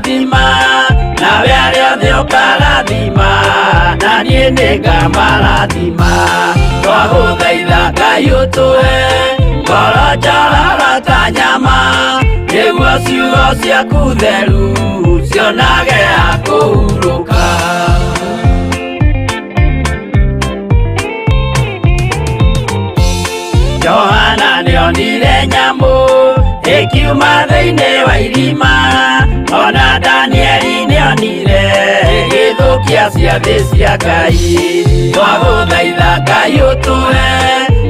Nĩngarathima, nawe arĩa othe ũkarathima, na niĩ nĩngamarathima. Twagũthaitha Ngai ũtũhe ngoro njororo ta nyama, nĩguo ciugo ciaku theru cionage ha kũhurũka. Johana nĩonire nyamũ ĩkiuma thĩinĩ wa irima, ona Danieli nĩonire ĩgĩthũkia ciathĩ cia Ngai. Twagũthaitha Ngai ũtũhe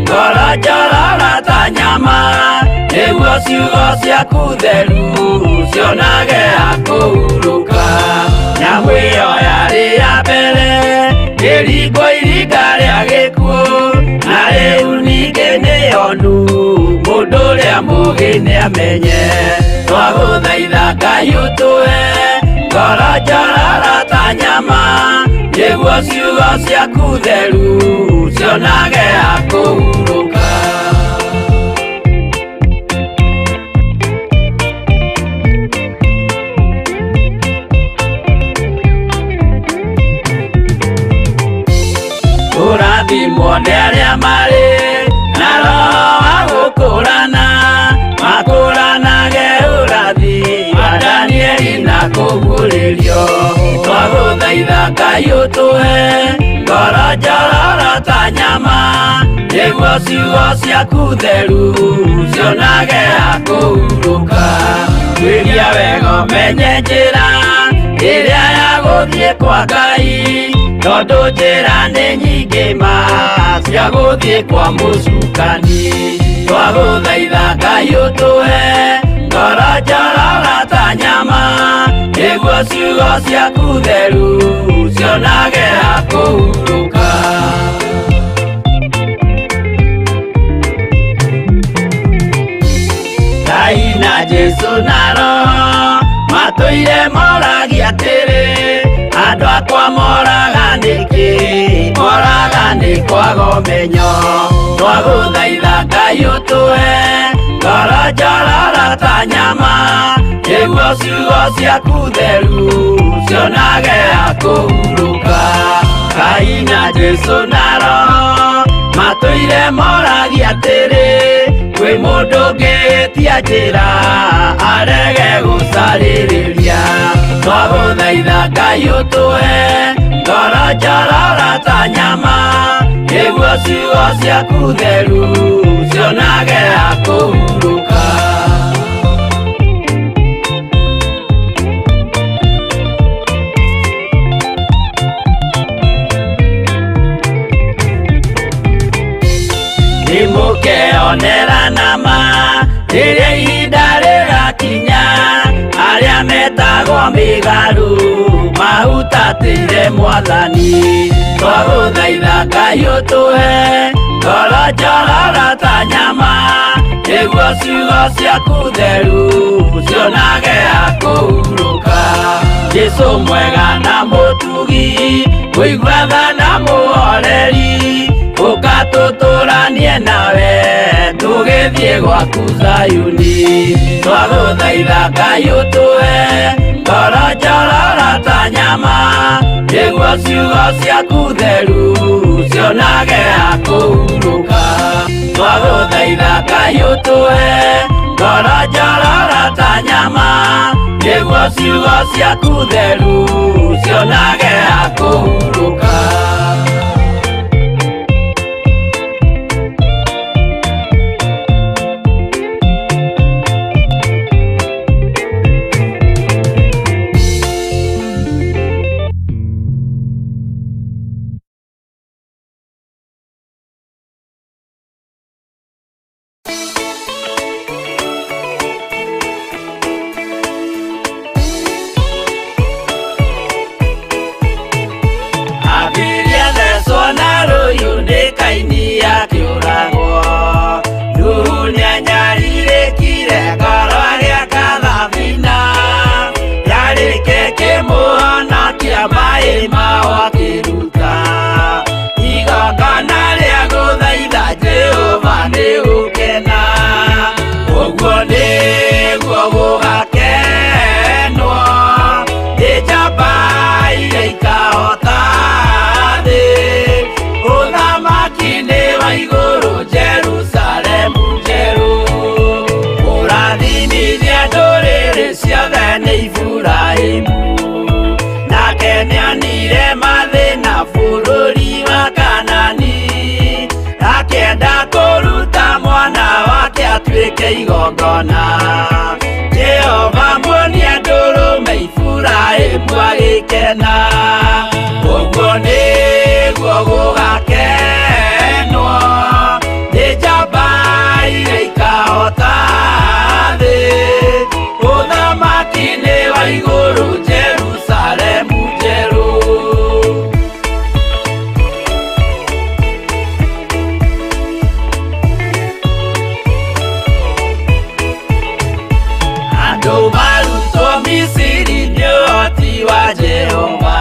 ngoro njororo ta nyama, nĩguo ciugo ciaku theru cionage ha kũhurũka. Nyamũ ĩyo yarĩ ya mbere ĩringwo iringa rĩa gĩkuũ, na rĩu ningĩ nĩyonu mũndũ ũrĩa mũũgĩ nĩamenye. Twagũthaitha Ngai ũtũhe ngoro njororo ta nyama, nĩguo ciugo ciaku theru cionage ha kũhurũka. Kũrathimwo nĩ arĩa marĩ na roho wa gũkũrana, makũranage ũrathi wa Danieli na kũguũrĩrio. Twagũthaitha Ngai ũtũhe ngoro njororo ta nyama, nĩguo ciugo ciaku theru cionage ha kũhurũka. Tuĩria wega ũmenye njĩra ĩrĩa ya gũthiĩ kwa Ngai, tondũ njĩra nĩ nyingĩ ma cia gũthiĩ kwa mũcukani. Twagũthaitha Ngai ũtũhe ngoro njororo ta nyama, nĩguo ciugo ciaku theru cionage ha kũhurũka. Ngai na Jesũ na Roho matũire moragia atĩrĩ, andũ akwa moraga nĩkĩ? Moraga nĩ kwaga ũmenyo. Twagũthaitha Ngai ũtũhe ngoro njororo ta nyama, nĩguo ciugo ciaku theru cionage ha kũhurũka. Ngai na Jesũ na Roho matũire moragia atĩrĩ, kwĩ mũndũ ũngĩtia njĩra arege gũcarĩrĩria. Twagũthaitha Ngai ũtũhe ngoro njororo ta nyama, nĩguo ciugo ciaku theru cionage ha kũhurũka. Nĩmũkeonera nama rĩrĩa ihinda rĩgakinya, arĩa metagwo mĩgarũ mahutatĩire Mwathani. Twagũthaitha Ngai ũtũhe ngoro njororo ta nyama, nĩguo ciugo ciaku theru cionage ha kũhurũka. Jesũ mwega na mũtugi, mũigua tha na mũhoreri, ũka tũtũranie nawe tũgĩthiĩ gwaku Zayuni. Twagũthaitha Ngai ũtũhe ngoro njororo ta nyama, nĩguo ciugo ciaku theru cionage ha kũhurũka. Twagũthaitha Ngai ũtũhe ngoro njororo ta nyama, nĩguo ciugo ciaku theru cionage ha kũhurũka. Abiria thecwo na rũhiũ nĩ Kaini akĩũragwo. Nuhu nĩanyarirĩkire ngoro agĩaka thabina, yarĩke kĩmũhonokia maĩ mao akĩruta. Igongona rĩa gũthaitha Jehova nĩ gũkena, ũguo nĩguo gũgakenwo. Nĩ Iburahĩmu, nake nĩonire mathĩna bũrũri wa Kanani, akĩenda kũruta mwana wake atuĩke igongona. Jehova muonia ndũrũme, Iburahĩmu agĩkena. Ũguo nĩguo gũgakenwo nĩ njamba iria ikahota thĩ, ũthamaki-inĩ wa igũrũ, Jerusalemu njerũ. Andũ marutwo Misiri nĩ ũhoti wa Jehova,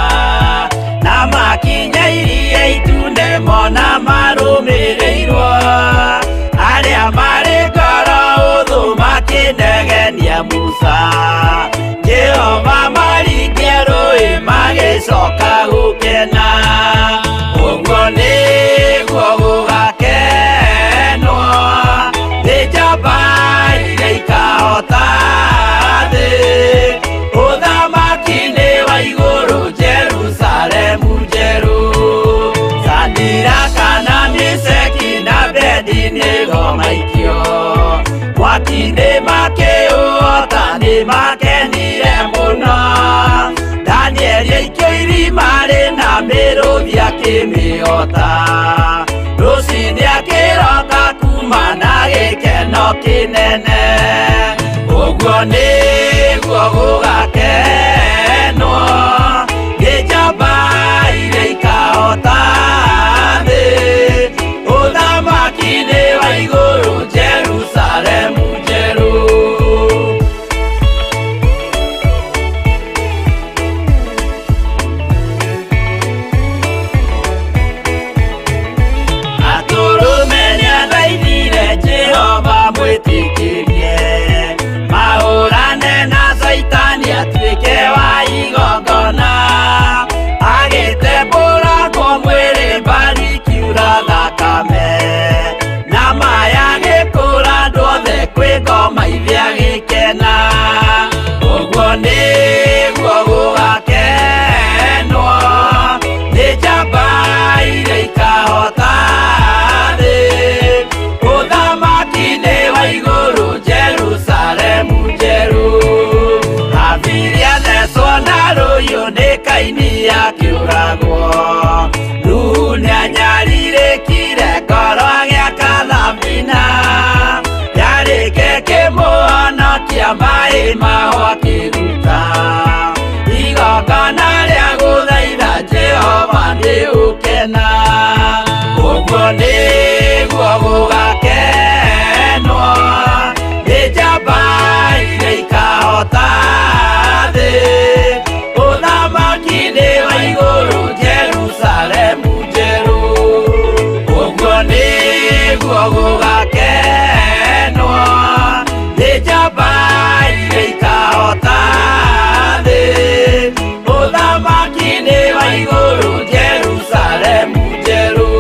na makinya Iria Itune mona marũmĩrĩirwo. Arĩa marĩ ngoro ũthũ makĩnegenia Musa, Jehova maringia rũĩ magĩcoka gũkena. Ũguo nĩguo gũgakenwo nĩ njamba iria ikahota thĩ, ũthamaki-inĩ wa igũrũ, Jerusalemu njerũ. Sadiraka na Misheki na Abedinego maikio mwaki-inĩ makĩũhota, nĩ makenire mũno. Danieli aikio irima rĩna mĩrũthi akĩmĩhota, rũcinĩ akĩroka kuma na gĩkeno kĩnene. Ũguo nĩguo gũgakenwo nĩ njamba iria ikahota thĩ, ũthamaki-inĩ wa igũrũ, Jerusalemu njerũ. Atũrũme nĩathaithire Jehova mwĩtĩkĩrie mahũrane na Caitani atuĩke wa igongona, agĩtembũrangwo mwĩrĩ mbari kiura thakame, na maya gĩkũra andũ othe kwĩ ngoma ithe agĩkena. Ũguo nĩguo gũgakenwo nĩ njamba iria ikahota thĩ, ũthamaki-inĩ wa igũrũ, Jerusalemu njerũ. Habili athecwo na rũhiũ nĩ Kaini akĩũragwo, Nuhu nĩanyarirĩkire ngoro agĩaka thabina, yarĩke kĩmũhonokia maĩ maho akĩruta igongona rĩa gũthaitha Jehova nĩ ũkena. Ũguo nĩguo gũgakenwo nĩ njamba iria ikahota thĩ, ũthamaki-inĩ wa igũrũ, Jerusalemu njerũ. Ũguo nĩguo gũgakenwo nĩ njamba iria ikahota thĩ, ũthamaki-inĩ wa igũrũ, Jerusalemu njerũ.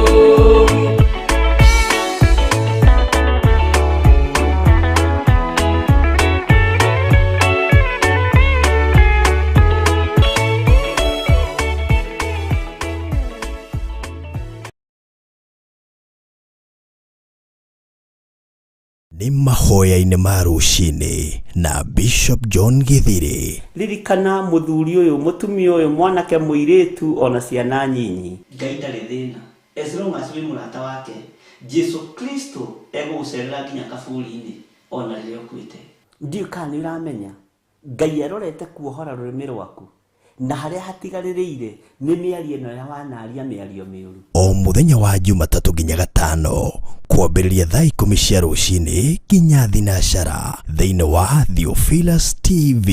Nĩ mahoya-inĩ ma rũcinĩ na Bishop John Githiri. Ririkana mũthuri ũyũ, mũtumia ũyũ, mwanake, mũirĩtu, ona ciana nyinyi. Ngai ndarĩ thĩna as long as wĩ mũrata wake. Jesu Kristo egũgũcerera nginya kaburi-inĩ ona rĩrĩa ũkuĩte. Ndiũĩ kana nĩ ũramenya Ngai arorete kuohora rũrĩmĩ rwaku na harĩa hatigarĩrĩire nĩ mĩario ĩno ya wanaria mĩario mĩũru. O mũthenya wa Jumatatũ nginya Gatano kwambĩrĩria thaa 10 cia rũcinĩ nginya 12 thĩinĩ wa Theophilus TV,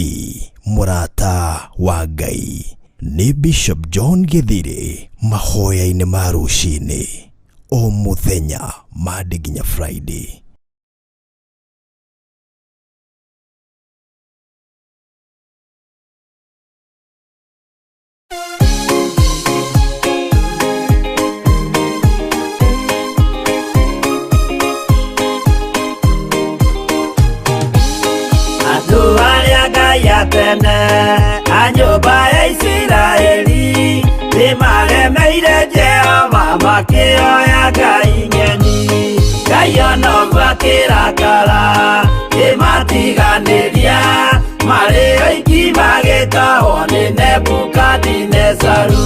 mũrata wa Ngai nĩ Bishop John Githiri, mahoya-inĩ ma rũcinĩ o mũthenya Monday nginya Friday. Andũ arĩa Ngai ate Ene a nyũmba ya Isiraeli nĩmaremeire Jehova makĩoya ngai ng'eni. Ngai onoguo akĩrakara kĩmatiganĩria marĩ oiki magĩtahwo nĩ Nebukadinezaru.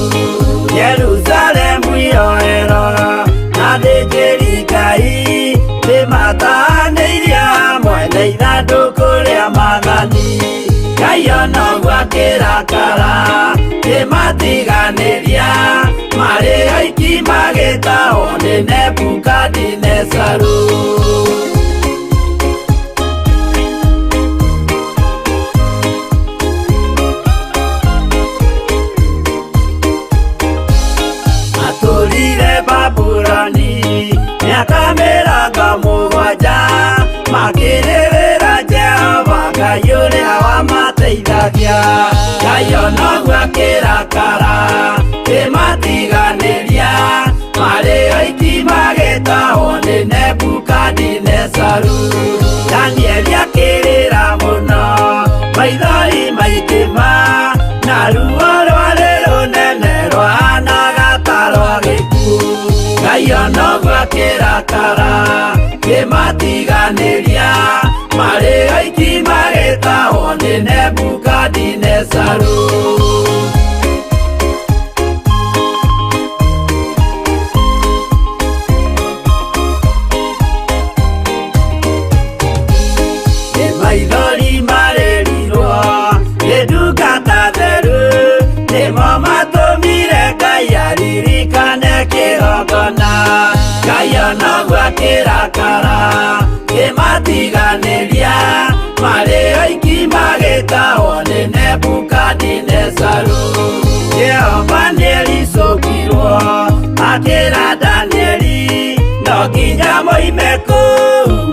Jerusalemu iroero na athĩnjĩri Ngai nĩmatahanĩirie hamwe na ithandũkũ rĩa maathani. Ngai onoguo akĩrakara kĩmatiganĩria marĩ oiki magĩtahwo nĩ Nebukadinezaru. Matũrire Babuloni mĩaka 70 makĩrĩrĩra Jehova Ngai ũrĩa wamateithagia. Ngai onoguo akĩrakara kĩmatiganĩria marĩ oiki magĩtahwo nĩ Nebukadinezaru. Danieli akĩrĩra mũno maithori maingĩma na ruo rwarĩ rũnene rwahanaga ta rwa gĩkuũ. Ngai onoguo akĩrakara kĩmatiganĩria marĩ oiki magĩtahwo nĩ Nebukadinezaru. Nĩ maithori marĩrirwo nĩ ndungata theru nĩmo matũmire Ngai aririkane kĩgongona. Ngai onoguo akĩrakara kĩmatiganĩria marĩ oiki magĩtahwo nĩ Nebukadinezaru. Jehova nĩericũkirwo akĩra Danieli no nginya moime kũu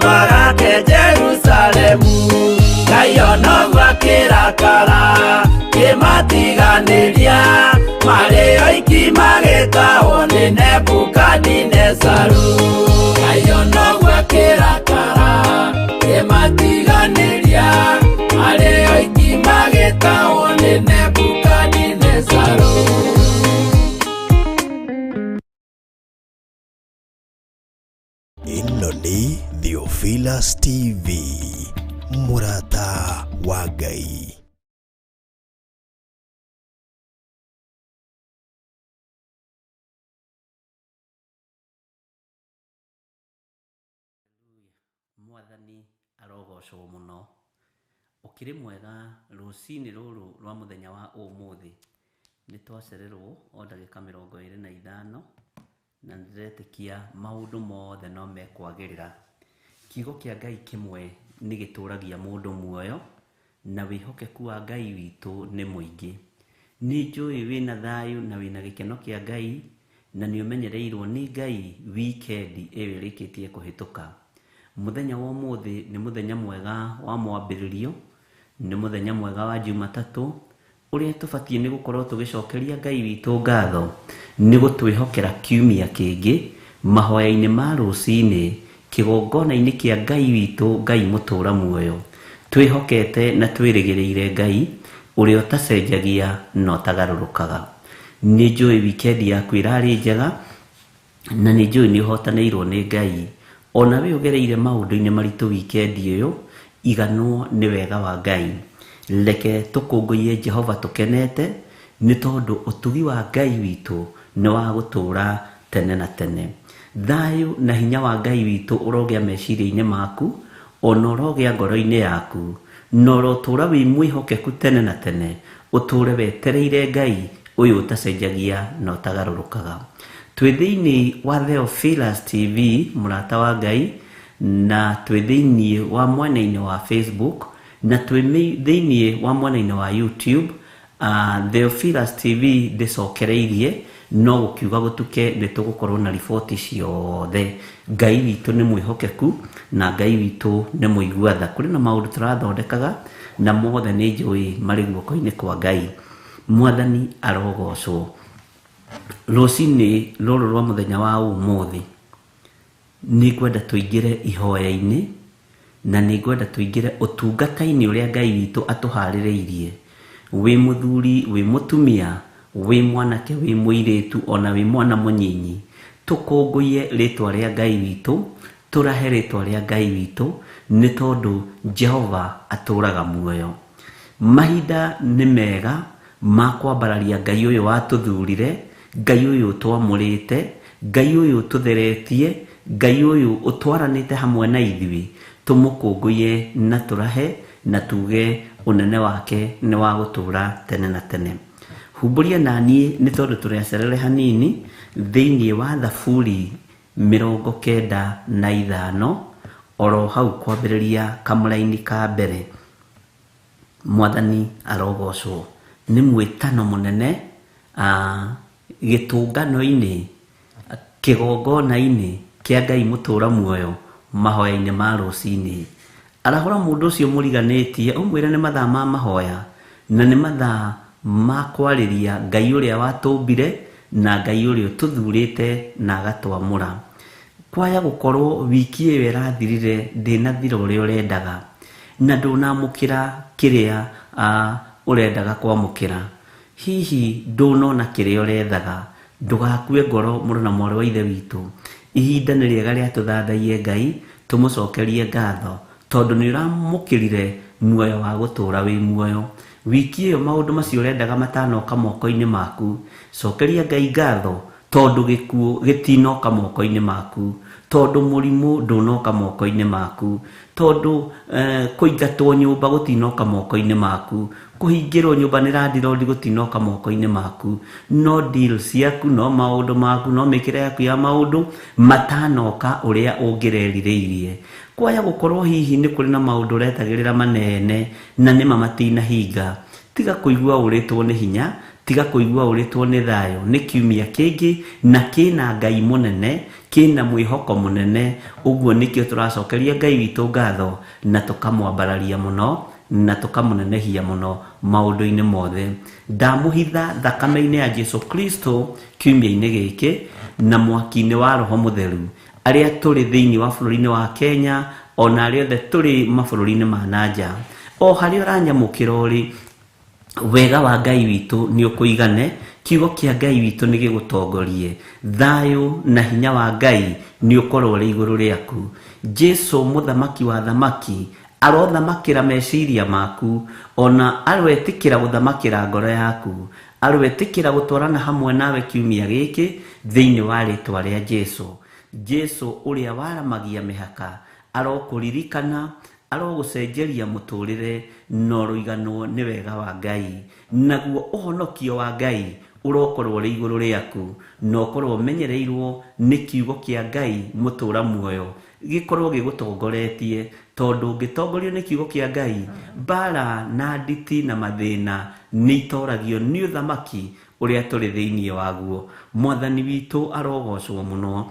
magake Jerusalemu. Ngai onoguo akĩrakara kĩmatiganĩria marĩ oiki magĩtahwo nĩ Nebukadinezaru. Ngai onoguo akĩrakara kĩmatiganĩria marĩ oiki magĩtahwo nĩ Nebukadinezaru. Ĩno nĩ Theophilus TV, mũrata wa Ngai. Mwathani arogocwo mũno. Ũkĩrĩ mwega rũcinĩ rũrũ rwa mũthenya wa ũmũthĩ. Nĩ twacererwo o ndagĩka 25 na nĩndĩretĩkia maũndũ mothe no mekwagĩrĩra. Kiugo kĩa Ngai kĩmwe nĩ gĩtũragia mũndũ muoyo na wĩhokeku wa Ngai witũ nĩ mũingĩ. Nĩ njũĩ wĩna thayũ na wĩna gĩkeno kĩa Ngai na nĩ ũmenyereirwo nĩ Ngai wikendi ĩyo ĩrĩkĩtie kũhĩtũka. Mũthenya wa ũmũthĩ nĩ mũthenya mwega wa mwambĩrĩrio, nĩ mũthenya mwega wa Jumatatũ, ũrĩa tũbatiĩ nĩ gũkorwo tũgĩcokeria Ngai witũ ngatho nĩ gũtwĩhokera kiumia kĩngĩ mahoya-inĩ ma rũcinĩ kĩgongona-inĩ kĩa Ngai witũ Ngai mũtũra muoyo. Twĩhokete na twĩrĩgĩrĩire Ngai ũrĩa ũtacenjagia na ũtagarũrũkaga. Nĩ njũĩ wikendi yaku ĩrarĩ njega na nĩ njũĩ nĩ ũhotanĩirwo nĩ Ngai. Ona we ũgereire maũndũ-inĩ maritũ wikendi ĩyo, iganwo nĩ wega wa Ngai. Reke tũkũngũiye Jehova tũkenete nĩ tondũ ũtugi wa Ngai witũ nĩ wa gũtũũra tene na tene. Thayũ na hinya wa Ngai witũ ũrogĩa meciria-inĩ maku, ona ũrogĩa ngoro-inĩ yaku, na ũrotũũra wĩ mwĩhokeku tene na tene, ũtũũre wetereire Ngai ũyũ ũtacenjagia na ũtagarũrũkaga. Twĩ thĩinĩ wa Theophilus TV, mũrata wa Ngai, na twĩ thĩinĩ wa mwena-inĩ wa Facebook, na twĩ thĩinĩ wa mwena-inĩ wa YouTube. Theophilus TV ndĩcokereirie no gũkiuga gũtuke nĩ tũgũkorwo na riboti ciothe. Ngai witũ nĩ mwĩhokeku na Ngai witũ nĩ mũigua tha. Kũrĩ na maũndũ tũrathondekaga na mothe nĩ njũĩ marĩ guoko-inĩ kwa Ngai. Mwathani arogocwo. Rũcinĩ rũrũ rwa mũthenya wa ũmũthĩ nĩ ngwenda tũingĩre ihoya-inĩ na nĩ ngwenda tũingĩre ũtungata-inĩ ũrĩa Ngai witũ atũharĩrĩirie. Wĩ mũthuri, wĩ mũtumia, wĩ mwanake, wĩ mũirĩtu, ona wĩ mwana mũnyinyi, tũkũngũiye rĩtwa rĩa Ngai witũ, tũrahe rĩtwa rĩa Ngai witũ, nĩ tondũ Jehova atũraga muoyo. Mahinda nĩ mega ma kwambararia Ngai ũyũ watũthurire, Ngai ũyũ ũtwamũrĩte, Ngai ũyũ ũtũtheretie, Ngai ũyũ ũtwaranĩte hamwe na ithuĩ, tũmũkũngũiye na tũrahe na tuge ũnene wake nĩ wa gũtũra tene na tene. Humbũria na niĩ nĩ tondũ tũrĩacerere hanini thĩinĩ wa Thaburi 95 oro hau kwambĩrĩria kamũraini ka mbere. Mwathani arogocwo. Nĩ mwĩtano mũnene gĩtũngano-inĩ, kĩgongona-inĩ kĩa Ngai mũtũra muoyo, mahoya-inĩ ma rũcinĩ. Arahũra mũndũ ũcio mũriganĩtie, ũmwĩre nĩ mathaa ma mahoya, na nĩ mathaa ma kwarĩria Ngai ũrĩa watũmbire na Ngai ũrĩa ũtũthurĩte na agatwamũra. Kwaya gũkorwo wiki ĩyo ĩrathirire ndĩnathira ũrĩa ũrendaga, na ndũnamũkĩra kĩrĩa ũrendaga kwamũkĩra. Hihi ndũnona kĩrĩa ũrethaga. Ndũgakue ngoro mũrũ na mwarĩ wa Ithe witũ. Ihinda nĩ rĩega rĩa tũthathaiye Ngai, tũmũcokerie ngatho, tondũ nĩ ũramũkĩrire muoyo wa gũtũra wĩ muoyo. Wiki ĩyo maũndũ macio ũrendaga matanoka moko-inĩ maku, cokeria Ngai ngatho, tondũ gĩkuũ gĩtinoka moko-inĩ maku, tondũ mũrimũ ndũnoka moko-inĩ maku, tondũ kũingatwo nyũmba gũtinoka moko-inĩ maku, kũhingĩrwo nyũmba nĩ landlord gũtinoka moko-inĩ maku. No deal ciaku, no maũndũ maku, no mĩkĩre yaku ya maũndũ matanoka ũrĩa ũngĩrerirĩirie. Kwaya gũkorwo hihi nĩ kũrĩ na maũndũ ũretagĩrĩra manene na nĩma matinahinga, tiga kũigua ũrĩtwo nĩ hinya, tiga kũigua ũrĩtwo nĩ thayũ. Nĩ kiumia kĩngĩ na kĩna Ngai mũnene, kĩna mwĩhoko mũnene. Ũguo nĩkĩo tũracokeria Ngai witũ ngatho na tũkamwambararia mũno na tũkamũnenehia mũno maũndũ-inĩ mothe. Ndamũhitha thakame-inĩ ya Jesu Kristo kiumia-inĩ gĩkĩ na mwaki-inĩ wa Roho Mũtheru. Arĩa tũrĩ thĩinĩ wa bũrũri-inĩ wa Kenya, ona arĩa othe tũrĩ mabũrũri-inĩ ma na nja, o harĩa ũranyamũkĩra ũrĩ, wega wa Ngai witũ nĩ ũkũigane, kiugo kĩa Ngai witũ nĩ gĩgũtongorie, thayũ na hinya wa Ngai nĩ ũkorwo ũrĩ igũrũ rĩaku. Jesu mũthamaki wa thamaki arothamakĩra meciria maku, ona aroetĩkĩra gũthamakĩra ngoro yaku, aroetĩkĩra gũtwarana hamwe nawe kiumia gĩkĩ thĩinĩ wa rĩtwa rĩa Jesu. Jesu ũrĩa waramagia mĩhaka arokũririkana, arogũcenjeria mũtũrĩre na ũrũiganwo nĩ wega wa Ngai. Naguo ũhonokio wa Ngai ũrokorwo ũrĩ igũrũ rĩaku, na ũkorwo ũmenyereirwo nĩ kiugo kĩa Ngai mũtũra muoyo gĩkorwo gĩgũtongoretie, tondũ ũngĩtongorio nĩ kiugo kĩa Ngai, mbara na nditi na mathĩna nĩ itoragio nĩ ũthamaki ũrĩa tũrĩ thĩinĩ waguo. Mwathani witũ arogocwo mũno.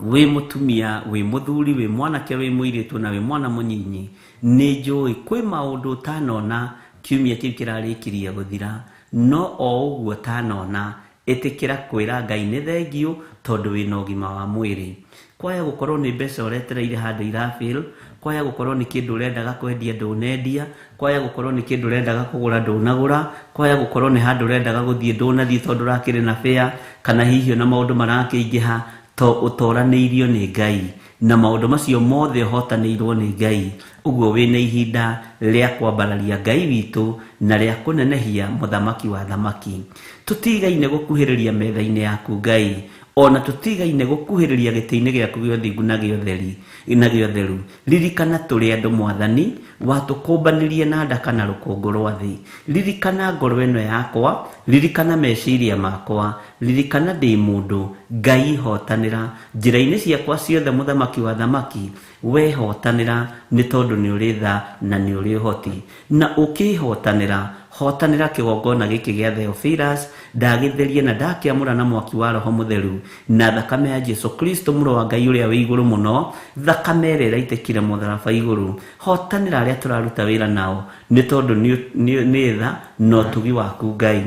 Wĩ mũtumia, wĩ mũthuri, wĩ mwanake, wĩ mũirĩtu na wĩ mwana mũnyinyi, nĩ njũĩ kwĩ maũndũ ũtanona kiumia kĩu kĩrarĩkirie gũthira, no o ũguo ũtanona, ĩtĩkĩra kwĩra Ngai nĩ thengiũ tondũ wĩna ũgima wa mwĩrĩ. Kwaya gũkorwo nĩ mbeca ũretereire handũ irafail, kwaya gũkorwo nĩ kĩndũ ũrendaga kwendia ndũnendia, kwaya gũkorwo nĩ kĩndũ ũrendaga kũgũra ndũnagũra, kwaya gũkorwo nĩ handũ ũrendaga gũthiĩ ndũnathiĩ tondũ ũrakĩrĩ na fare, kana hihi ona maũndũ marakĩingĩha, to ũtoranĩirio nĩ Ngai, na maũndũ macio mothe ũhotanĩirwo nĩ Ngai. Ũguo wĩna ihinda rĩa kwambararia Ngai witũ na rĩa kũnenehia mũthamaki wa thamaki. Tũtigaine gũkuhĩrĩria metha-inĩ yaku Ngai, ona tũtigaine gũkuhĩrĩria gĩtĩ-inĩ gĩaku gĩa ũthingu na gĩa ũtheri na gĩa ũtheru. Ririkana tũrĩ andũ Mwathani, watũkũmbanĩrie na ndaka na rũkũngũ rwa thĩ. Ririkana ngoro ĩno yakwa, ririkana meciria makwa, ririkana ndĩ mũndũ. Ngai hotanĩra njĩra-inĩ ciakwa ciothe, mũthamaki wa thamaki, we hotanĩra, nĩ tondũ nĩ ũrĩ tha na nĩ ũrĩ ũhoti. Na ũkĩhotanĩra, hotanĩra kĩgongona gĩkĩ gĩa Theophilus, ndagĩtheria na ndakĩamũra na mwaki wa Roho Mũtheru na thakame ya Jesu Kristo mũrũ wa Ngai ũrĩa wĩ igũrũ mũno, thakame ĩrĩa ĩraitĩkire mũtharaba igũrũ. Hotanĩra arĩa tũraruta wĩra nao, nĩ tondũ nĩ tha na ũtugi waku Ngai.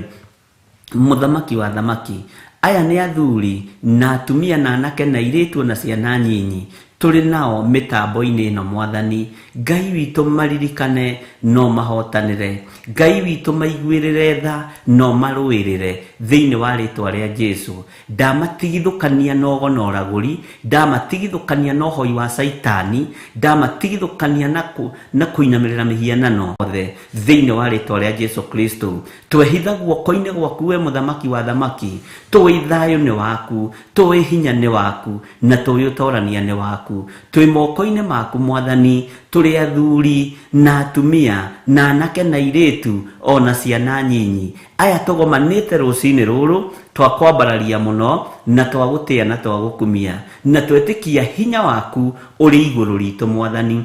Mũthamaki wa thamaki, aya nĩ athuri na atumia na anake na airĩtu na ciana nyinyi. Tũrĩ nao mĩtambo-inĩ ĩno Mwathani, Ngai witũ maririkane na ũmahotanĩre, Ngai witũ maiguĩrĩre tha na ũmarũĩrĩre thĩinĩ wa rĩtwa rĩa Jesu. Ndamatigithũkania na ũgo na ũragũri, ndamatigithũkania na ũhoi wa Caitani, ndamatigithũkania na, kũ, na kũinamĩrĩra mĩhianano othe thĩinĩ wa rĩtwa rĩa Jesu Kristo. Twehitha guoko-inĩ gwaku we mũthamaki wa thamaki, tũĩ thayũ nĩ waku, tũĩ hinya nĩ waku, na tũĩ ũtorania nĩ waku. Twĩ moko-inĩ maku Mwathani, tũrĩ athuri na atumia na anake na airĩtu o na ciana nyinyi. Aya tũgomanĩte rũcinĩ rũrũ, twakwambararia mũno na twagũtĩa na twagũkumia, na twetĩkia hinya waku ũrĩ igũrũ ritũ Mwathani.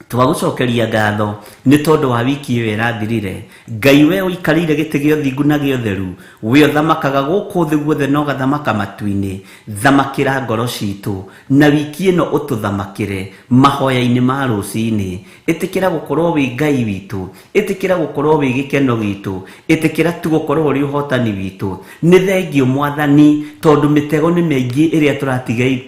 Twagũcokeria ngatho nĩ tondũ wa wiki ĩyo ĩrathirire. Ngai we ũikarĩire gĩtĩ gĩa ũthingu na gĩa ũtheru, we ũthamakaga gũkũ thĩ guothe na ũgathamaka matu-inĩ, thamakĩra ngoro citũ, na wiki ĩno ũtũthamakĩre mahoya-inĩ ma rũcinĩ. Ĩtĩkĩra gũkorwo wĩ Ngai witũ, ĩtĩkĩra gũkorwo wĩ gĩkeno gitũ, ĩtĩkĩra tu gũkorwo ũrĩ ũhotani witũ. Nĩ thengio Mwathani, tondũ mĩtego nĩ mĩingĩ ĩrĩa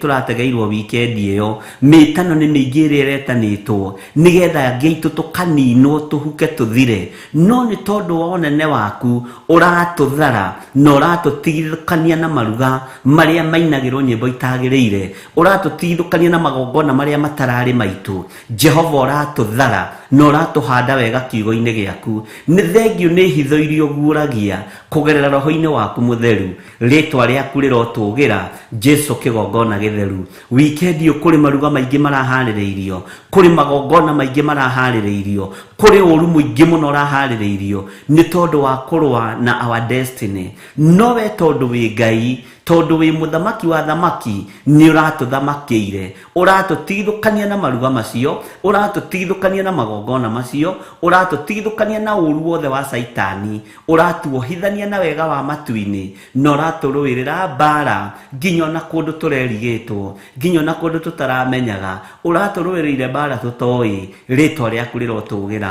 tũrategeirwo wikendi ĩyo, mĩtano nĩ mĩingĩ ĩrĩa ĩretanĩtwo nĩgetha angĩ aitũ tũkaninwo tũhuke tũthire, no nĩ tondũ wa ũnene waku ũratũthara na ũratũtigithũkania na maruga marĩa mainagĩrwo nyĩmbo itagĩrĩire, ũratũtigithũkania na magongona marĩa matararĩ maitũ. Jehova ũratũthara na ũratũhanda wega kiugo-inĩ gĩaku. Nĩ thengio nĩ hitho iria ũguũragia kũgerera roho-inĩ waku mũtheru. Rĩtwa rĩaku rĩrotũgĩra, Jesu kĩgongona gĩtheru. Wikendi ĩyo kũrĩ maruga maingĩ maraharĩrĩirio, kũrĩ magongona maingĩ maraharĩrĩirio, kũrĩ ũru mũingĩ mũno ũraharĩrĩirio nĩ tondũ wa kũrũa na our destiny. No we tondũ wĩ Ngai, tondũ wĩ mũthamaki wa thamaki, nĩ ũratũthamakĩire. Ũratũtigithũkania na maruga macio, ũratũtigithũkania na magongona macio, ũratũtigithũkania na ũru wothe wa Caitani, ũratuohithania na wega wa matu-inĩ, na ũratũrũĩrĩra mbara nginya ona kũndũ tũrerigĩtwo, nginya ona kũndũ tũtaramenyaga, ũratũrũĩrĩire mbara tũtoĩ. Rĩtwa rĩaku rĩrotũgĩra,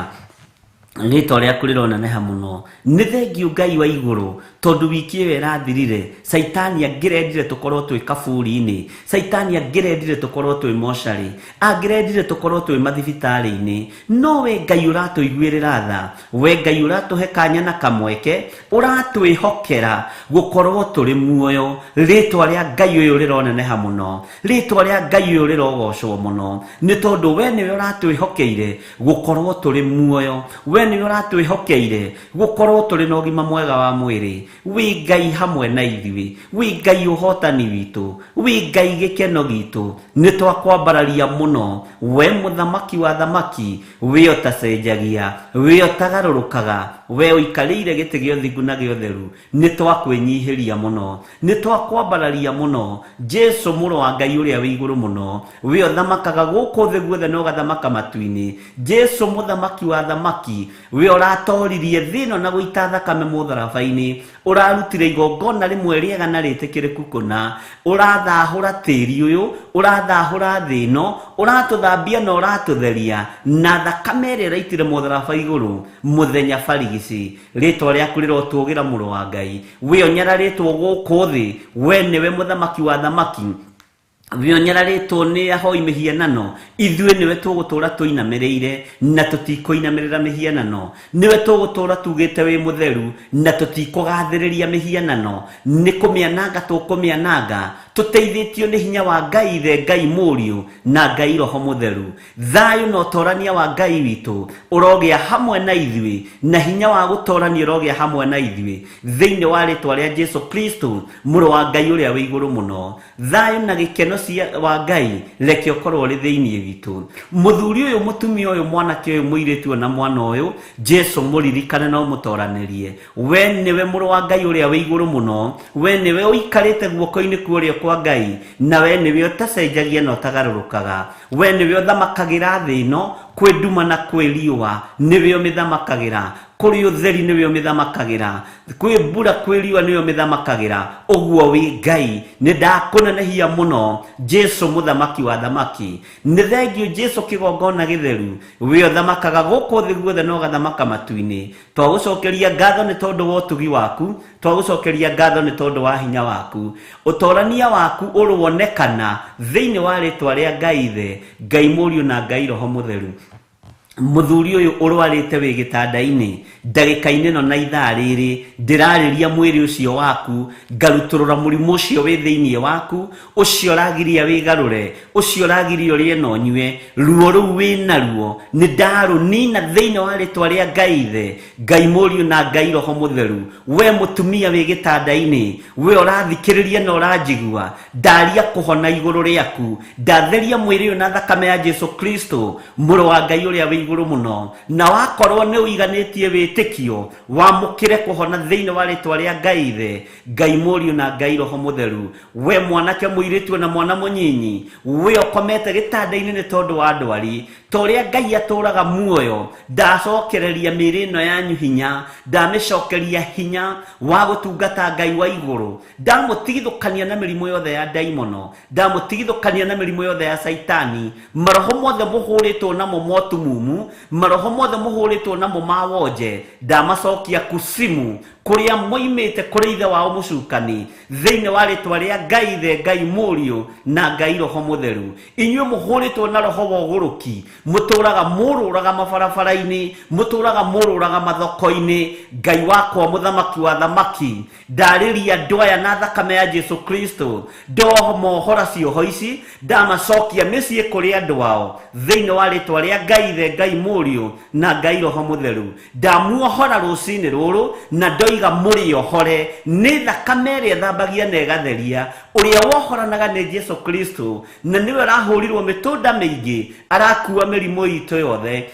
rĩtwa rĩaku rĩroneneha mũno. Nĩ thengio Ngai wa igũrũ, tondũ wiki ĩyo ĩrathirire, Caitani angĩrendire tũkorwo twĩ kaburi-inĩ, Caitani angĩrendire tũkorwo twĩ mocarĩ, angĩrendire tũkorwo twĩ mathibitarĩ-inĩ, no we Ngai ũratũiguĩrĩra tha, we Ngai ũratũhe kanya na kamweke, ũratwĩhokera gũkorwo tũrĩ muoyo. Rĩtwa rĩa Ngai ũyũ rĩroneneha mũno, rĩtwa rĩa Ngai ũyũ rĩrogocwo mũno, nĩ tondũ we nĩwe ũratwĩhokeire gũkorwo tũrĩ muoyo, we nĩwe ũratwĩhokeire gũkorwo tũrĩ na ũgima mwega wa mwĩrĩ. Wĩ Ngai hamwe na ithuĩ, wĩ Ngai ũhotani witũ, wĩ Ngai gĩkeno gitũ. Nĩ twakwambararia mũno, we mũthamaki wa thamaki, we ũtacenjagia, we ũtagarũrũkaga, we ũikarĩire gĩtĩ gĩa ũthingu na gĩa ũtheru. Nĩ twakwĩnyihĩria mũno, nĩ twakwambararia mũno, Jesu mũrũ wa Ngai ũrĩa wĩ igũrũ mũno, we ũthamakaga gũkũ thĩ guothe na ũgathamaka matu-inĩ. Jesu mũthamaki wa thamaki, we ũratoririe thĩ ĩno na gũita thakame mũtharaba-inĩ, ũrarutire igongona rĩmwe rĩega na rĩtĩkĩrĩku kũna, ũrathahũra tĩri ũyũ, ũrathahũra thĩ ĩno, ũratũthambia na ũratũtheria na thakame ĩrĩa ũraitire mũtharaba igũrũ mũthenya barigici. Rĩtwa rĩaku rĩrotũgĩra mũrũ wa Ngai, we ũnyararĩtwo gũkũ thĩ, we nĩwe mũthamaki wa thamaki, we ũnyararĩtwo nĩ ahoi mĩhianano, ithuĩ nĩwe tũgũtũra tũinamĩrĩire na tũtikũinamĩrĩra mĩhianano, nĩwe tũgũtũra tugĩte wĩ mũtheru na tũtikũgathĩrĩria mĩhianano, nĩ kũmĩananga tũkũmĩananga, tũteithĩtio nĩ hinya wa Ngai Ithe, Ngai Mũriũ na Ngai Roho Mũtheru. Thayũ na ũtorania wa Ngai witũ ũrogĩa hamwe na ithuĩ, na hinya wa gũtorania ũrogĩa hamwe na ithuĩ, thĩinĩ wa rĩtwa rĩa Jesu Kristo, Mũrũ wa Ngai ũrĩa wĩ igũrũ mũno. Thayũ na gĩkeno cia wa Ngai reke ũkorwo ũrĩ thĩinĩ witũ. Mũthuri ũyũ, mũtumia ũyũ, mwanake ũyũ, mũirĩtu ũyũ na mwana ũyũ, Jesu mũririkane na ũmũtoranĩrie. We nĩwe Mũrũ wa Ngai ũrĩa wĩ igũrũ mũno, we nĩwe ũikarĩte guoko-inĩ kwa ũrĩo kwa Ngai, na we nĩwe ũtacenjagia na ũtagarũrũkaga. We nĩwe ũthamakagĩra thĩ ĩno, kwĩ nduma na kwĩ riũa, nĩwe ũmĩthamakagĩra. Kũrĩ ũtheri nĩwe ũmĩthamakagĩra, kwĩ mbura kwĩ riũa nĩwe ũmĩthamakagĩra. Ũguo wĩ Ngai, nĩ ndakũnenehia mũno, Jesu mũthamaki wa thamaki. Nĩ thengio Jesu kĩgongona gĩtheru, we ũthamakaga gũkũ thĩ guothe na ũgathamaka matu-inĩ. Twagũcokeria ngatho nĩ tondũ wa ũtugi waku, twagũcokeria ngatho nĩ tondũ wa hinya waku. Ũtorania waku ũrũonekana thĩinĩ wa rĩtwa rĩa Ngai Ithe, Ngai Mũriũ na Ngai Roho Mũtheru. Mũthuri ũyũ ũrwarĩte wĩ gĩtanda-inĩ ndagĩka-inĩ ĩno na ithaa rĩrĩ, ndĩrarĩria mwĩrĩ ũcio waku, ngarutũrũra mũrimũ ũcio wĩ thĩinĩ waku, ũcio ũragiria wĩgarũre, ũcio ũragiria ũrĩe na ũnyue, ruo rũu wĩ naruo nĩ ndarũnina thĩinĩ wa rĩtwa rĩa Ngai Ithe, Ngai Mũriũ na Ngai Roho Mũtheru. We mũtumia wĩ gĩtanda-inĩ, we ũrathikĩrĩria na ũranjigua, ndaria kũhona igũrũ rĩaku, ndatheria mwĩrĩ ũyũ na thakame ya Jesu Kristo, mũrũ wa Ngai ũrĩa wĩ igũrũ mũno. Na wakorwo nĩ ũiganĩtie wĩtĩkio, wamũkĩre kũhona thĩinĩ wa rĩtwa rĩa Ngai Ithe, Ngai Mũriũ na Ngai Roho Mũtheru. We mwanake mũirĩtu na mwana mũnyinyi, we ũkomete gĩtanda-inĩ nĩ tondũ wa ndwari, ta ũrĩa Ngai atũũraga muoyo, ndacokereria mĩĩrĩ ĩno yanyu hinya, ndamĩcokeria hinya wa gũtungata Ngai wa igũrũ, ndamũtigithũkania na mĩrimũ yothe ya ndaimono, ndamũtigithũkania na mĩrimũ yothe ya Caitani, maroho mothe mũhũrĩtwo namo motumumu, maroho mothe mũhũrĩtwo namo ma wonje, ndamacokia kusimu, kũrĩa moimĩte kũrĩ ithe wao mũcukani, thĩinĩ wa rĩtwa rĩa Ngai Ithe, Ngai Mũriũ na Ngai Roho Mũtheru. Inyuĩ mũhũrĩtwo na roho wa ũgũrũki, mũtũraga mũrũraga mabarabara-inĩ, mũtũraga mũrũraga mathoko-inĩ, Ngai wakwa mũthamaki wa thamaki, ndarĩria andũ aya na thakame ya Jesu Kristo, ndomohora cioho ici, ndamacokia mĩciĩ kũrĩ andũ ao, thĩinĩ wa rĩtwa rĩa Ngai Ithe, Ngai Mũriũ na Ngai Roho Mũtheru. Ndamuohora rũcinĩ rũrũ na ndoiga mũrĩohore nĩ thakame ĩrĩa ĩthambagia na ĩgatheria. Ũrĩa wohoranaga nĩ Jesu Kristo, na nĩwe ũrahũrirwo mĩtũnda mĩingĩ, arakua mĩrimũ itũ yothe.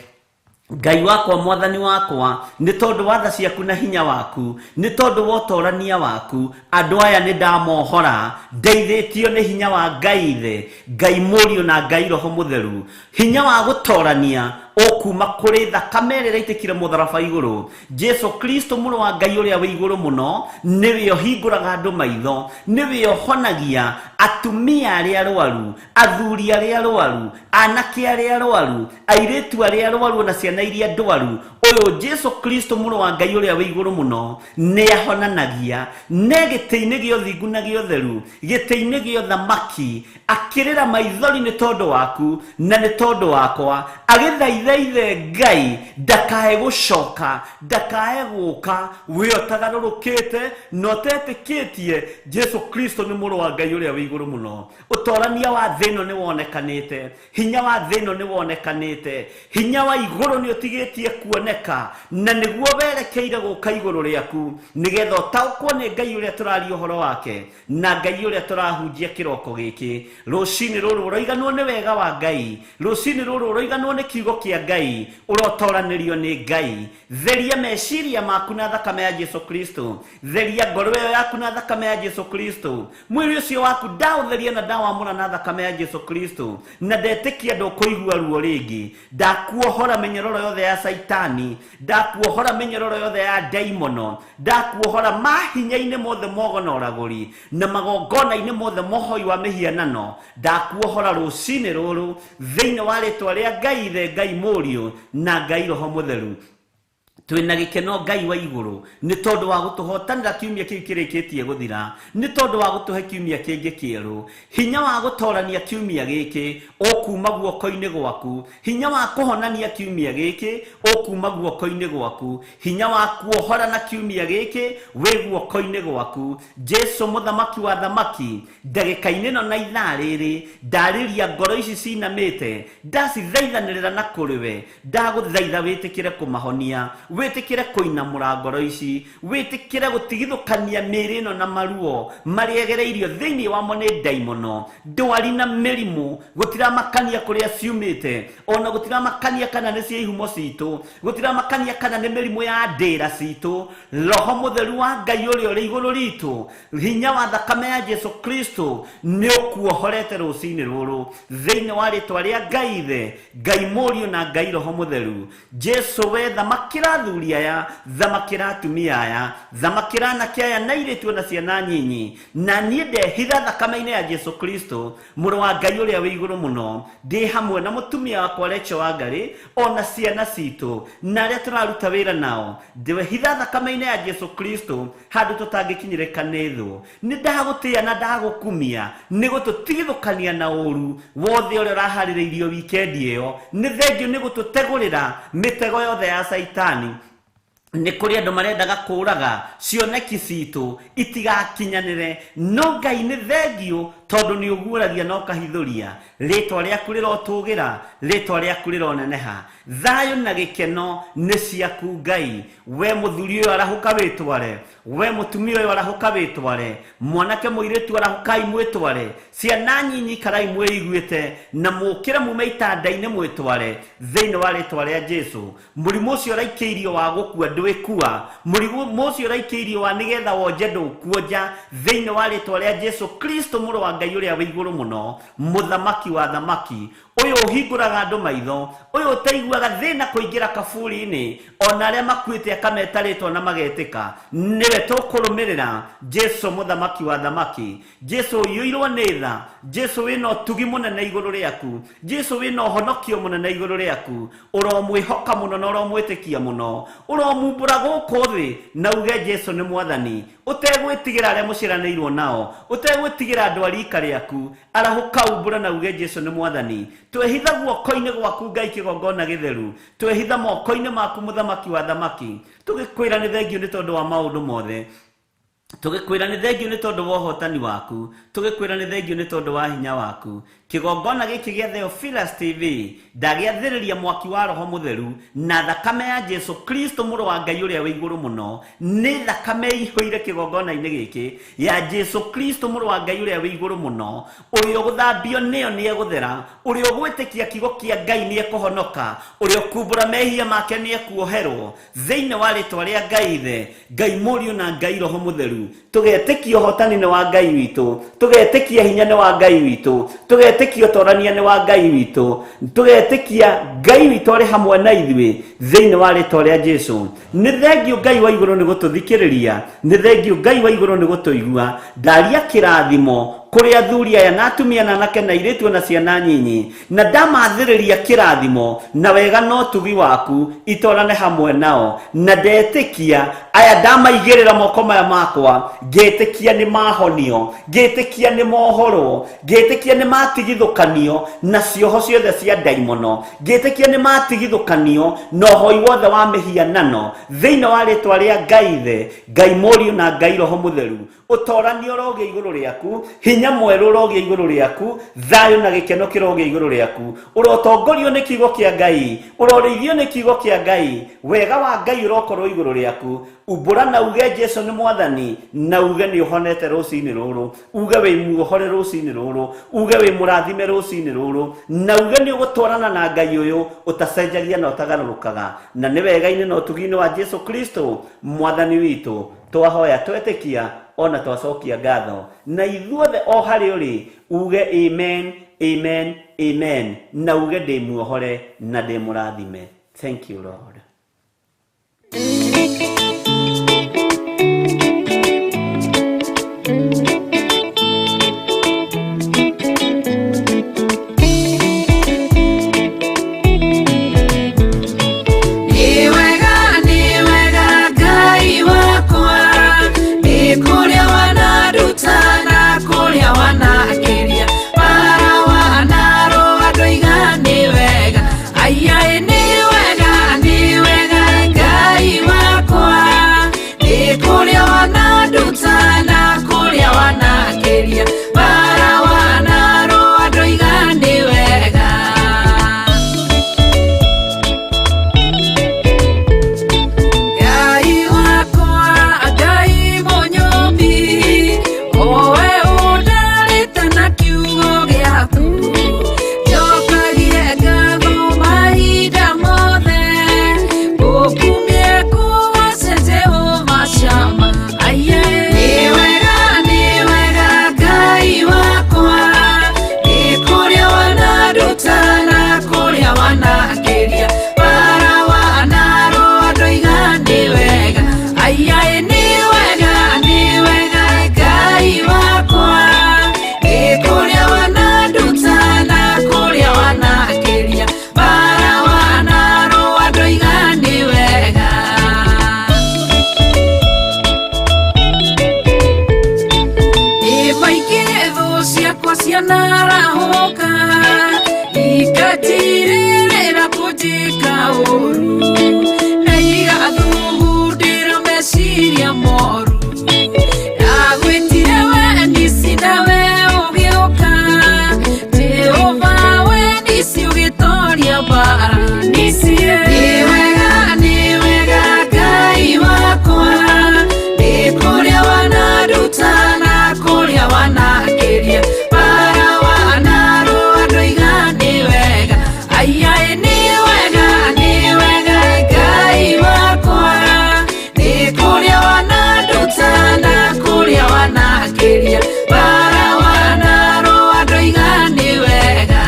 Ngai wakwa, mwathani wakwa, nĩ tondũ wa tha ciaku na hinya waku, nĩ tondũ wa ũtorania waku, andũ aya nĩ ndamohora, ndeithĩtio nĩ hinya wa Ngai Ithe, Ngai Mũriũ na Ngai Roho Mũtheru. Hinya wa gũtorania ũkuma kũrĩ thakame ĩrĩa ĩraitĩkire mũtharaba igũrũ. Jesu Kristo mũrũ wa Ngai ũrĩa wĩ igũrũ mũno, nĩwe ũhingũraga andũ maitho, nĩwe ũhonagia atumia arĩa arwaru, athuri arĩa arwaru, anake arĩa arwaru, airĩtu arĩa arwaru ona ciana iria ndwaru. Ũyũ Jesu Kristo mũrũ wa Ngai ũrĩa wĩ igũrũ mũno nĩ ahonanagia, ne gĩtĩ-inĩ gĩa ũthingu na gĩa ũtheru, gĩtĩ-inĩ gĩa ũthamaki, akĩrĩra maithori nĩ tondũ waku na nĩ tondũ wakwa, agĩthaitha Ithe Ngai ndakae gũcoka, ndakae gũka, we ũtagarũrũkĩte na ũtetĩkĩtie Jesu Kristo nĩ mũrũ wa Ngai ũrĩa wĩ igũrũ mũno. Ũtorania wa thĩ ĩno nĩ wonekanĩte, hinya wa thĩ ĩno nĩ wonekanĩte, hinya wa igũrũ nĩ ũtigĩtie kuoneka, na nĩguo werekeire gũka igũrũ rĩaku, nĩgetha ũtaũkwo nĩ Ngai ũrĩa tũraria ũhoro wake na Ngai ũrĩa tũrahunjia kĩroko gĩkĩ. Rũcinĩ rũrũ ũroiganwo nĩ wega wa Ngai, rũcinĩ rũrũ ũroiganwo nĩ kiugo kĩa Ngai, ũrotoranĩrio nĩ Ngai. Theria meciria maku na thakame ya Jesu Kristo, theria ngoro ĩyo yaku na thakame ya Jesu Kristo, mwĩrĩ ũcio waku ndaũtheria na ndawamũra na thakame ya Jesu Kristo, na ndetĩkia ndũkũigua ruo rĩngĩ. Ndakuohora mĩnyororo yothe ya Caitani, ndakuohora mĩnyororo yothe ya ndaimono, ndakuohora mahinya-inĩ mothe mogo na ũragũri, na magongona-inĩ mothe mohoi wa mĩhianano, ndakuohora rũcinĩ rũrũ thĩinĩ wa rĩtwa rĩa Ngai Ithe, Ngai Mũriũ na Ngai Roho Mũtheru. Twĩna gĩkeno Ngai wa igũrũ nĩ tondũ wa gũtũhotanĩra kiumia kĩu kĩrĩkĩtie gũthira, nĩ tondũ wa gũtũhe kiumia kĩngĩ kĩerũ. Hinya wa gũtorania kiumia gĩkĩ ũkuma guoko-inĩ gwaku, hinya wa kũhonania kiumia gĩkĩ ũkuma guoko-inĩ gwaku, hinya wa kuohorana kiumia gĩkĩ wĩ guoko-inĩ gwaku. Jesu mũthamaki wa thamaki, ndagĩka-inĩ ĩno na ithaa rĩrĩ, ndarĩria ngoro ici cinamĩte, ndacithaithanĩrĩra na kũrĩ we, ndagũthaitha wĩtĩkĩre kũmahonia, wĩtĩkĩre kũinamũra ngoro ici, wĩtĩkĩre gũtigithũkania mĩĩrĩ ĩno na maruo marĩa ĩgereirio thĩinĩ wamo nĩ ndaimono, ndwari na mĩrimũ. Gũtiramakania kũrĩa ciumĩte, ona gũtiramakania kana nĩ cia ihumo citũ, gũtiramakania kana nĩ mĩrimũ ya ndĩra citũ. Roho Mũtheru wa Ngai ũrĩa ũrĩ igũrũ ritũ, hinya wa thakame ya Jesu Kristo nĩ ũkuohorete rũcinĩ rũrũ thĩinĩ wa rĩtwa rĩa Ngai Ithe, Ngai Mũriũ na Ngai Roho Mũtheru. Jesu we thamakĩra athuri aya, thamakĩra atumia aya, thamakĩra anake aya na airĩtu na ciana nyinyi. Na niĩ ndehitha thakame-inĩ ya Jesu Kristo, mũrũ wa Ngai ũrĩa wĩ igũrũ mũno, ndĩ hamwe na mũtumia wakwa Rachel Wangari, ona ciana citũ na arĩa tũraruta wĩra nao. Ndehitha thakame-inĩ ya Jesu Kristo handũ tũtangĩkinyĩrĩka nĩ thũ. Nĩ ndagũtĩĩa na ndagũkumia nĩ gũtũtigithũkania na ũru wothe ũrĩa ũraharĩrĩirio wikendi ĩyo. Nĩ thengio nĩ gũtũtegũrĩra mĩtego yothe ya Caitani. Nĩ kũrĩ andũ marendaga kũraga cioneki citũ itigakinyanĩre, no Ngai nĩ thengio tondũ nĩ ũguũragia na ũkahithũria. Rĩtwa rĩaku rĩrotũgĩra, rĩtwa rĩaku rĩroneneha. Thayũ na gĩkeno nĩ ciaku Ngai. We mũthuri ũyũ arahũka wĩtware, we mũtumia ũyũ arahũka wĩtware, mwanake mũirĩtu arahũkai mwĩtware, ciana nyinyi ikarai mwĩiguĩte na mũkĩre mume itanda-inĩ mwĩtware thĩinĩ wa rĩtwa rĩa Jesu. Mũrimũ ũcio ũraikĩirio wa gũkua ndwĩkua, mũrimũ ũcio ũraikĩirio wa nĩgetha wonje ndũkuonja thĩinĩ wa rĩtwa rĩa Jesu Kristo mũrũ wa Ngai ũrĩa wĩ igũrũ mũno, mũthamaki wa thamaki, ũyũ ũhingũraga andũ maitho, ũyũ ũtaiguaga thĩna kũingĩra kaburi-inĩ, ona arĩa makuĩte akameta rĩtwa na magetĩka. Nĩwe tũkũrũmĩrĩra, Jesu mũthamaki wa thamaki, Jesu ũiyũirwo nĩ tha, Jesu wĩna ũtugi mũnene igũrũ rĩaku, Jesu wĩna ũhonokio mũnene igũrũ rĩaku. Ũromwĩhoka mũno na ũromwĩtĩkia mũno, ũromumbũra gũkũ thĩ na uge Jesu nĩ mwathani, ũtegwĩtigĩra arĩa mũciaranĩirwo nao, ũtegwĩtigĩra andũ a rika rĩaku. Arahũka umbũra na uge Jesu nĩ mwathani. Twehitha guoko-inĩ gwaku Ngai kĩgongona gĩtheru, twehitha moko-inĩ maku mũthamaki wa thamaki. Tũgĩkwĩra nĩ thengio nĩ tondũ wa maũndũ mothe, tũgĩkwĩra nĩ thengio nĩ tondũ wa ũhotani waku, tũgĩkwĩra nĩ thengio nĩ tondũ wa hinya waku. Kĩgongona gĩkĩ gĩa Theophilus TV ndagĩathĩrĩria mwaki wa Roho Mũtheru na thakame ya Jesu Kristo mũrũ wa Ngai ũrĩa wĩ igũrũ mũno. Nĩ thakame ĩihũire kĩgongona-inĩ gĩkĩ ya Jesu Kristo mũrũ wa Ngai ũrĩa wĩ igũrũ mũno. Ũrĩa ũgũthambio nĩyo nĩ egũthera, ũrĩa ũgwĩtĩkia kiugo kĩa Ngai nĩ ekũhonoka, ũrĩa ũkumbũra mehia make nĩ ekuoherwo thĩinĩ wa rĩtwa rĩa Ngai Ithe, Ngai Mũriũ na Ngai Roho Mũtheru. Tũgetĩkia ũhotani nĩ wa Ngai witũ, tũgetĩkia hinya nĩ wa Ngai witũ, tũgetĩkia ũtorania nĩ wa Ngai witũ, tũgetĩkia Ngai witũ arĩ hamwe na ithuĩ thĩinĩ wa rĩtwa rĩa Jesu. Nĩ thengio Ngai wa igũrũ nĩ gũtũthikĩrĩria, nĩ thengio Ngai wa igũrũ nĩ gũtũigua. Ndaria kĩrathimo kũrĩ athuri aya na atumia na anake na airĩtu na ciana nyinyi, na ndamathĩrĩria kĩrathimo na wega na ũtugi waku itwarane hamwe nao. Na ndetĩkia aya ndamaigĩrĩra moko maya makwa, ngĩtĩkia nĩ mahonio, ngĩtĩkia nĩ mohorwo, ngĩtĩkia nĩ matigithũkanio na cioho ciothe cia ndaimono, ngĩtĩkia nĩ matigithũkanio na ũhoi wothe wa mĩhianano thĩinĩ wa rĩtwa rĩa Ngai Ithe, Ngai Mũriũ na Ngai Roho Mũtheru. Ũtorania ũrogĩa igũrũ rĩaku, hinya mwerũ ũrogĩa igũrũ rĩaku, thayũ na gĩkeno kĩrogĩa igũrũ rĩaku. Ũrotongorio nĩ kiugo kĩa Ngai, ũrorĩithio nĩ kiugo kĩa Ngai, wega wa Ngai ũrokorwo igũrũ rĩaku. Umbũra na uge Jesu nĩ mwathani, na uge nĩ ũhonete rũcinĩ rũrũ, uge wĩ muohore rũcinĩ rũrũ, uge wĩ mũrathime rũcinĩ rũrũ, na uge nĩ ũgũtwarana na Ngai ũyũ ũtacenjagia na ũtagarũrũkaga. Na nĩ wega-inĩ na ũtugi-inĩ wa Jesu Kristo mwathani witũ twahoya twetĩkia ona twacokia ngatho, na ithuothe o harĩ ũrĩ uge amen, amen, amen, na uge ndĩ muohore na ndĩ mũrathime. Thank you Lord. Nĩ wega, nĩ wega Ngai wakwa, nĩ kũrĩa wananduta na kũrĩa wanakĩria, bara wanarũa ndoiga nĩ wega, aiyaĩ nĩ wega, nĩ wega. wanakĩria bara wanarũa ndoiga nĩ wega.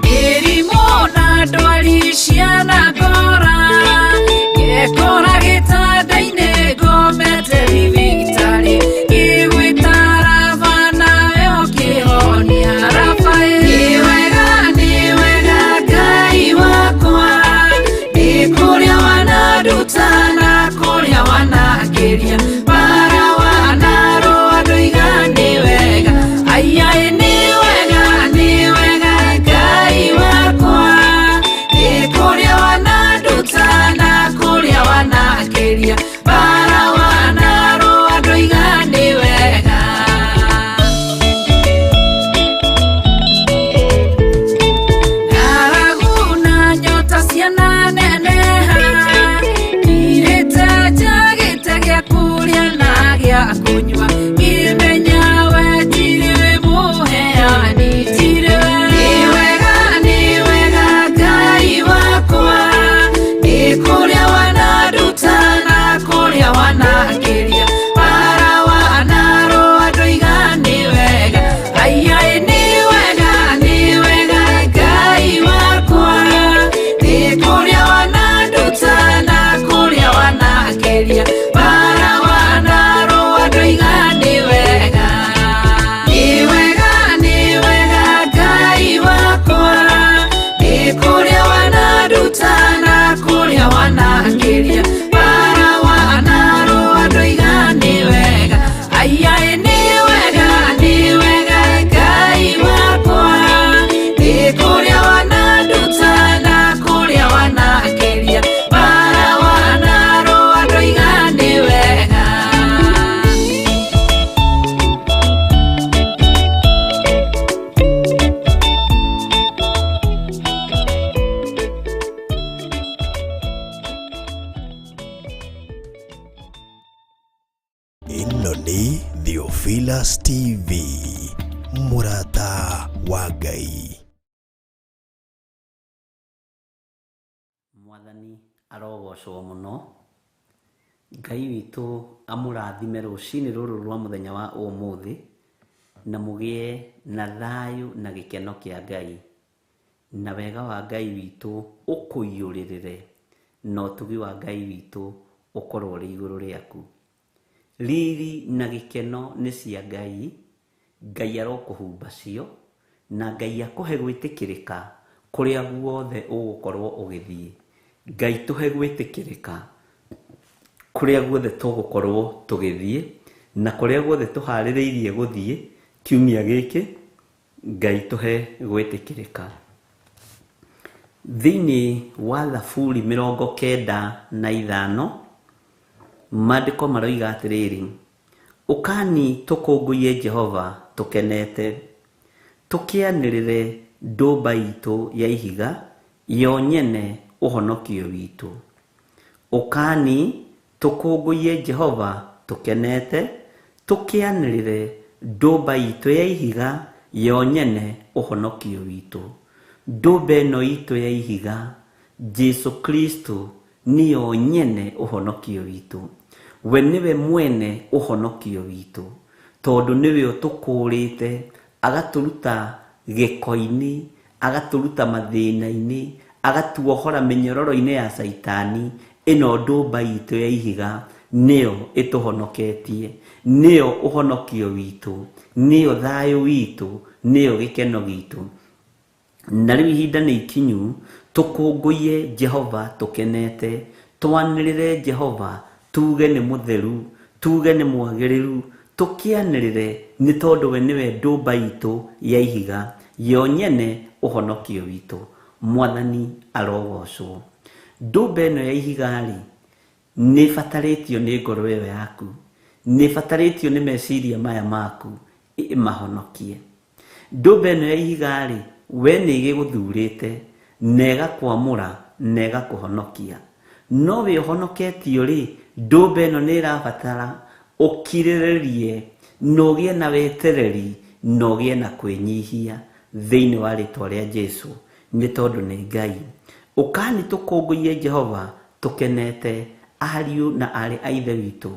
Mĩrimũ na ndwari ciana ngora, ngekora gĩtanda-inĩ ngomete thibitarĩ, ngĩgwĩta Raba nawe ũkĩhonia. Raba nĩ wega, nĩ wega Ngai wakwa, nĩ kũrĩa wananduta na kũrĩa wanakĩria, bara wanarũa ndoiga nĩ wega. Aiai nĩ wega, nĩ wega Ngai wakwa, nĩ kũrĩa wananduta na kũrĩa wanakĩria, bara wanarũa ndoiga nĩ wega. Ng'aragu na nyota ciananeneha, ngirĩte njagĩte gĩa kũrĩa na gĩa kũnyua, ngĩmenya we tirĩ mũheani, tirĩ we. Nĩ wega, nĩ wega Ngai wakwa, nĩ kũrĩa wananduta na kũrĩa wanakĩria, bara wanarũa ndoiga nĩ wega. Aiai nĩ wega, nĩ wega Ngai wakwa, nĩ kũrĩa wananduta na kũrĩa wanakĩria, bara wanarũa ndoiga nĩ wega. Nĩ wega, nĩ wega Ngai wakwa, nĩ kũrĩa wananduta na kũrĩa wanakĩria, bara wanarũa ndoiga nĩ wega. Aiai nĩ wega, nĩ wega Ngai wakwa, nĩ kũrĩa wananduta na kũrĩa wanakĩria, bara wanarũa ndoiga nĩ wega. Ĩno nĩ Theophilus TV, mũrata wa Ngai. Mwathani arogocwo mũno. Ngai witũ amũrathime rũcinĩ rũrũ rwa mũthenya wa ũmũthĩ, na mũgĩe na thayũ na gĩkeno kĩa Ngai, na wega wa Ngai witũ ũkũiyũrĩrĩre, na ũtugi wa Ngai witũ ũkorwo ũrĩ igũrũ rĩaku. Riri na gĩkeno nĩ cia Ngai, Ngai arokũhumba cio, na Ngai akũhe gwĩtĩkĩrĩka kũrĩa guothe ũgũkorwo ũgĩthiĩ. Ngai tũhe gwĩtĩkĩrĩka kũrĩa guothe tũgũkorwo tũgĩthiĩ, na kũrĩa guothe tũharĩrĩirie gũthiĩ kiumia gĩkĩ, Ngai tũhe gwĩtĩkĩrĩka. Thĩinĩ wa Thaburi 95, maandĩko maroiga atĩrĩrĩ, ũkani tũkũngũiye Jehova tũkenete, tũkĩanĩrĩre ndũmba itũ ya ihiga, yo nyene ũhonokio witũ. Ũkani tũkũngũiye Jehova tũkenete, tũkĩanĩrĩre ndũmba itũ ya ihiga, yo nyene ũhonokio witũ. Ndũmba ĩno itũ ya ihiga, Jesu Kristo nĩyo nyene ũhonokio witũ. We nĩwe mwene ũhonokio witũ, tondũ nĩwe ũtũkũrĩte, agatũruta gĩko-inĩ, agatũruta mathĩna-inĩ, agatuohora mĩnyororo-inĩ ya Caitani. Ĩno ndũmba itũ ya ihiga nĩyo ĩtũhonoketie, nĩyo ũhonokio witũ, nĩyo thayũ witũ, nĩyo gĩkeno gitũ. Na rĩu ihinda nĩ ikinyu tũkũngũiye Jehova tũkenete, twanĩrĩre Jehova tuge nĩ mũtheru, tuge nĩ mwagĩrĩru, tũkĩanĩrĩre nĩ tondũ we nĩwe ndũmba itũ ya ihiga, yo nyene ũhonokio witũ. Mwathani arogocwo. Ndũmba ĩno ya ihiga-rĩ, nĩ ĩbatarĩtio nĩ ngoro ĩyo yaku, nĩ ĩbatarĩtio nĩ meciria maya maku, ĩmahonokie. Ndũmba ĩno ya ihiga-rĩ, we nĩ ĩgĩgũthurĩte, na ĩgakwamũra, na ĩgakũhonokia. No we ũhonoketio-rĩ, ndũmba ĩno nĩ ĩrabatara ũkirĩrĩrie na ũgĩe na wetereri Na ũgĩe na kwĩnyihia thĩinĩ wa rĩtwa rĩa Jesu, nĩ tondũ nĩ Ngai. Ũkani tũkũngũiye Jehova tũkenete, ariũ na aarĩ a Ithe witũ.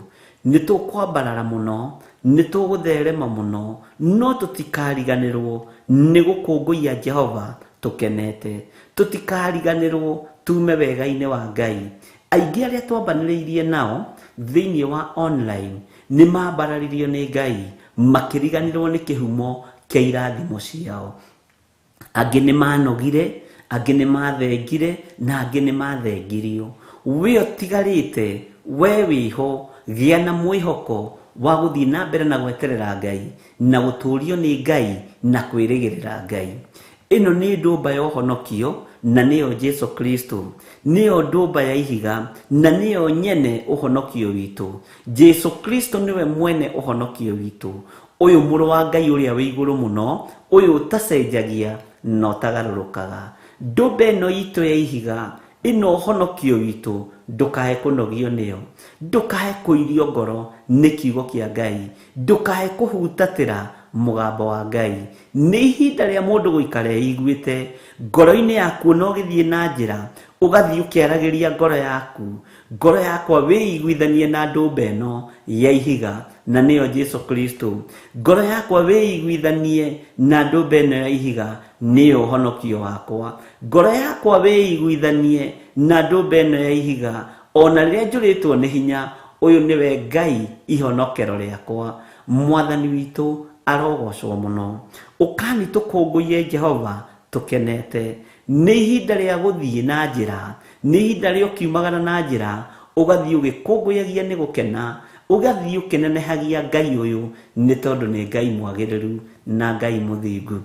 Nĩ tũkwambarara mũno, nĩ tũgũtherema mũno, no tũtikariganĩrwo nĩ gũkũngũiya Jehova tũkenete. Tũtikariganĩrwo tume wega-inĩ wa Ngai. Aingĩ arĩa twambanĩrĩirie nao thĩinĩ wa online nĩ mambararirio nĩ Ngai, makĩriganĩrwo nĩ kĩhumo kĩa irathimo ciao. Angĩ nĩ manogire, angĩ nĩ mathengire, na angĩ nĩ mathengirio. We ũtigarĩte, we wĩho, gĩa na mwĩhoko wa gũthiĩ na mbere na gweterera Ngai, na gũtũũrio nĩ Ngai, na kwĩrĩgĩrĩra Ngai. Ĩno nĩ ndũmba ya ũhonokio, na nĩyo Jesu Kristo. Nĩyo ndũmba ya ihiga, na nĩyo nyene ũhonokio witũ. Jesu Kristo nĩwe mwene ũhonokio witũ. Ũyũ mũrũ wa Ngai ũrĩa wĩ igũrũ mũno, ũyũ ũtacenjagia na ũtagarũrũkaga. Ndũmba ĩno itũ ya ihiga, ĩno ũhonokio witũ, ndũkae kũnogio nĩyo. Ndũkae kũirio ngoro nĩ kiugo kĩa Ngai. Ndũkae kũhutatĩra mũgambo wa Ngai. Nĩ ihinda rĩa mũndũ gũikara eiguĩte ngoro-inĩ yaku, ona ũgĩthiĩ na njĩra, ũgathiĩ ũkĩaragĩria ngoro yaku. Ngoro yakwa wĩiguithanie na ndũmba ĩno ya ihiga, na nĩyo Jesu Kristo. Ngoro yakwa wĩiguithanie na ndũmba ĩno ya ihiga, nĩyo ũhonokio wakwa. Ngoro yakwa wĩiguithanie na ndũmba ĩno ya ihiga, ona rĩrĩa njũrĩtwo nĩ hinya, ũyũ nĩwe Ngai ihonokero rĩakwa. Mwathani witũ arogocwo mũno. Ũkani tũkũngũiye Jehova tũkenete. Nĩ ihinda rĩa gũthiĩ na njĩra, nĩ ihinda rĩa ũkiumagara na njĩra, ũgathiĩ ũgĩkũngũyagia nĩ gũkena, ũgathiĩ ũkĩnenehagia Ngai ũyũ, nĩ tondũ nĩ Ngai mwagĩrĩru na Ngai mũthingu.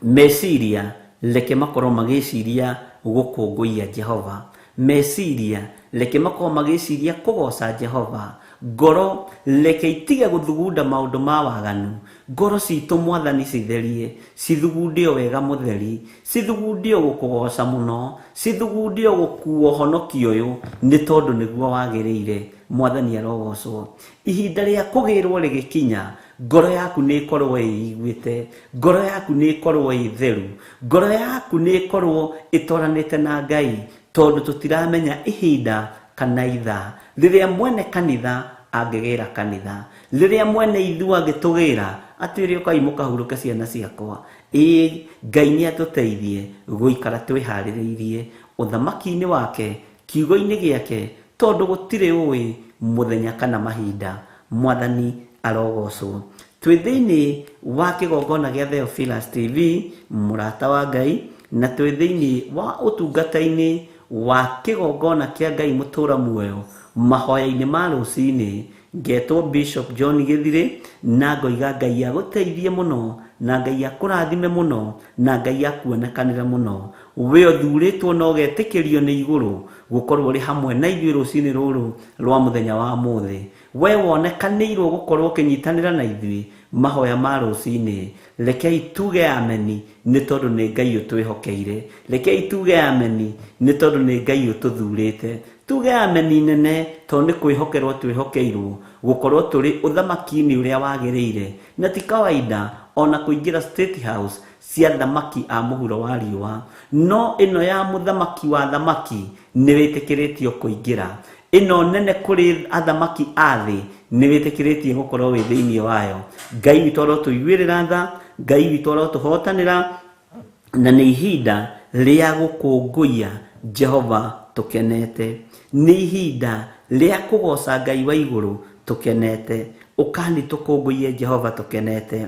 Meciria reke makorwo magĩciria gũkũngũiya Jehova. Meciria reke makorwo magĩciria kũgoca Jehova. Ngoro reke itige gũthugunda maũndũ ma waganu. Ngoro citũ Mwathani citherie, cithugunde o wega mũtheri, cithugunde o gũkũgoca mũno, cithugunde o gũkuua ũhonokio ũyũ, nĩ tondũ nĩguo wagĩrĩire. Mwathani arogocwo. Ihinda rĩa kũgĩrwo rĩgĩkinya, ngoro yaku nĩ ĩkorwo ĩiguĩte, ngoro yaku nĩ ĩkorwo ĩ theru, ngoro yaku nĩ ĩkorwo ĩtwaranĩte na Ngai, tondũ tũtiramenya ihinda kana ithaa rĩrĩa mwene kanitha angĩgĩra kanitha, rĩrĩa mwene ithuĩ angĩtũgĩra atwĩre ũkai mũkahurũke ciana ciakwa. Ĩĩ, Ngai nĩ atũteithie gũikara twĩharĩrĩirie ũthamaki-inĩ wake, kiugo-inĩ gĩake, tondũ gũtirĩ ũĩ mũthenya kana mahinda. Mwathani arogocwo. Twĩ thĩinĩ wa kĩgongona gĩa Theophilus TV, mũrata wa Ngai, na twĩ thĩinĩ wa ũtungata-inĩ wa kĩgongona kĩa Ngai mũtũra muoyo, mahoya-inĩ ma rũcinĩ. Ngetwo Bishop John Gĩthirĩ, na ngoiga Ngai agũteithie mũno, na Ngai akũrathime mũno, na Ngai akuonekanĩre mũno. We ũthurĩtwo na ũgetĩkĩrio nĩ igũrũ gũkorwo ũrĩ hamwe na ithuĩ rũcinĩ rũrũ rwa mũthenya wa mũthĩ. We wonekanĩirwo gũkorwo ũkĩnyitanĩra na ithuĩ mahoya ma rũcinĩ, rekei tuge ameni, nĩ tondũ nĩ Ngai ũtwĩhokeire. Rekei tuge ameni, nĩ tondũ nĩ Ngai ũtũthurĩte. Tuge ameni nene, tondũ nĩ kwĩhokerwo twĩhokeirwo gũkorwo tũrĩ ũthamaki-inĩ ũrĩa wagĩrĩire. Na ti kawaida ona kũingĩra State House cia thamaki a mũhuro wa riũa, no ĩno ya mũthamaki wa thamaki nĩ wĩtĩkĩrĩtio kũingĩra. Ĩno nene kũrĩ athamaki a thĩ nĩ wĩtĩkĩrĩtio gũkorwo wĩ thĩinĩ wayo. Ngai witũ arotũiguĩrĩra tha, Ngai witũ arotũhotanĩra, na nĩ ihinda rĩa gũkũngũiya Jehova tũkenete. Nĩ ihinda rĩa kũgoca Ngai wa igũrũ tũkenete. Ũkani tũkũngũiye Jehova tũkenete,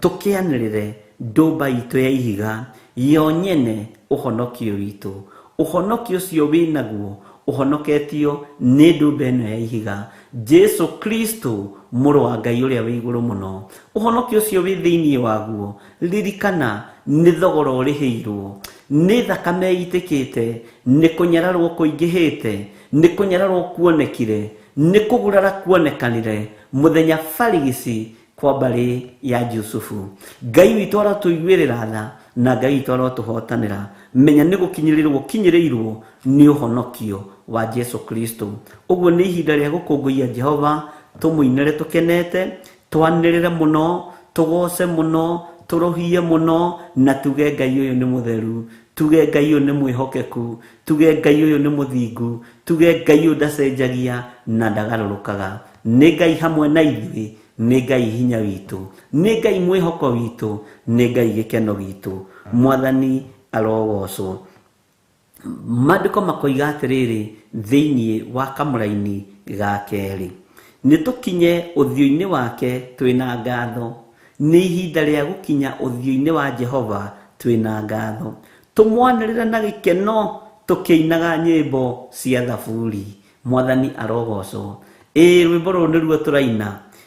tũkĩanĩrĩre ndũmba itũ ya ihiga, yo nyene ũhonokio witũ. Ũhonokio ũcio wĩnaguo ũhonoketio nĩ ndũmba ĩno ya ihiga, Jesu Kristo mũrũ wa Ngai ũrĩa wĩ igũrũ mũno. Ũhonokio ũcio wĩ thĩinĩ waguo, ririkana nĩ thogora ũrĩhĩirwo, nĩ thakame ĩitĩkĩte, nĩ kũnyararwo kũingĩhĩte, nĩ kũnyararwo kuonekire, nĩ kũgurara kuonekanire mũthenya barigici kwa mbarĩ ya Jusufu. Ngai witũ arotũiguĩrĩra tha, na Ngai witũ arotũhotanĩra. Menya nĩ gũkinyĩrĩrwo ũkinyĩrĩirwo nĩ ũhonokio wa Jesu Kristo. Ũguo nĩ ihinda rĩa gũkũngũiya Jehova, tũmũinĩre tũkenete, twanĩrĩre mũno, Tũgoce mũno, tũrũhie mũno, na tuge Ngai ũyũ nĩ mũtheru, tuge Ngai ũyũ nĩ mwĩhokeku, tuge Ngai ũyũ nĩ mũthingu, tuge Ngai ũyũ ndacenjagia na ndagarũrũkaga. Nĩ Ngai hamwe na ithuĩ, nĩ Ngai hinya witũ, nĩ Ngai mwĩhoko witũ, nĩ Ngai gĩkeno gitũ. Mwathani arogocwo. Maandĩko makoiga atĩrĩrĩ thĩinĩ wa kamũraini ga kerĩ, nĩ tũkinye ũthiũ-inĩ wake twĩ na ngatho. Nĩ ihinda rĩa gũkinya ũthiũ-inĩ wa Jehova twĩ na ngatho, tũmwanĩrĩre na gĩkeno tũkĩinaga nyĩmbo cia thaburi. Mwathani arogocwo. Ĩĩ, rwĩmbo rũrũ nĩruo tũraina,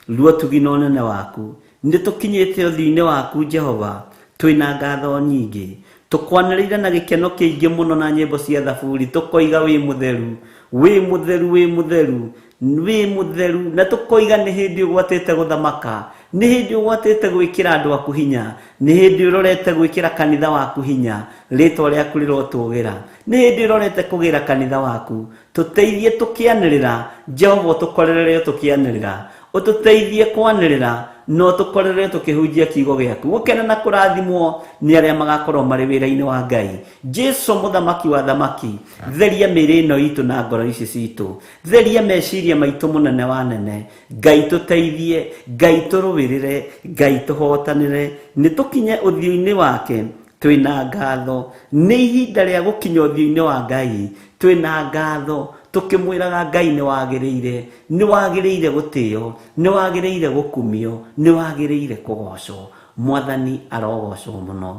ruo tugi na ũnene waku. Nĩ tũkinyĩte ũthiũ-inĩ waku Jehova twĩ na ngatho nyingĩ, tũkwanĩrĩire na gĩkeno kĩingĩ mũno na nyĩmbo cia thaburi, tũkoiga wĩ mũtheru, wĩ mũtheru, wĩ mũtheru, wĩ mũtheru, na tũkoiga nĩ hĩndĩ ũgwatĩte gũthamaka, nĩ hĩndĩ ũgwatĩte gwĩkĩra andũ aku hinya, nĩ hĩndĩ ũrorete gwĩkĩra kanitha waku hinya, rĩtwa rĩaku rĩrotũgĩra, nĩ hĩndĩ ũrorete kũgĩra kanitha waku. Tũteithie tũkĩanĩrĩra, Jehova, ũtũkorerere tũkĩanĩrĩra, ũtũteithie kwanĩrĩra na ũtũkorerere tũkĩhunjia kiugo gĩaku. Gũkena na kũrathimwo nĩ arĩa magakorwo marĩ wĩra-inĩ wa Ngai. Jesu mũthamaki wa thamaki, theria mĩĩrĩ ĩno itũ na ngoro ici citũ, theria meciria maitũ mũnene wa nene. Ngai tũteithie, Ngai tũrũĩrĩre, Ngai tũhotanĩre, nĩ tũkinye ũthiũ-inĩ wake twĩna ngatho. Nĩ ihinda rĩa gũkinya ũthiũ-inĩ wa Ngai twĩna ngatho, tũkĩmwĩraga Ngai nĩ wagĩrĩire, nĩ wagĩrĩire gũtĩo, nĩ wagĩrĩire gũkumio, nĩ wagĩrĩire kũgocwo. Mwathani arogocwo mũno.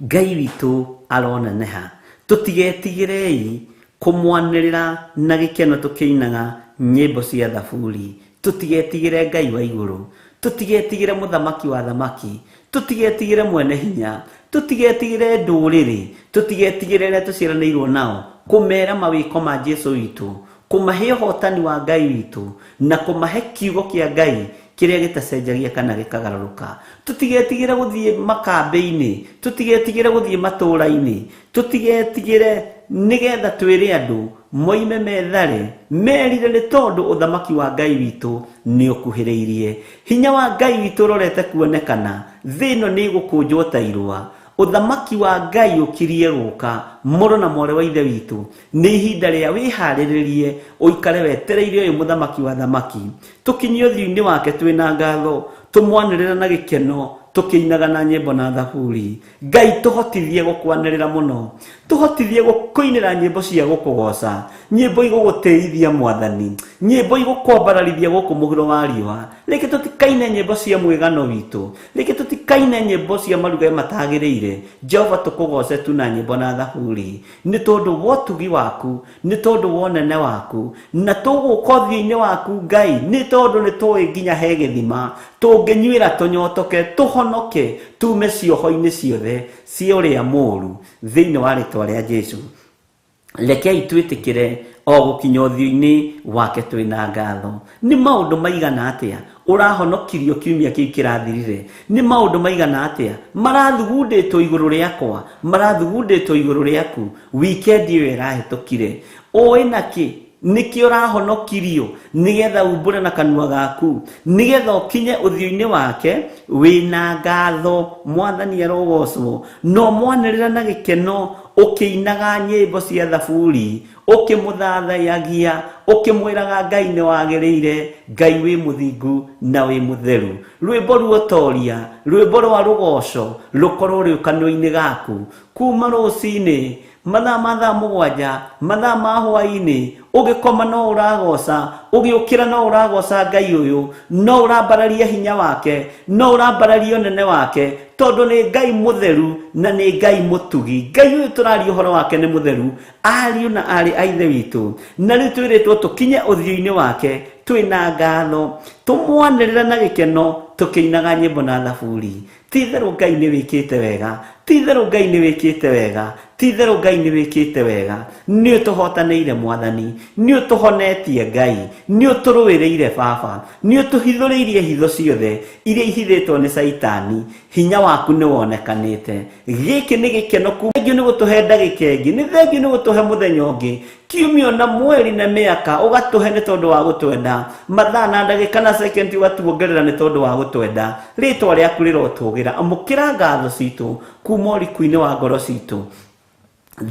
Ngai witũ aroneneha. Tũtigetigĩrei kũmwanĩrĩra na gĩkeno tũkĩinaga nyĩmbo cia thaburi. Tũtigetigĩre Ngai wa igũrũ, tũtigetigĩre mũthamaki wa thamaki, tũtigetigĩre mwene hinya, tũtigetigĩre ndũrĩrĩ, tũtigetigĩre arĩa tũciaranĩirwo nao, kũmera mawĩko ma Jesu witũ, kũmahe ũhotani wa Ngai witũ, na kũmahe kiugo kĩa Ngai kĩrĩa gĩtacenjagia kana gĩkagarũrũka. Tũtigetigĩre gũthiĩ makambĩ-inĩ, tũtigetigĩre gũthiĩ matũũra-inĩ, tũtigetigĩre nĩgetha twĩre andũ moime methare merire, nĩ tondũ ũthamaki wa Ngai witũ nĩ ũkuhĩrĩirie. Hinya wa Ngai witũ ũrorete kuonekana, thĩ ĩno nĩ ĩgũkũnjwo ta irũa. Ũthamaki wa Ngai ũkirie gũka. Mũrũ na mwarĩ wa Ithe witũ, nĩ ihinda rĩa wĩharĩrĩrie, ũikare wetereire ũyũ mũthamaki wa thamaki. Tũkinyie ũthiũ-inĩ wake twĩna ngatho, tũmwanĩrĩre na gĩkeno tũkĩinaga na nyĩmbo na thaburi. Ngai tũhotithie gũkwanĩrĩra mũno, tũhotithie gũkũinĩra nyĩmbo cia gũkũgoca, nyĩmbo igũgũtĩithia Mwathani, nyĩmbo igũkwambararithia gũkũ mũhuro wa riũa. Reke tũtikaine nyĩmbo cia mwĩgano witũ, reke tũtikaine nyĩmbo cia maruga matagĩrĩire. Jehova, tũkũgoce tu na nyĩmbo na thaburi, nĩ tondũ wa ũtugi waku, nĩ tondũ wa ũnene waku, na tũgũka ũthiũ-inĩ waku Ngai, nĩ tondũ nĩ tũĩ nginya he gĩthima tũngĩnyuĩra tũnyotoke, tũhonoke tume cioho-inĩ ciothe cia ũrĩa mũũru, thĩinĩ wa rĩtwa rĩa Jesu. Rekei twĩtĩkĩre o gũkinya ũthiũ-inĩ wake twĩna ngatho. Nĩ maũndũ maigana atĩa ũrahonokirio kiumia kĩu kĩrathirire? Nĩ maũndũ maigana atĩa marathugundĩtwo igũrũ rĩakwa, marathugundĩtwo igũrũ rĩaku wikendi ĩyo ĩrahĩtũkire? Ũĩ nakĩ nĩkĩo ũrahonokirio? Nĩgetha umbũre na kanua gaku, nĩgetha ũkinye ũthiũ-inĩ wake wĩna ngatho. Mwathani arogocwo. No mwanĩrĩra na gĩkeno ũkĩinaga nyĩmbo cia thaburi, ũkĩmũthathayagia, ũkĩmwĩraga Ngai nĩ wagĩrĩire, Ngai wĩ mũthingu na wĩ mũtheru. Rwĩmbo ruotoria, rwĩmbo rwa rũgoco rũkorwo rwĩ kanua-inĩ gaku kuma rũcinĩ, mathaa ma thaa 7, mathaa ma hwaĩ-inĩ, ũgĩkoma no ũragoca, ũgĩũkĩra no ũragoca Ngai ũyũ, no ũrambararia hinya wake, no ũrambararia ũnene wake, tondũ nĩ Ngai mũtheru na nĩ Ngai mũtugi. Ngai ũyũ tũraria ũhoro wake nĩ mũtheru, ariũ na aarĩ a Ithe witũ. Na rĩu twĩrĩtwo tũkinye ũthiũ-inĩ wake twĩna ngatho, tũmwanĩrĩre na gĩkeno tũkĩinaga nyĩmbo na thaburi. Ti-itherũ Ngai nĩ wĩkĩte wega, ti-itherũ Ngai nĩ wĩkĩte wega, ti-itherũ Ngai nĩ wĩkĩte wega. Nĩ ũtũhotanĩire Mwathani, nĩ ũtũhonetie Ngai, nĩ ũtũrũĩrĩire Baba, nĩ ũtũhithũrĩirie hitho ciothe iria ihithĩtwo nĩ Caitani. Hinya waku nĩ wonekanĩte. Gĩkĩ nĩ gĩkeno kuma. Thengiũ nĩ gũtũhe ndagĩka ĩngĩ, nĩ thengiũ nĩ gũtũhe mũthenya ũngĩ. Kiumia na mweri na mĩaka ũgatũhe nĩ tondũ wa gũtwenda, mathaa na ndagĩka na sekendi ũgatuongerera nĩ tondũ wa gũtwenda. Rĩtwa rĩaku rĩrotũgĩra. Amũkĩra ngatho citũ kuma ũriku-inĩ wa ngoro citũ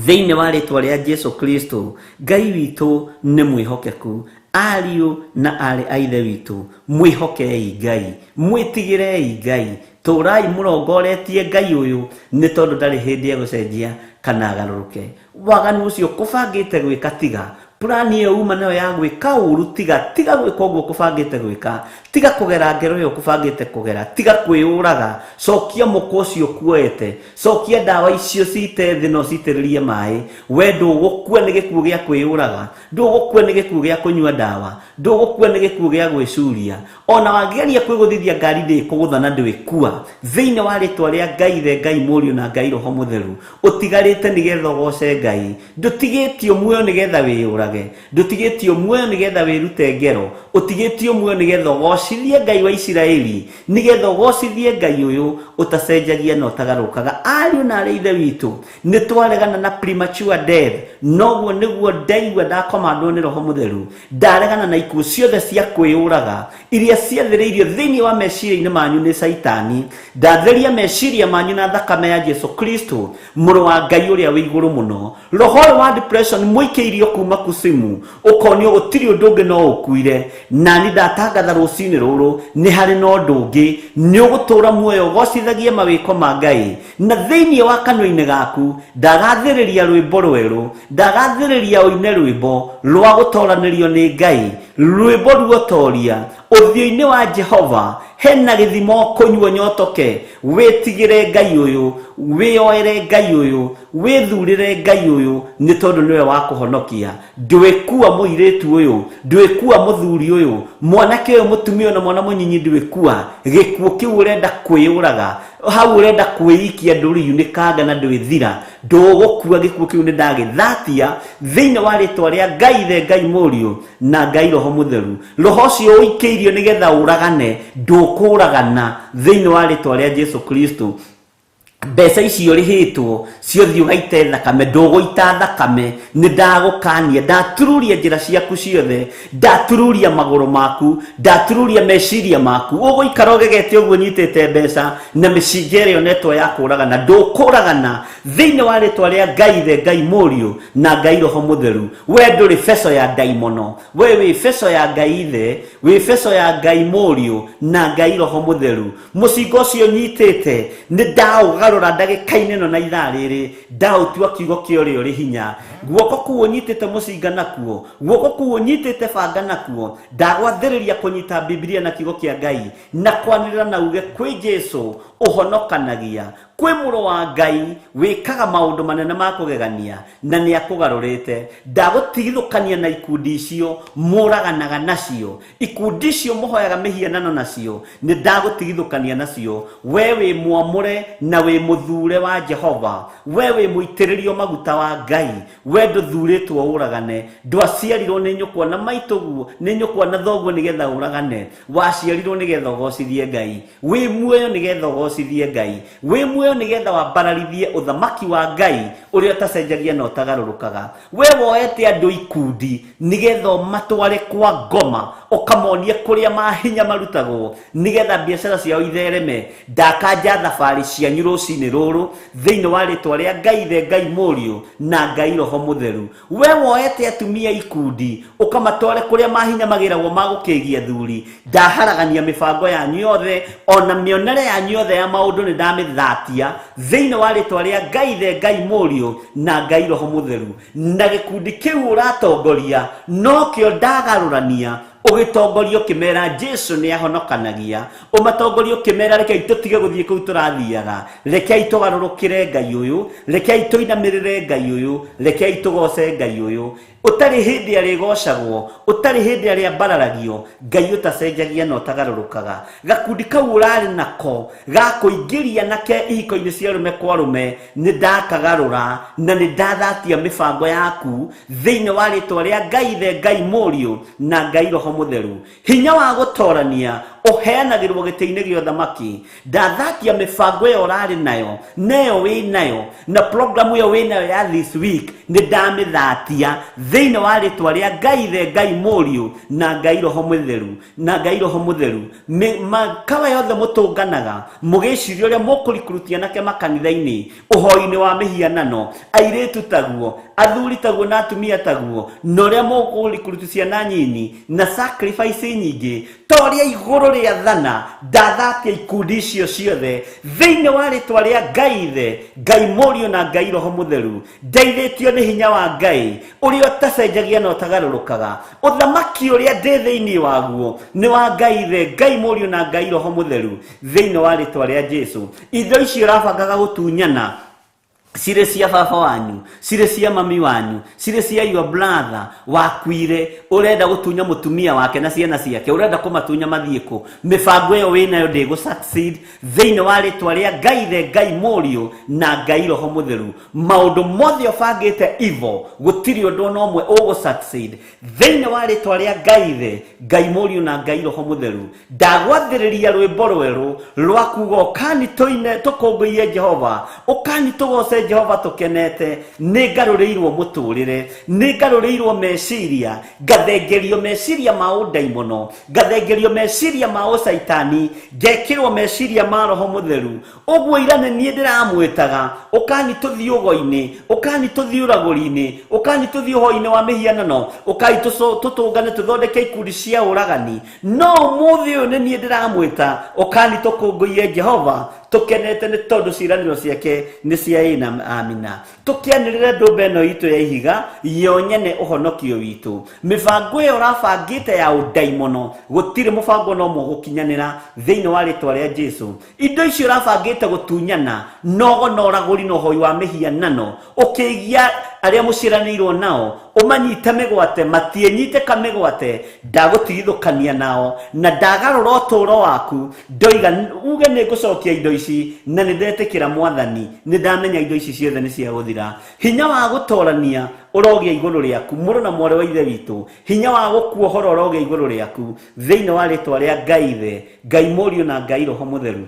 thĩinĩ wa rĩtwa rĩa Jesu Kristo. Ngai witũ nĩ mwĩhokeku. Ariũ na arĩ a ithe witũ, mwĩhokei Ngai, mwĩtigĩrei Ngai, tũrai mũrongoretie Ngai ũyũ, nĩ tondũ ndarĩ hĩndĩ egũcenjia kana agarũrũke. Waganu ũcio kũbangĩte gwĩka, tiga purani ĩyo uma nayo ya gwĩka ũru, tiga tiga gwĩka ũguo kũbangĩte gwĩka, tiga kũgera ngero ĩyo kũbangĩte kũgera, tiga kwĩyũraga. Cokia mũkwa ũcio kuoete, cokia ndawa icio cite thĩ na ũcitĩrĩrie maĩ. We ndũgũkua nĩ gĩkuũ gĩa kwĩyũraga, ndũgũkua nĩ gĩkuũ gĩa kũnyua ndawa, ndũgũkua nĩ gĩkuũ gĩa gwĩcuria. Ona wangĩgeria kwĩgũthithia ngari ndĩkũgũtha na ndwĩkua. Thĩinĩ wa rĩtwa rĩa Ngai Ithe, Ngai Mũriũ na Ngai Roho Mũtheru, ũtigarĩte nĩgetha ũgoce Ngai. Ndũtigĩtio muoyo nĩgetha wĩyũrage, ndũtigĩtio muoyo nĩgetha wĩrute ngero, ũtigĩtio muoyo nĩgetha ũgocithie Ngai wa Isiraeli, nĩgetha ũgocithie Ngai ũyũ ũtacenjagia na ũtagarũrũkaga. Ariũ na arĩ ithe witũ, nĩ twaregana na premature death. Noguo nĩguo ndaigua ndakomandwo nĩ Roho Mũtheru. Ndaregana na ikuũ ciothe cia kwĩyũraga iria ciathĩrĩirio thĩinĩ wa meciria-inĩ manyu nĩ Caitani. Ndatheria meciria manyu na thakame ya Jesu Kristo, mũrũ wa Ngai ũrĩa wĩ igũrũ mũno. Roho ũyũ wa depression mũikĩirio kuma kusimu, ũkonio gũtirĩ ũndũ ũngĩ no ũkuire. Nani ndatangatha rũcinĩ rũrũ nĩ harĩ na ũndũ ũngĩ, nĩ ũgũtũra muoyo ũgocithagie mawĩko ma Ngai, na thĩinĩ wa kanua-inĩ gaku ndagathĩrĩria rwĩmbo rwerũ, ndagathĩrĩria ũine rwĩmbo rwa gũtoranĩrio nĩ Ngai, rwĩmbo ruotoria ũthiũ-inĩ wa Jehova. Hena gĩthimo kũnyua nyotoke. Wĩtigĩre Ngai ũyũ, wĩyoere Ngai ũyũ, wĩthurĩre Ngai ũyũ, nĩ tondũ nĩwe wa kũhonokia. Ndwĩkua mũirĩtu ũyũ, ndwĩkua mũthuri ũyũ, mwanake ũyũ, mũtumia ũyũ na mwana mũnyinyi, ndwĩkua. Gĩkuũ kĩu ũrenda kwĩyũraga hau, ũrenda kwĩikia, ndũrĩunĩkanga na ndwĩthira, ndũgũkua. Gĩkuũ kĩu nĩ ndagĩthatia thĩinĩ wa rĩtwa rĩa Ngai Ithe, Ngai Mũriũ na Ngai Roho Mũtheru. Roho ũcio ũikĩirio nĩgetha ũragane, ndũkũragana thĩinĩ wa rĩtwa rĩa Jesu Kristo. Mbeca icio ũrĩhĩtwo ciothiĩ ũgaite thakame, ndũgũita thakame. Nĩ ndagũkania, ndatururia njĩra ciaku ciothe, ndatururia magũrũ maku, ndatururia meciria maku. Ũgũikara ũgegete ũguo ũnyitĩte mbeca na mĩcinga ĩrĩa onetwo ya kũragana, ndũkũragana thĩinĩ wa rĩtwa rĩa Ngai Ithe, Ngai Mũriũ na Ngai Roho Mũtheru. We ndũrĩ beco ya ndaimono, we wĩ beco ya Ngai Ithe, wĩ beco ya Ngai Mũriũ na Ngai Roho Mũtheru. Mũcinga ũcio nyitĩte nĩ ndaũgarũra ndagĩka-inĩ ĩno na ithaa rĩrĩ, ndaũtua kiugo kĩa ũrĩa ũrĩ hinya. Guoko kũu ũnyitĩte mũcinga nakuo, guoko kũu ũnyitĩte banga nakuo, ndagwathĩrĩria kũnyita Bibilia na kiugo kĩa Ngai na kwanĩrĩra na uge kwĩ Jesu ũhonokanagia, kwĩ mũrũ wa Ngai wĩkaga maũndũ manene ma kũgegania na nĩ akũgarũrĩte. Ndagũtigithũkania na ikundi icio mũraganaga nacio, ikundi icio mũhoyaga mĩhianano nacio, nĩ ndagũtigithũkania nacio. We wĩ mwamũre na wĩ mũthure wa Jehova, we wĩ mũitĩrĩrio maguta wa Ngai. We ndũthurĩtwo ũragane, ndwaciarirwo nĩ nyũkwa na maitũguo, nĩ nyũkwa na thoguo nĩgetha ũragane. Waciarirwo nĩgetha ũgocithie Ngai. Wĩ muoyo nĩgetha ũgocithie Ngai, wĩ muoyo nĩgetha wambararithie ũthamaki wa Ngai ũrĩa ũtacenjagia na ũtagarũrũkaga. We woete andũ ikundi nĩgetha ũmatware kwa ngoma, ũkamonie kũrĩa mahinya marutagwo nĩgetha biacara ciao ithereme. Ndakanja thabarĩ cianyu rũcinĩ rũrũ thĩinĩ wa rĩtwa rĩa Ngai Ithe, Ngai Mũriũ na Ngai Roho Mũtheru. We woete atumia ikundi ũkamatware kũrĩa mahinya magĩragwo ma gũkĩgia athuri. Ndaharagania mĩbango yanyu yothe, ona mĩonere yanyu yothe ya maũndũ nĩ ndamĩthatia thĩinĩ wa rĩtwa rĩa Ngai Ithe, Ngai Mũriũ na Ngai Roho Mũtheru. Na gĩkundi kĩu ũratongoria nokĩo ndagarũrania, ũgĩtongoria ũkĩmera Jesu nĩ ahonokanagia, ũmatongoria ũkĩmera rekei tũtige gũthiĩ kũu tũrathiaga, rekei tũgarũrũkĩre Ngai ũyũ, rekei tũinamĩrĩre Ngai ũyũ, rekei tũgoce Ngai ũyũ ũtarĩ hĩndĩ arĩgocagwo, ũtarĩ hĩndĩ arĩambararagio, Ngai ũtacenjagia na ũtagarũrũkaga. Gakundi kau ũrarĩ nako ga kũingĩria nake ihiko-inĩ cia rũme kwa rũme, nĩ ndakagarũra na nĩ ndathatia mĩbango yaku thĩinĩ wa rĩtwa rĩa Ngai Ithe, Ngai Mũriũ na Ngai Roho Mũtheru. Hinya wa gũtorania Ũheanagĩrwo gĩtĩ-inĩ gĩa ũthamaki. Ndathatia mĩbango ĩyo ũrarĩ nayo, neyo wĩ nayo, na programu ĩyo wĩ nayo ya this week nĩ ndamĩthatia thĩinĩ wa rĩtwa rĩa Ngai Ithe, Ngai Mũriũ na Ngai Roho Mũtheru, na Ngai Roho Mũtheru. Makawa yothe mũtũnganaga mũgĩciria ũrĩa mũkũrikurutia anake makanitha-inĩ, ũhoi-inĩ wa mĩhianano, airĩtu taguo, athuri taguo na atumia taguo, na ũrĩa mũkũrikuruti ciana nyinyi na sacrifice nyingĩ, ta ũrĩa igũrũ rĩathana. Ndathatia ikundi icio ciothe thĩinĩ wa rĩtwa rĩa Ngai Ithe, Ngai Mũriũ na Ngai Roho Mũtheru. Ndeithĩtio nĩ hinya wa Ngai ũrĩa ũtacenjagia na ũtagarũrũkaga. Ũthamaki ũrĩa ndĩ thĩinĩ waguo nĩ wa Ngai Ithe, Ngai Mũriũ na Ngai Roho Mũtheru, thĩinĩ wa rĩtwa rĩa Jesu. Indo icio ũrabangaga gũtunyana cirĩ cia baba wanyu, cirĩ cia mami wanyu, cirĩ cia your brother wakuire, ũrenda gũtunya mũtumia wake na ciana ciake, ũrenda kũmatunya mathiĩ kũ? Mĩbango ĩyo wĩnayo ndĩgũ succeed thĩinĩ wa rĩtwa rĩa Ngai Ithe, Ngai Mũriũ na Ngai Roho Mũtheru. Maũndũ mothe ũbangĩte evil, gũtirĩ ũndũ ona ũmwe ũgũ succeed thĩinĩ wa rĩtwa rĩa Ngai Ithe, Ngai Mũriũ na Ngai Roho Mũtheru. Ndagwathĩrĩria rwĩmbo rwerũ rwa kuga ũkani tũine tũkũngũiye Jehova, ũkani tũgoce Jehova tũkenete. Nĩ ngarũrĩirwo mũtũrĩre, nĩ ngarũrĩirwo meciria, ngathengerio meciria ma ũndaimono, ngathengerio meciria ma ũcaitani, ngekĩrwo meciria ma Roho Mũtheru. Ũguo ira nĩ niĩ ndĩramwĩtaga, ũkani tũthiĩ ũgo-inĩ, ũkani tũthiĩ ũragũri-inĩ, ũkani tũthiĩ ũhoi-inĩ wa mĩhianano, ũkai tũtũngane tũthondeke ikundi cia ũragani. No ũmũthĩ ũyũ nĩ niĩ ndĩramwĩta, ũkani tũkũngũiye Jehova tũkenete, nĩ tondũ ciĩranĩro ciake nĩ cia ĩĩ na amina. Tũkĩanĩrĩre ndũmba ĩno itũ ya ihiga yo nyene ũhonokio witũ. Mĩbango ĩyo ũrabangĩte ya ũndaimono, gũtirĩ mũbango no ũmwe ũgũkinyanĩra thĩinĩ wa rĩtwa rĩa Jesu. Indo icio ũrabangĩte gũtunyana, nogo na ũragũri na ũhoi wa mĩhianano, ũkĩgia arĩa mũciaranĩirwo nao, ũmanyite mĩgwate, matiĩnyitĩka mĩgwate, ndagũtigithũkania nao na ndagarũra ũtũũro waku. Ndoiga uge nĩ ngũcokia indo ici, na nĩ ndetĩkĩra Mwathani, nĩ ndamenya indo ici ciothe nĩ cia gũthira. Hinya wa gũtorania ũrogĩa igũrũ rĩaku, mũrũ na mwarĩ wa Ithe witũ. Hinya wa gũkuohora ũrogĩa igũrũ rĩaku thĩinĩ wa rĩtwa rĩa Ngai Ithe, Ngai Mũriũ na Ngai Roho Mũtheru.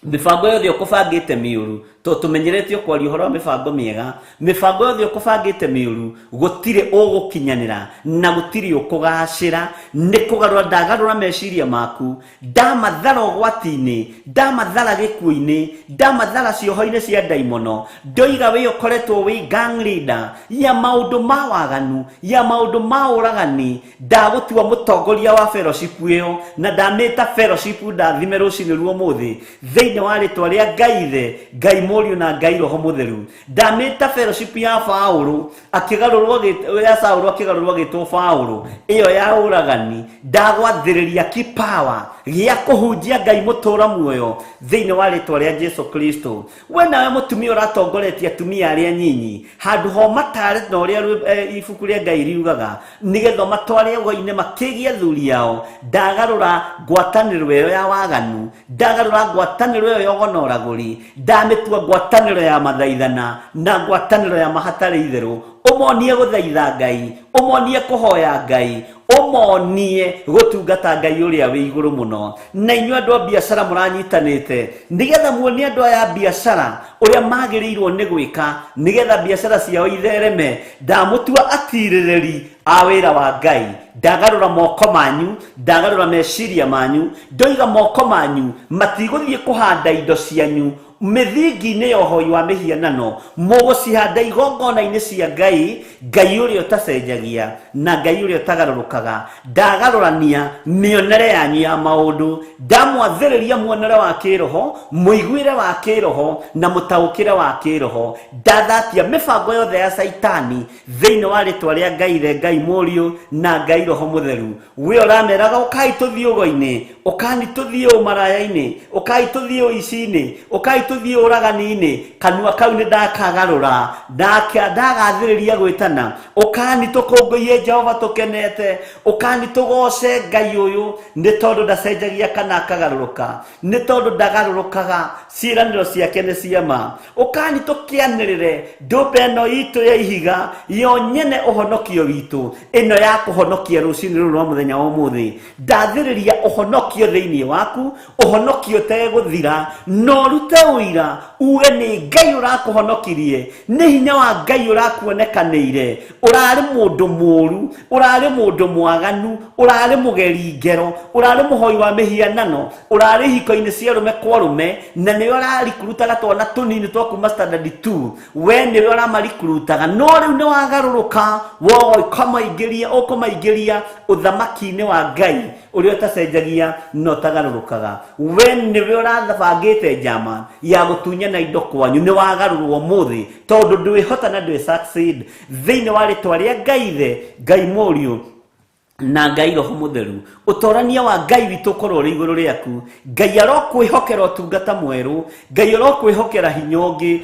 Mĩbango yothe ũkũbangĩte mĩũru, tondũ tũmenyeretio kwaria ũhoro wa mĩbango mĩega, mĩbango yothe ũkũbangĩte mĩũru gũtirĩ ũgũkinyanĩra na gũtirĩ ũkũgacĩra. Nĩ kũgarũra ndagarũra meciria maku, ndamathara ũgwati-inĩ, ndamathara gĩkuũ-inĩ, ndamathara cioho-inĩ cia ndaimono. Ndoiga wĩ ũkoretwo wĩ gang leader ya maũndũ ma waganu, ya maũndũ ma ũragani, ndagũtua mũtongoria wa fellowship ĩyo, na ndamĩta fellowship ndathime rũcinĩ ruo mũthĩ thĩinĩ wa rĩtwa rĩa Ngai Ithe, Ngai Mũriũ na Ngai Roho Mũtheru. Ndamĩta fellowship ya Paũlũ akĩgarũrwo, ya Saũlũ akĩgarũrwo agĩtwo Paũlũ, ĩyo ya ũragani. Ndagwathĩrĩria kipawa gĩa kũhunjia Ngai mũtũra muoyo thĩinĩ wa rĩtwa rĩa Jesu Kristo. We nawe mũtumia ũratongoretie atumia arĩa nyinyi, handũ ho matare na ũrĩa ibuku rĩa Ngai riugaga, nĩgetha matware ũgo-inĩ makĩgie athuri ao, ndagarũra ngwatanĩro ĩyo ya waganu, ndagarũra ngwatanĩro ĩyo ya ũgo na ũragũri, ndamĩtua ngwatanĩro ya mathaithana na ngwatanĩro ya mahatarĩ itherũ. Ũmonie gũthaitha Ngai, ũmonie kũhoya Ngai, ũmonie gũtungata Ngai ũrĩa wĩ igũrũ mũno. Na inyuĩ andũ a biacara mũranyitanĩte, nĩgetha muonie andũ aya a biacara ũrĩa magĩrĩirwo nĩ gwĩka nĩgetha biacara ciao ithereme, ndamũtua atirĩrĩri a wĩra wa Ngai. Ndagarũra moko manyu, ndagarũra meciria manyu, ndoiga moko manyu matigũthiĩ kũhanda indo cianyu mĩthingi-inĩ ya ũhoi wa mĩhianano, mũgũcihanda igongona-inĩ cia Ngai, Ngai ũrĩa ũtacenjagia na Ngai ũrĩa ũtagarũrũkaga. Ndagarũrania mĩonere yanyu ya maũndũ, ndamwathĩrĩria muonere wa kĩroho, mũiguĩre wa kĩroho na mũtaũkĩre wa kĩroho. Ndathatia mĩbango yothe ya Caitani thĩinĩ wa rĩtwa rĩa Ngai Ithe, Ngai Mũriũ na Ngai Roho Mũtheru. We ũrameraga ũkai tũthiĩ ũgo-inĩ, ũkani tũthiĩ ũmaraya-inĩ, ũkai tũthiĩ ũici-inĩ, ũkai tũthiĩ ũragani-inĩ, kanua kau nĩ ndakagarũra, ndagathĩrĩria. Tũkwambĩrĩria gwĩtana ũkani tũkũngũiye Jehova tũkenete, ũkani tũgoce Ngai ũyũ, nĩ tondũ ndacenjagia kana akagarũrũka, nĩ tondũ ndagarũrũkaga, ciĩranĩro ciake nĩ cia ma. Ũkani tũkĩanĩrĩre ndũmbe ĩno itũ ya ihiga yo nyene ũhonokio witũ, ĩno ya kũhonokia rũcinĩ rũrũ rwa mũthenya wa ũmũthĩ. Ndathĩrĩria ũhonokio thĩinĩ waku, ũhonokio ũtegũthira, na ũrute ũira uge nĩ Ngai ũrakũhonokirie, nĩ hinya wa Ngai ũrakuonekanĩire. Ũrarĩ mũndũ mũũru, ũrarĩ mũndũ mwaganu, ũrarĩ mũgeri ngero, ũrarĩ mũhoi wa mĩhianano, ũrarĩ ihiko-inĩ cia arũme kwa arũme, na nĩwe ũrarikurutaga twana tũnini twa kuma standard 2, we nĩwe ũramarikurutaga, no rĩu nĩ wagarũrũka, woga ũkamaingĩria, ũkũmaingĩria ũthamaki-inĩ wa Ngai ũrĩa ũtacenjagia na ũtagarũrũkaga. We nĩwe ũrabangĩte njama ya gũtunyana indo kwanyu, nĩ wagarũrwo ũmũthĩ, tondũ ndwĩhota na ndwĩ succeed. Thĩinĩ wa rĩtwa rĩa Ngai Ithe, Ngai Mũriũ na Ngai Roho Mũtheru, ũtorania wa Ngai witũ ũkorwo ũrĩ igũrũ rĩaku. Ngai arokwĩhokera ũtungata mwerũ, Ngai arokwĩhokera hinya ũngĩ,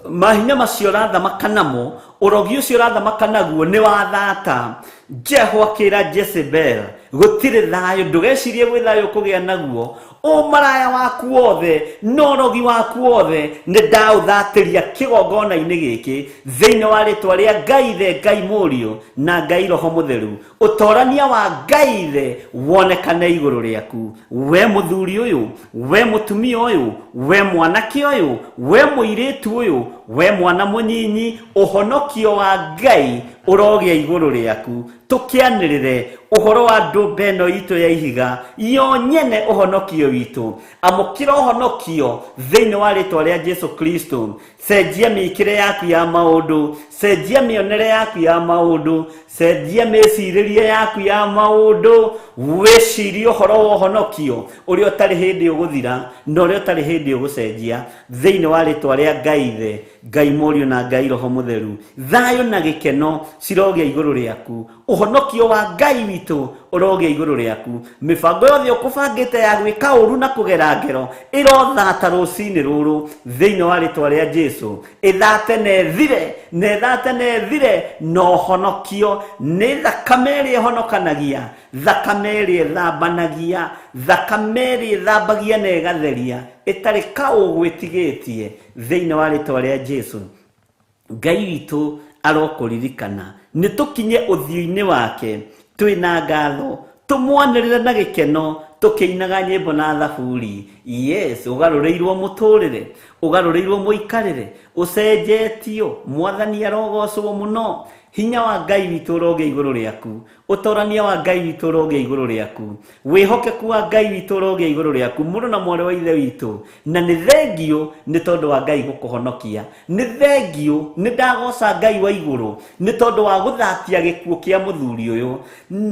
mahinya macio ũrathamaka namo, ũrogi ũcio ũrathamaka naguo nĩ wa thata. Jehu akĩra Jezebel, gũtirĩ thayũ, ndũgecirie gwĩ thayũ ũkũgĩa naguo, ũmaraya waku wothe na ũrogi waku wothe nĩ ndaũthatĩria kĩgongona-inĩ gĩkĩ, thĩinĩ wa rĩtwa rĩa Ngai Ithe, Ngai Mũriũ na Ngai Roho Mũtheru. Ũtorania wa Ngai Ithe wonekane igũrũ rĩaku, we mũthuri ũyũ, we mũtumia ũyũ, we mwanake ũyũ, we mũirĩtu ũyũ, we mwana mũnyinyi, ũhonokio wa Ngai ũrogĩa igũrũ rĩaku. Tũkĩanĩrĩre ũhoro wa ndũmbe ĩno itũ ya ihiga yo nyene ũhonokio witũ. Amũkĩra ũhonokio thĩinĩ wa rĩtwa rĩa Jesu Kristo. Cenjia mĩĩkĩre yaku ya maũndũ, cenjia mĩonere yaku ya maũndũ, cenjia mĩcirĩrie yaku ya maũndũ, wĩcirie ũhoro wa ũhonokio ũrĩa ũtarĩ hĩndĩ ũgũthira na ũrĩa ũtarĩ hĩndĩ ũgũcenjia, thĩinĩ wa rĩtwa rĩa Ngai Ithe, Ngai Mũriũ na Ngai Roho Mũtheru. Thayũ na gĩkeno cirogĩa igũrũ rĩaku, ũhonokio wa Ngai witũ ũrogĩa igũrũ rĩaku. Mĩbango yothe ũkũbangĩte ya gwĩka ũru na kũgera ngero ĩrothata rũcinĩ rũrũ thĩinĩ wa rĩtwa rĩa Jesu. Ĩthate na ĩthire, na ĩthate na ĩthire, na ũhonokio nĩ thakame ĩrĩa ĩhonokanagia, thakame ĩrĩa ĩthambanagia, thakame ĩrĩa ĩthambagia na ĩgatheria, ĩtarĩ kaũgũ ĩtigĩtie, thĩinĩ wa rĩtwa rĩa Jesu. Ngai witũ arokũririkana, nĩ tũkinye ũthiũ-inĩ wake twĩna ngatho, tũmwanĩrĩre na gĩkeno, tũkĩinaga nyĩmbo na thaburi. Yes, ũgarũrĩirwo mũtũrĩre, ũgarũrĩirwo mũikarĩre, ũcenjetio. Mwathani arogocwo mũno. Hinya wa Ngai witũ ũrogĩa igũrũ rĩaku, ũtorania wa Ngai witũ ũrogĩa igũrũ rĩaku, wĩhokeku wa Ngai witũ ũrogĩa igũrũ rĩaku, mũrũ na mwarĩ wa Ithe witũ. Na nĩ thengio nĩ tondũ wa Ngai gũkũhonokia, nĩ thengio, nĩ ndagoca Ngai wa igũrũ nĩ tondũ wa gũthatia gĩkuũ kĩa mũthuri ũyũ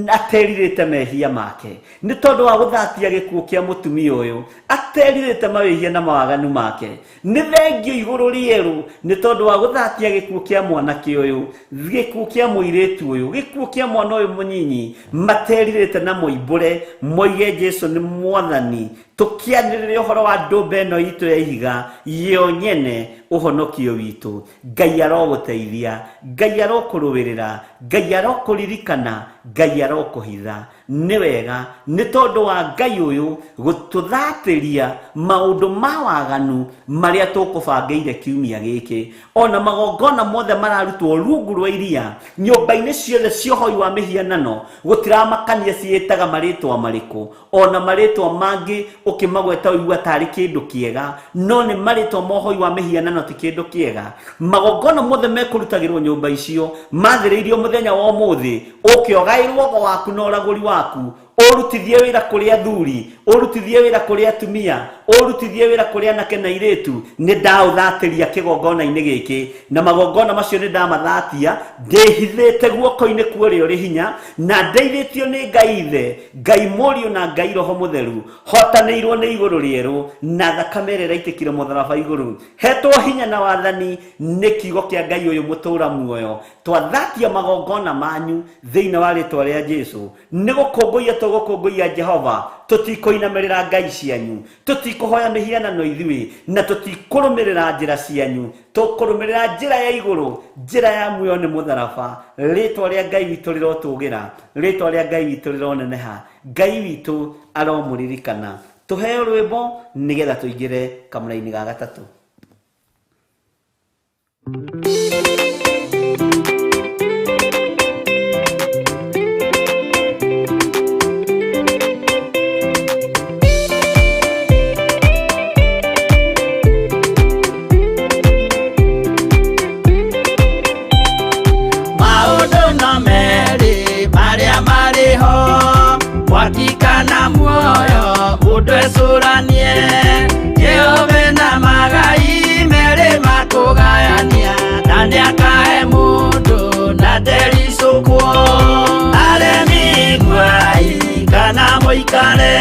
aterirĩte mehia make, nĩ tondũ wa gũthatia gĩkuũ kĩa mũtumia ũyũ aterirĩte mawĩhia na mawaganu make. Nĩ thengio igũrũ rĩerũ nĩ tondũ wa gũthatia gĩkuũ kĩa mwanake ũyũ, gĩkuũ kĩa mũirĩtu ũyũ, gĩkuũ kĩa mwana ũyũ mũnyinyi, materirĩte na moimbũre moige Jesu nĩ Mwathani. Tũkĩanĩrĩre ũhoro wa ndũmbe ĩno itũ ya ihiga yo nyene ũhonokio witũ. Ngai arogũteithia, Ngai arokũrũĩrĩra, Ngai arokũririkana, Ngai arokũhitha. Nĩ wega nĩ tondũ wa Ngai ũyũ gũtũthatĩria maũndũ ma waganu marĩa tũkũbangĩire kiumia gĩkĩ. Ona magongona mothe mararutwo rungu rwa iria, nyũmba-inĩ ciothe cia ũhoi wa mĩhianano, gũtiramakania ciĩtaga marĩtwa marĩkũ, ona marĩtwa mangĩ ũkĩmagweta ũigua tarĩ kĩndũ kĩega, no nĩ marĩtwa ma ũhoi wa mĩhianano, ti kĩndũ kĩega. Magongona mothe mekũrutagĩrwo nyũmba icio mathĩrĩirio mũthenya wa ũmũthĩ, ũke ũgaĩrwo ũgo waku na ũragũri waku, ũrutithie wĩra kũrĩ athuri, ũrutithie wĩra kũrĩ atumia, ũrutithie wĩra kũrĩ anake na airĩtu. Nĩ ndaũthatĩria kĩgongona-inĩ gĩkĩ, na magongona macio nĩ ndamathatia ndĩhithĩte guoko-inĩ kwa ũrĩa ũrĩ hinya, na ndeithĩtio nĩ Ngai Ithe, Ngai Mũriũ na Ngai Roho Mũtheru, hotanĩirwo nĩ igũrũ rĩerũ na thakame ĩrĩa ĩraitĩkire mũtharaba igũrũ, hetwo hinya na wathani nĩ kiugo kĩa Ngai ũyũ mũtũra muoyo. Twathatia magongona manyu thĩinĩ wa rĩtwa rĩa Jesu. Nĩ gũkũngũiya tũgũkũngũiya. Tũgũkũngũiya Jehova, tũtikũinamĩrĩra ngai cianyu, tũtikũhoya mĩhianano ithuĩ, na tũtikũrũmĩrĩra njĩra cianyu. Tũkũrũmĩrĩra njĩra ya igũrũ, njĩra ya muoyo nĩ mũtharaba. Rĩtwa rĩa Ngai witũ rĩrotũgĩra, rĩtwa rĩa Ngai witũ rĩroneneha. Ngai witũ aromũririkana. Tũheo rwĩmbo nĩgetha tũingĩre kamũra-inĩ ga gatatũ. Maũndũ no merĩ marĩa marĩ ho, mwaki kana muoyo, mũndũ ecũranie. Jehova na magai merĩ makũgayania, na nĩakahe mũndũ na ndericũkwo. Aremi iguai kana mũikare,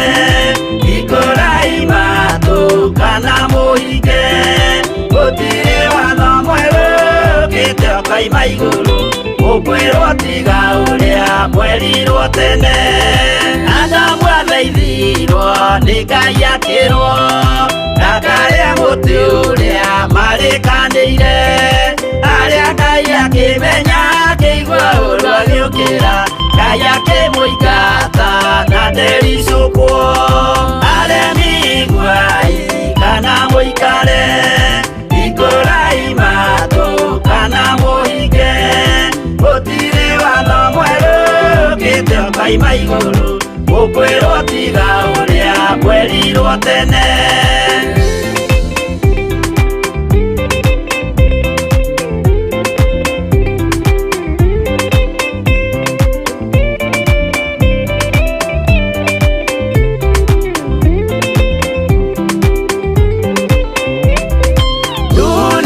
hingũrai matũ kana mũhinge, gũtirĩ watho mwerũ ũkĩte ũkoima igũrũ, ũkwĩrwo tiga ũrĩa mwerirwo tene. Adamu athaithirwo nĩ Ngai akĩrwo ndakarĩa mũtĩ ũrĩa marĩkanĩire, arĩa Ngai akĩmenya akĩigua ũru agĩũkĩra, Ngai akĩmũingata na ndericũkwo. Aremi iguai kana mũikare, hingũrai matũ kana mũhinge, gũtirĩ watho mwerũ ũkĩte ũkoima igũrũ, ũkwĩrwo tiga ũrĩa mwerirwo tene.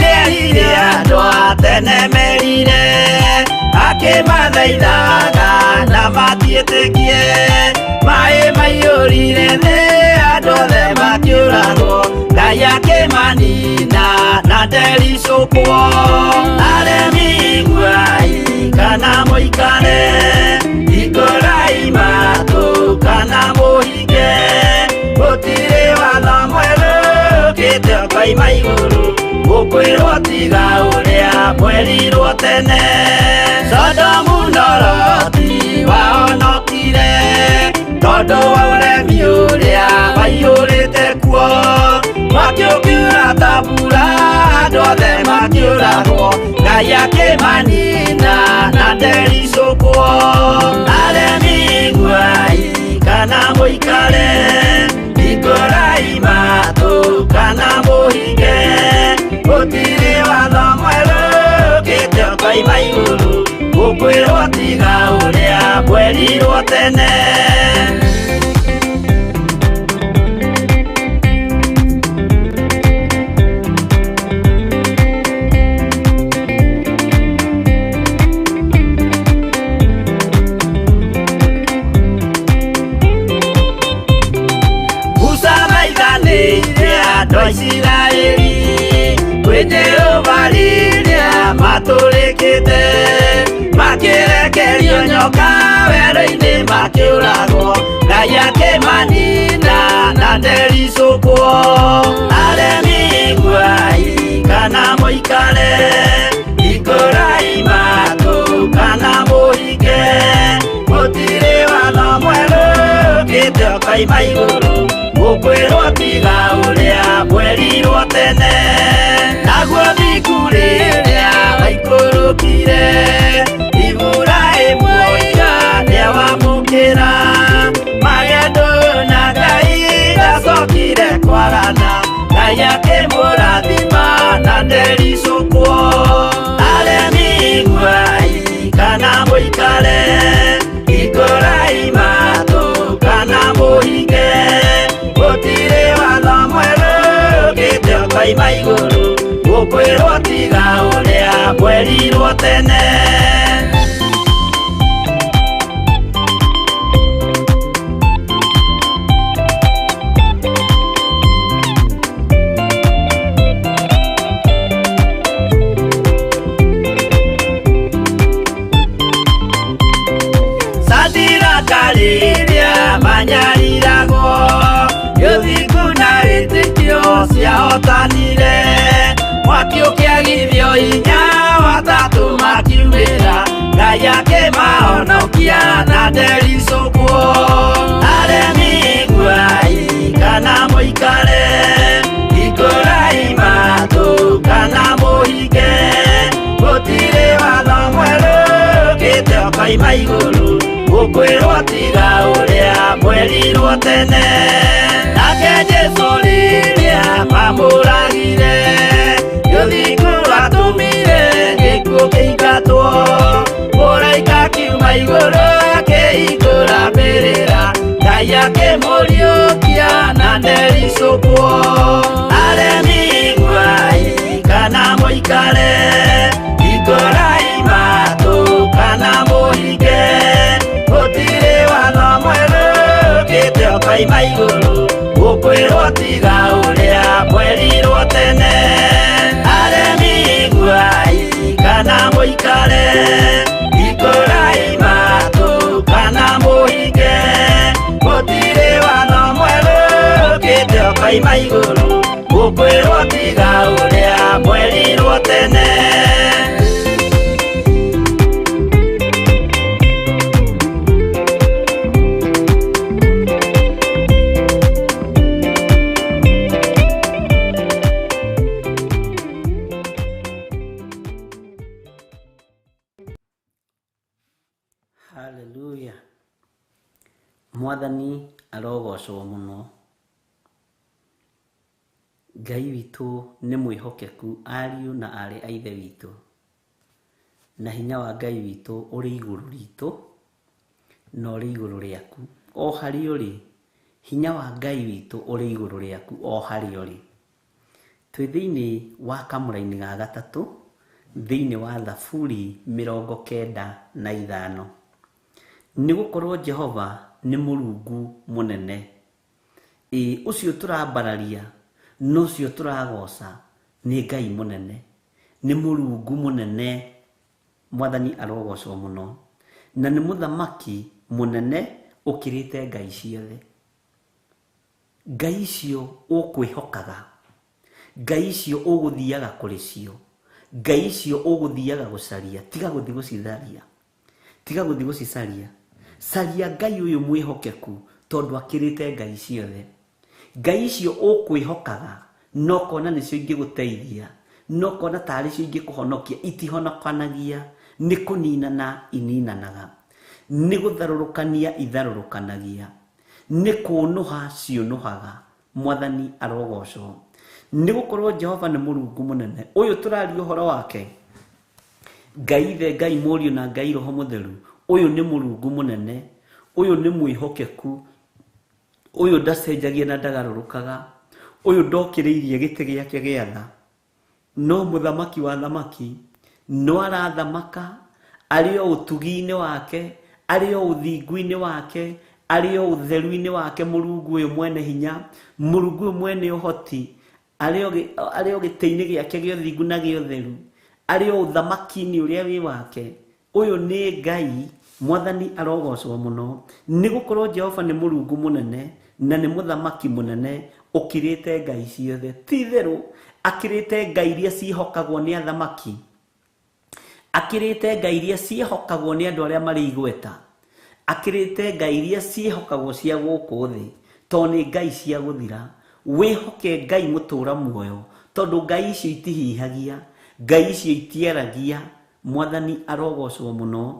Nĩerire andũ a tene merire, akĩmathaithaga na matiĩtĩkie. Maĩ maiyũrire thĩ, andũ othe makĩũragwo, Ngai akĩmanina na ndericũkwo. Aremi iguai kana mũikare, hingũrai matũ kana mũhinge, gũtirĩ watho mwerũ ũkĩte ũkoima igũrũ, ũkwĩrwo tiga ũrĩa mwerirwo tene. Sodomu na Loti wahonokire tondũ wa ũremi ũrĩa waiyũrĩte kuo, mwaki ũkiura ta mbura, andũ othe makĩũragwo, Ngai akĩmanina na ndericũkwo. Aremi iguai kana mũikare, hingũrai matũ kana mũhinge, gũtirĩ watho mwerũ ũkĩte ũkoima igũrũ, ũkwĩrwo tiga ũrĩa mwerirwo tene. Musa maithanĩire andũ a Isiraeli kwĩ Jehova rĩrĩa matũrĩkĩte, makĩrekerio nyoka werũ-inĩ makĩũragwo, Ngai akĩmanina na ndericũkwo. Aremi iguai kana mũikare, hingũrai matũ kana mũhinge, gũtirĩ watho mwerũ ũkĩte ũkoima igũrũ, ũkwĩrwo tiga ũrĩa mwerirwo tene. Naguo thingu rĩrĩa waikũrũkire, Iburahĩmu oiga nĩawamũkĩra, magendo na Ngai ndacokire kwarana, Ngai akĩmũrathima na ndericũkwo. Aremi iguai kana mũikare, hingũrai matũ kana mũhinge, gũtirĩ watho mwerũ ũkĩte ũkoima igũrũ, ũkwĩrwo tiga ũrĩa mwerirwo tene. Sadiraka rĩrĩa Amahonokia na ndericũkwo. Aremi iguai kana mũikare, hingũrai matũ kana mũhinge, gũtirĩ watho mwerũ ũkĩte ũkoima igũrũ, ũkwĩrwo tiga ũrĩa mwerirwo tene. Nake Jesũ rĩrĩa mamũragire, rũthingo rwatũmire gĩkuũ kĩingatwo, mũraika akiuma igũrũ akĩhingũra mbĩrĩra, Ngai akĩmũriũkia na ndericũkwo. Aremi iguai kana mũikare, hingũrai matũ kana mũhinge, gũtirĩ watho mwerũ ũkĩte ũkoima igũrũ, ũkwĩrwo tiga ũrĩa mwerirwo tene. Aremi iguai kana mũikare, hingũrai matũ kana mũhinge, gũtirĩ watho mwerũ ũkĩte ũkoima igũrũ, ũkwĩrwo tiga ũrĩa mwerirwo tene. Haleluya. Mwathani arogocwo mũno. Ngai witũ nĩ mwĩhokeku ariũ na aarĩ a Ithe witũ, na hinya wa Ngai witũ ũrĩ igũrũ ritũ na ũrĩ igũrũ rĩaku o harĩa ũrĩ. Hinya wa Ngai witũ ũrĩ igũrũ rĩaku o harĩa ũrĩ. Twĩ thĩinĩ wa kamũraini ga gatatũ thĩinĩ wa Thaburi 95. Nĩ gũkorwo Jehova nĩ Mũrungu mũnene. Ĩĩ, ũcio tũrambararia na ũcio tũragoca nĩ Ngai mũnene, nĩ Mũrungu mũnene. Mwathani arogocwo mũno, na nĩ mũthamaki mũnene ũkĩrĩte ngai ciothe. Ngai icio ũkwĩhokaga, ngai icio ũgũthiaga kũrĩ cio, ngai icio ũgũthiaga gũcaria, tiga gũthiĩ gũcitharia, tiga gũthiĩ gũcicaria. Caria Ngai ũyũ mwĩhokeku tondũ akĩrĩte ngai ciothe. Ngai icio ũkwĩhokaga no kona nĩcio ingĩgũteithia, no kona tarĩ cio ingĩkũhonokia, itihonokanagia, nĩ kũninana ininanaga, nĩ gũtharũrũkania itharũrũkanagia, nĩ kũnũha ciũnũhaga. Mwathani arogocwo. Nĩ gũkorwo Jehova nĩ Mũrungu mũnene. Ũyũ tũraria ũhoro wake, Ngai Ithe, Ngai Mũriũ na Ngai Roho Mũtheru, ũyũ nĩ Mũrungu mũnene, ũyũ nĩ mwĩhokeku, ũyũ ndacenjagia na ndagarũrũkaga, ũyũ ndokĩrĩirie gĩtĩ gĩake gĩa tha, no mũthamaki wa thamaki, no arathamaka arĩ o ũtugi-inĩ wake, arĩ o ũthingu-inĩ wake, arĩ o ũtheru-inĩ wake. Mũrungu ũyũ mwene hinya, Mũrungu ũyũ mwene ũhoti, arĩ o gĩtĩ-inĩ gĩake gĩa ũthingu na gĩa ũtheru, arĩ o ũthamaki-inĩ ũrĩa wĩ wake. Ũyũ nĩ Ngai. Mwathani arogocwo mũno. Nĩ gũkorwo Jehova nĩ Mũrungu mũnene na nĩ mũthamaki mũnene ũkĩrĩte ngai ciothe. Ti itherũ akĩrĩte ngai iria ciĩhokagwo nĩ athamaki, akĩrĩte ngai iria ciĩhokagwo nĩ andũ arĩa marĩ igweta, akĩrĩte ngai iria ciĩhokagwo cia gũkũ thĩ, tondũ nĩ ngai cia gũthira. Wĩhoke Ngai mũtũra muoyo, tondũ ngai icio itihihagia, ngai icio itiaragia. Mwathani arogocwo mũno.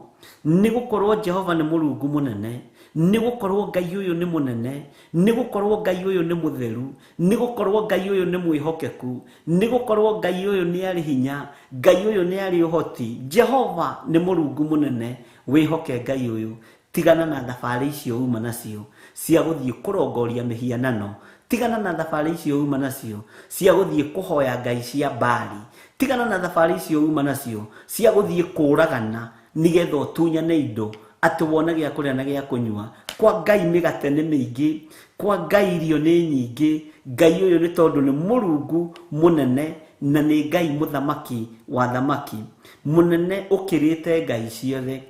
Nĩ gũkorwo Jehova nĩ Mũrungu mũnene, nĩ gũkorwo Ngai ũyũ nĩ mũnene, nĩ gũkorwo Ngai ũyũ nĩ mũtheru, nĩ gũkorwo Ngai ũyũ nĩ mwĩhokeku, nĩ gũkorwo Ngai ũyũ nĩ arĩ hinya, Ngai ũyũ nĩ arĩ ũhoti. Jehova nĩ Mũrungu mũnene. Wĩhoke Ngai ũyũ. Tigana na thabarĩ icio uma nacio cia gũthiĩ kũrongoria mĩhianano, tigana na thabarĩ icio uma nacio cia gũthiĩ kũhoya ngai cia Baali, tigana na thabarĩ icio uma nacio cia gũthiĩ kũragana nĩgetha ũtunyane indo atĩ wone gĩa kũrĩa na gĩa kũnyua. Kwa Ngai mĩgate nĩ mĩingĩ, kwa Ngai irio nĩ nyingĩ. Ngai ũyũ nĩ tondũ nĩ Mũrungu mũnene na nĩ Ngai mũthamaki wa thamaki, mũnene ũkĩrĩte ngai ciothe.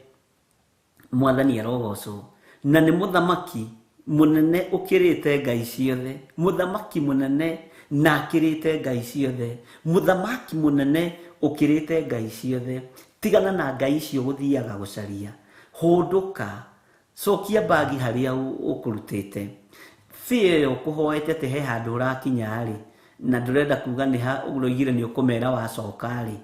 Mwathani arogocwo. Na nĩ mũthamaki mũnene ũkĩrĩte ngai ciothe, mũthamaki mũnene na akĩrĩte ngai ciothe, mũthamaki mũnene ũkĩrĩte ngai ciothe. Tigana na ngai icio gũthiaga gũcaria. Hũndũka, cokia mbagi harĩa ũkũrutĩte. Bĩa ĩyo ũkũhoete atĩ he handũ ũrakinya rĩ, na ndũrenda kuga nĩ ha ũroigire nĩ ũkũmera wacoka rĩ.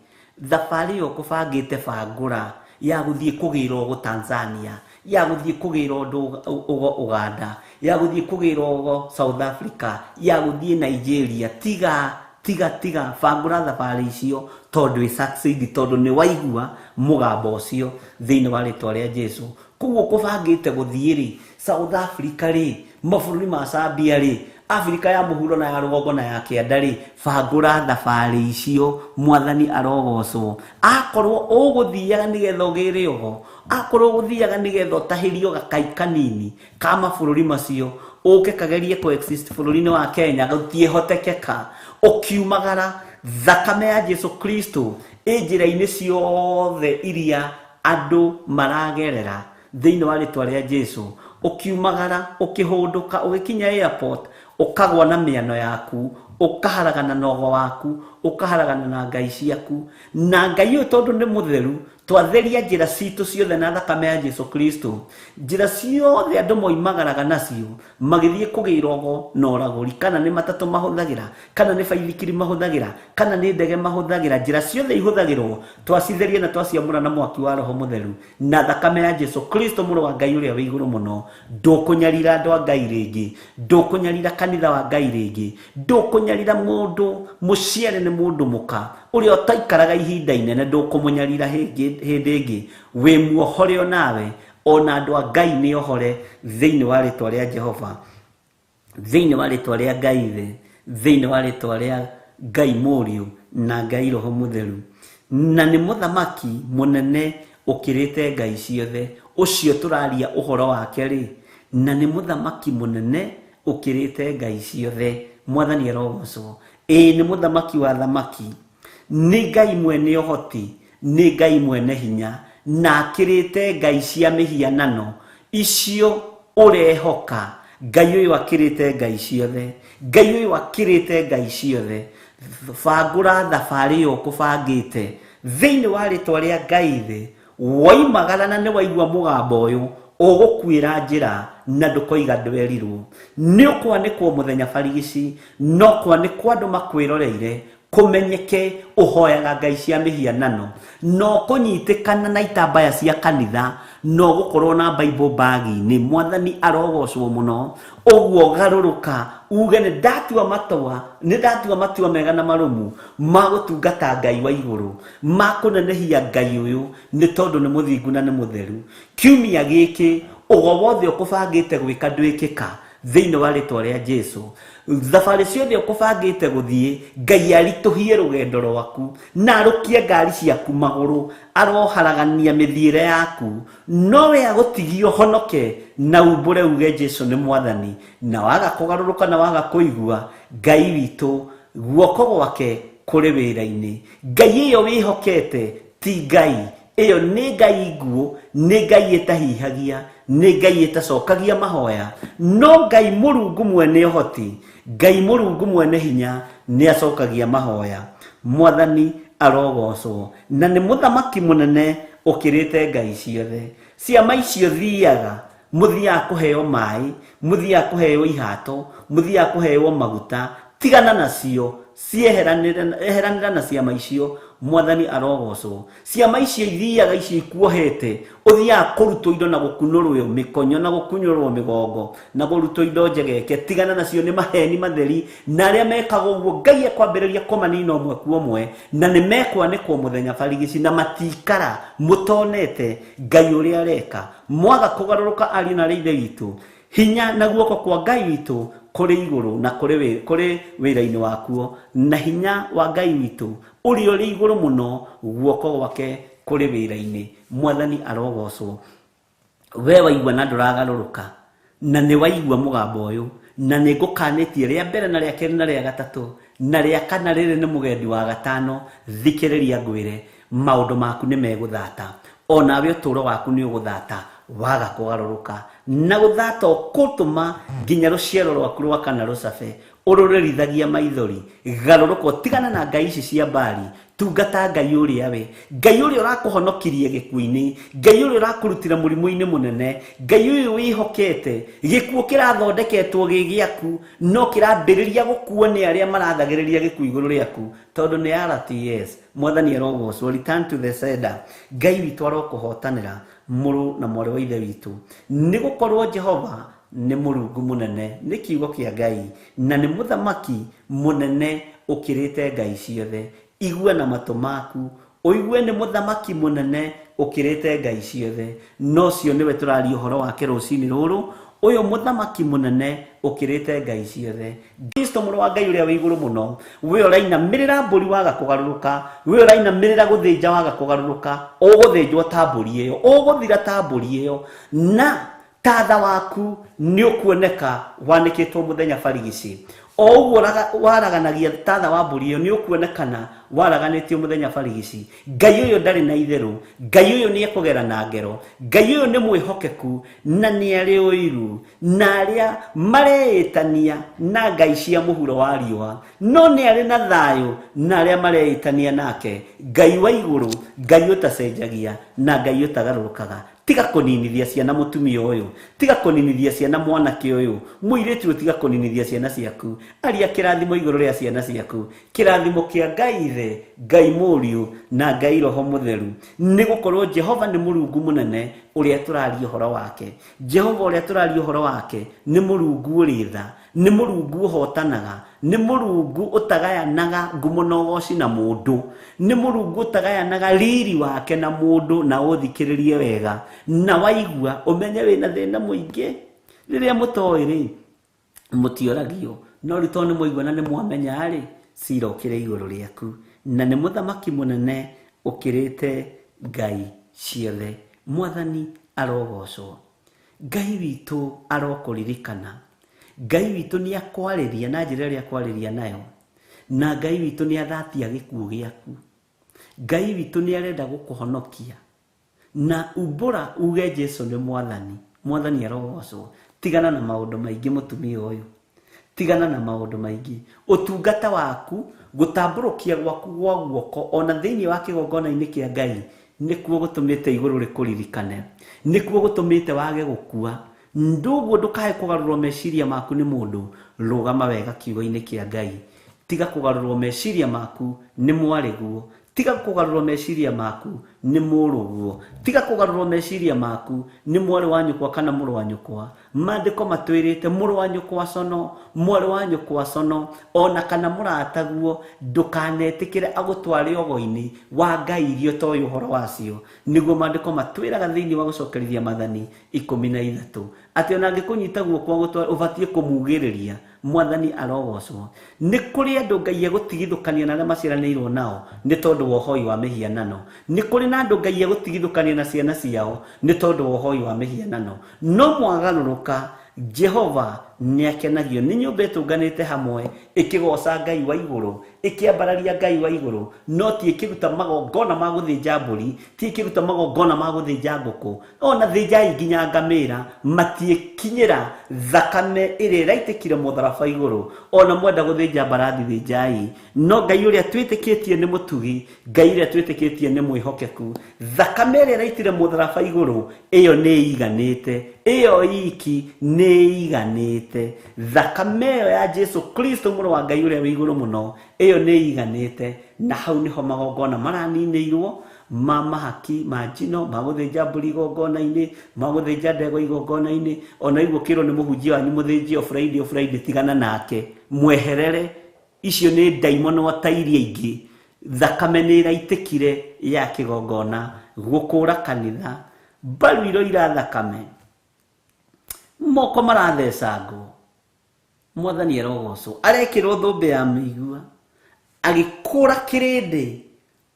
Thabarĩ ĩyo ũkũbangĩte bangũra ya gũthiĩ kũgĩra ũgo Tanzania, ya gũthiĩ kũgĩra ũndũ ũgo Uganda, ya gũthiĩ kũgĩra ũgo South Africa, ya gũthiĩ Nigeria. Tiga tiga tiga, bangũra thabarĩ icio tondũ ĩ succeed, tondũ nĩ waigua mũgambo ũcio thĩinĩ wa rĩtwa rĩa Jesu. Koguo ũkũbangĩte gũthiĩ rĩ, South Africa rĩ, mabũrũri ma Zambia rĩ, Afrika ya mũhuro na ya rũgongo na ya kĩanda rĩ, bangũra thabarĩ icio. Mwathani arogocwo. Akorwo ũgũthiaga nĩgetha ũgĩre ũgo, akorwo ũgũthiaga nĩgetha ũtahĩrio gakai kanini ka mabũrũri macio, ũke kagerie coexist bũrũri-inĩ wa Kenya, gũtiĩhotekeka. Ũkiumagara, thakame ya Jesu Kristo ĩ njĩra-inĩ ciothe iria andũ maragerera thĩinĩ wa rĩtwa rĩa Jesu. Ũkiumagara, ũkĩhũndũka, ũgĩkinya airport, ũkagwa na mĩano yaku, ũkaharagana na ũgo waku, ũkaharagana na ngai ciaku. Na Ngai ũyũ tondũ nĩ mũtheru, twatheria njĩra citũ ciothe na thakame ya Jesu Kristo. Njĩra ciothe andũ moimagaraga nacio magĩthiĩ kũgĩra ũgo na ũragũri, kana nĩ matatũ mahũthagĩra, kana nĩ baithikiri mahũthagĩra, kana nĩ ndege mahũthagĩra, njĩra ciothe ihũthagĩrwo twacitheria na twaciamũra na mwaki wa Roho Mũtheru na thakame ya Jesu Kristo mũrũ wa Ngai ũrĩa wĩ igũrũ mũno. Ndũkũnyarira andũ a Ngai rĩngĩ, ndũkũnyarira kanitha wa Ngai rĩngĩ, ndũkũnyarira mũndũ mũciare nĩ mũndũ mũka ũrĩa ũtaikaraga ihinda inene, ndũkũmũnyarira hĩndĩ ĩngĩ. Wĩ muohore onawe, ona andũ a Ngai nĩ ohore thĩinĩ wa rĩtwa rĩa Jehova, thĩinĩ wa rĩtwa rĩa Ngai Ithe, thĩinĩ wa rĩtwa rĩa Ngai Mũriũ na Ngai Roho Mũtheru. Na nĩ mũthamaki mũnene ũkĩrĩte ngai ciothe, ũcio tũraria ũhoro wake rĩ, na nĩ mũthamaki mũnene ũkĩrĩte ngai ciothe. Mwathani arogocwo. Ĩĩ nĩ mũthamaki wa thamaki, nĩ Ngai mwene ũhoti, nĩ Ngai mwene hinya, na akĩrĩte ngai cia mĩhianano icio ũrehoka. Ngai ũyũ akĩrĩte ngai ciothe, Ngai ũyũ akĩrĩte ngai ciothe. Bangũra thabarĩ ĩyo ũkũbangĩte thĩinĩ wa rĩtwa rĩa Ngai Ithe. Woimagara na nĩ waigua mũgambo ũyũ, ũgũkuĩra njĩra na ndũkoiga ndwerirwo. Nĩ ũkwanĩkwo mũthenya barigici, no kwanĩkwo andũ makwĩroreire, kũmenyeke ũhoyaga ngai cia mĩhianano, no kũnyitĩkana na itambaya cia kanitha, no gũkorwo na Bible bag-inĩ. Mwathani arogocwo mũno. Ũguo garũrũka uge nĩ ndatua matua, nĩ ndatua matua mega na marũmu ma gũtungata Ngai wa igũrũ, ma kũnenehia Ngai ũyũ, nĩ tondũ nĩ mũthingu na nĩ mũtheru. Kiumia gĩkĩ ũgo wothe ũkũbangĩte gwĩka ndwĩkĩka thĩinĩ wa rĩtwa rĩa Jesu. Thabarĩ ciothe ũkũbangĩte gũthiĩ, Ngai aritũhie rũgendo rwaku na arũkie ngari ciaku magũrũ, aroharagania mĩthiĩre yaku, nowe agũtigie ũhonoke na umbũre uge Jesu nĩ Mwathani. Na waga kũgarũrũka na waga kũigua, Ngai witũ guoko gwake kũrĩ wĩra-inĩ. Ngai ĩyo wĩhokete ti Ngai, ĩyo nĩ Ngai nguũ, nĩ Ngai ĩtahihagia, nĩ Ngai ĩtacokagia mahoya, no Ngai Mũrungu mwene ũhoti, Ngai Mũrungu mwene hinya nĩ acokagia mahoya. Mwathani arogocwo. Na nĩ mũthamaki mũnene ũkĩrĩte ngai ciothe. Ciama icio thiaga, mũthiaga kũheo maĩ, mũthiaga kũheo ihato, mũthiaga kũheo maguta, tigana nacio, cieheranĩra na ciama icio. Mwathani arogocwo. Ciama icio ithiaga icio ikuohete, ũthiaga kũrutwo indo na gũkunũrwo mĩkonyo na gũkunyũrwo mĩgongo na kũrutwo indo njegeke, tigana nacio, nĩ maheni matheri. Na arĩa mekaga ũguo Ngai ekwambĩrĩria kũmanina ũmwe kwa ũmwe, na nĩ mekwanĩkwo mũthenya barigici, na matikara mũtonete Ngai ũrĩa areka. Mwaga kũgarũrũka, ariũ na arĩa ithe witũ, hinya na guoko kwa Ngai witũ kũrĩ igũrũ na kũrĩ wĩra-inĩ wakuo, na hinya wa Ngai witũ ũrĩa ũrĩ igũrũ mũno, guoko gwake kũrĩ wĩra-inĩ. Mwathani arogocwo. We waigua na ndũragarũrũka, na nĩ waigua mũgambo ũyũ, na nĩ ngũkanĩtie rĩa mbere na rĩa kerĩ na rĩa gatatũ na rĩa kana, rĩrĩ nĩ mũgendi wa gatano, thikĩrĩria ngwĩre, maũndũ maku nĩ megũthata, onawe ũtũũro waku nĩ ũgũthata. Waga kũgarũrũka na gũthata ũkũtũma nginya rũciaro rwaku rwa kana rũcabe ũrũrĩrithagia maithori. Garũrũka, ũtigane na ngai ici cia Mbari, tungata Ngai ũrĩa we, Ngai ũrĩa ũrakũhonokirie gĩkuũ-inĩ, Ngai ũrĩa ũrakũrutire mũrimũ-inĩ mũnene, Ngai ũyũ wĩhokete. Gĩkuũ kĩrathondeketwo gĩ gĩaku, no kĩrambĩrĩria gũkuo nĩ arĩa marathagĩrĩria gĩkuũ igũrũ rĩaku, tondũ nĩ RTS. Mwathani arogocwo. Return to the sender. Ngai witũ arokũhotanĩra, mũrũ na mwarĩ wa ithe witũ, nĩ gũkorwo Jehova nĩ Mũrungu mũnene, nĩ kiugo kĩa Ngai, na nĩ mũthamaki mũnene ũkĩrĩte ngai ciothe. Igua na matũ maku ũigue, nĩ mũthamaki mũnene ũkĩrĩte ngai ciothe. No cio nĩwe tũraria ũhoro wake rũcinĩ rũrũ, ũyũ mũthamaki mũnene ũkĩrĩte ngai ciothe, Kristo mũrũ wa Ngai ũrĩa wĩ igũrũ mũno. We ũrainamĩrĩra mbũri waga kũgarũrũka, we ũrainamĩrĩra gũthĩnja waga kũgarũrũka, ũgũthĩnjwo ta mbũri ĩyo, ũgũthira ta mbũri ĩyo, na tatha waku nĩ ũkuoneka wanĩkĩtwo mũthenya barigici. O ũguo waraganagia tatha wa mbũri ĩyo, nĩ ũkuonekana waraganĩtio mũthenya barigici. Ngai ũyũ ndarĩ na itherũ, Ngai ũyũ nĩ ekũgera na ngero, Ngai ũyũ nĩ mwĩhokeku na nĩ arĩ ũiru na arĩa mareĩtania na ngai cia mũhuro wa riũa, no nĩ arĩ na thayũ na arĩa mareĩtania nake, Ngai wa igũrũ, Ngai ũtacenjagia na Ngai ũtagarũrũkaga. Tiga kũninithia ciana mũtumia ũyũ, tiga kũninithia ciana mwanake ũyũ, mũirĩtu ũyũ, tiga kũninithia ciana ciaku. Aria kĩrathimo igũrũ rĩa ciana ciaku, kĩrathimo kĩa Ngai Ithe, Ngai Mũriũ na Ngai Roho Mũtheru, nĩ gũkorwo Jehova nĩ Mũrungu mũnene ũrĩa tũraria ũhoro wake. Jehova ũrĩa tũraria ũhoro wake nĩ Mũrungu ũrĩ tha, nĩ Mũrungu ũhotanaga, nĩ Mũrungu ũtagayanaga ngumo na ũgoci na mũndũ, nĩ Mũrungu ũtagayanaga riri wake na mũndũ. Na ũthikĩrĩrie wega, na waigua ũmenye wĩna thĩna mũingĩ. Rĩrĩa mũtoĩ rĩ, mũtioragio, no rĩu tondũ nĩ mwaigua na nĩ mwamenya rĩ, cira ũkĩrĩ igũrũ rĩaku, na nĩ mũthamaki mũnene ũkĩrĩte ngai ciothe. Mwathani arogocwo. Ngai witũ arokũririkana. Ngai witũ nĩ akwarĩria na njĩra ĩrĩa akwarĩria nayo, na Ngai witũ nĩ athatia gĩkuũ gĩaku. Ngai witũ nĩ arenda gũkũhonokia, na umbũra uge Jesu nĩ Mwathani. Mwathani arogocwo. Tigana na maũndũ maingĩ, mũtumia ũyũ, tigana na maũndũ maingĩ. Ũtungata waku, gũtambũrũkia gwaku gwa guoko ona thĩinĩ wa kĩgongona-inĩ kĩa Ngai, nĩkuo gũtũmĩte igũrũ rĩkũririkane, nĩkuo gũtũmĩte wage gũkua. Ndũguo ndũkae kũgarũrwo meciria maku nĩ mũndũ. Rũgama wega kiugo-inĩ kĩa Ngai. Tiga kũgarũrwo meciria maku nĩ mwarĩguo, tiga kũgarũrwo meciria maku nĩ mũrũguo, tiga kũgarũrwo meciria maku nĩ mwarĩ wa nyũkwa kana mũrũ wa nyũkwa. Maandĩko matwĩrĩte mũrũ wa nyũkwa cono, mwarĩ wa nyũkwa cono, ona kana mũrataguo, ndũkanetĩkĩre agũtware ogo-inĩ wa ngai iria ũtoĩ ũhoro wacio. Nĩguo maandĩko matwĩraga thĩinĩ wa gũcokerithia Maathani 13, atĩ ona angĩkũnyita guoko agũtware, ũbatiĩ kũmugĩrĩria. Mwathani arogocwo. Nĩ kũrĩ andũ Ngai egũtigithũkania na arĩa maciaranĩirwo nao nĩ tondũ wa ũhoi wa mĩhianano. Nĩ kũrĩ na andũ Ngai egũtigithũkania na ciana ciao nĩ tondũ wa ũhoi wa mĩhianano. No mwagarũrũka, Jehova nĩ akenagio nĩ nyũmba ĩtũnganĩte hamwe ĩkĩgoca Ngai wa igũrũ, ĩkĩambararia Ngai wa igũrũ, no ti ĩkĩruta magongona ma gũthĩnja mbũri, ti ĩkĩruta magongona ma gũthĩnja ngũkũ. Ona thĩnjai nginya ngamĩra, matiĩkinyĩra thakame ĩrĩa ĩraitĩkire mũtharaba igũrũ. Ona mwenda gũthĩnja mbarathi, thĩnjai, no Ngai ũrĩa twĩtĩkĩtie nĩ mũtugi, Ngai ũrĩa twĩtĩkĩtie nĩ mwĩhokeku. Thakame ĩrĩa ĩraitire mũtharaba igũrũ, ĩyo nĩ ĩiganĩte, ĩyo iki nĩ ĩiganĩte. Thakame ĩyo ya Jesu Kristo, mũrũ wa Ngai ũrĩa wĩ igũrũ mũno, ĩyo nĩ ĩiganĩte. Na hau nĩho magongona maraninĩirwo ma mahaki ma njino, ma gũthĩnja mbũri igongona-inĩ, ma gũthĩnja ndegwa igongona-inĩ. Ona igua ũkĩrwo nĩ mũhunjia wanyu mũthĩnji o Friday o Friday, tigana nake, mweherere. Icio nĩ ndaimono ta iria ingĩ. Thakame nĩ ĩraitĩkire ya kĩgongona gũkũra kanitha. Mbaru iroira thakame, moko marathecangwo. Mwathani arogocwo. Arekĩrwo thũmbĩ ya mĩigua agĩkũra kĩrĩndĩ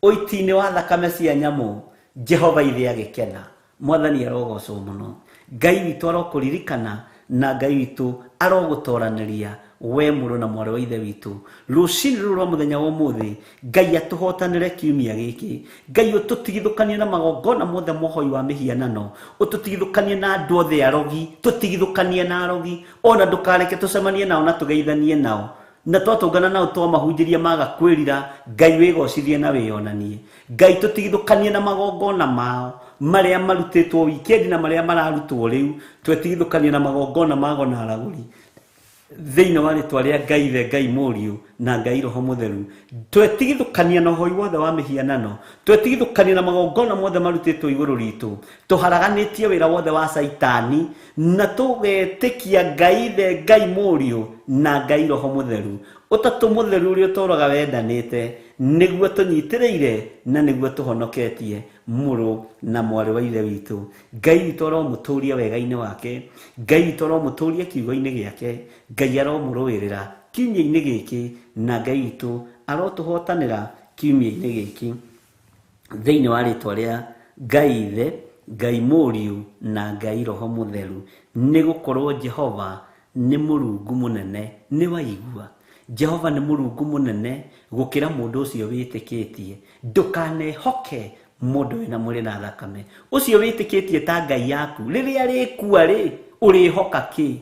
ũiti-inĩ wa thakame cia nyamũ. Jehova ithe agĩkena. Mwathani arogocwo mũno. Ngai witũ arokũririkana, na Ngai witũ Arogũtoranĩria we mũrũ na mwarĩ wa ithe witũ rũcinĩ rũrũ rwa mũthenya wa ũmũthĩ. Ngai atũhotanĩre kiumia gĩkĩ. Ngai ũtũtigithũkanie na magongona mothe mohoi wa mĩhianano, ũtũtigithũkanie na andũ othe arogi, tũtigithũkanie na arogi, ona ndũkareke tũcemanie nao na tũgeithanie nao, na twatũngana nao twamahunjĩria maga kwĩrira. Ngai wĩgocithie na wĩyonanie. Ngai tũtigithũkanie na magongona mao marĩa marutĩtwo wikendi na marĩa mararutwo rĩu, twetigithũkanie na magongona mago na aragũri thĩinĩ wa rĩtwa rĩa Ngai Ithe, Ngai Mũriũ na Ngai Roho Mũtheru. Twetigithũkania na ũhoi wothe wa mĩhianano, twetigithũkania na magongona mothe marutĩtwo igũrũ ritũ, tũharaganĩtie wĩra wothe wa Caitani na tũgetĩkia Ngai Ithe, Ngai Mũriũ na Ngai Roho Mũtheru, ũtatũ mũtheru ũrĩa ũtũũraga wendanĩte, nĩguo tũnyitĩrĩire na nĩguo tũhonoketie mũrũ na mwarĩ wa ithe witũ. Ngai witũ aromũtũria wega-inĩ wake, Ngai witũ aromũtũria kiugo-inĩ gĩake, Ngai aromũrũĩrĩra kiumia-inĩ gĩkĩ, na Ngai witũ arotũhotanĩra kiumia-inĩ gĩkĩ thĩinĩ wa rĩtwa rĩa Ngai Ithe, Ngai Mũriũ na Ngai Roho Mũtheru. Nĩ gũkorwo Jehova nĩ Mũrungu mũnene, nĩ waigua Jehova nĩ Mũrungu mũnene gũkĩra mũndũ ũcio wĩtĩkĩtie. Ndũkanehoke mũndũ wĩna mwĩrĩ na thakame, ũcio wĩtĩkĩtie ta Ngai yaku. Rĩrĩa rĩkua rĩ, ũrĩhoka kĩ?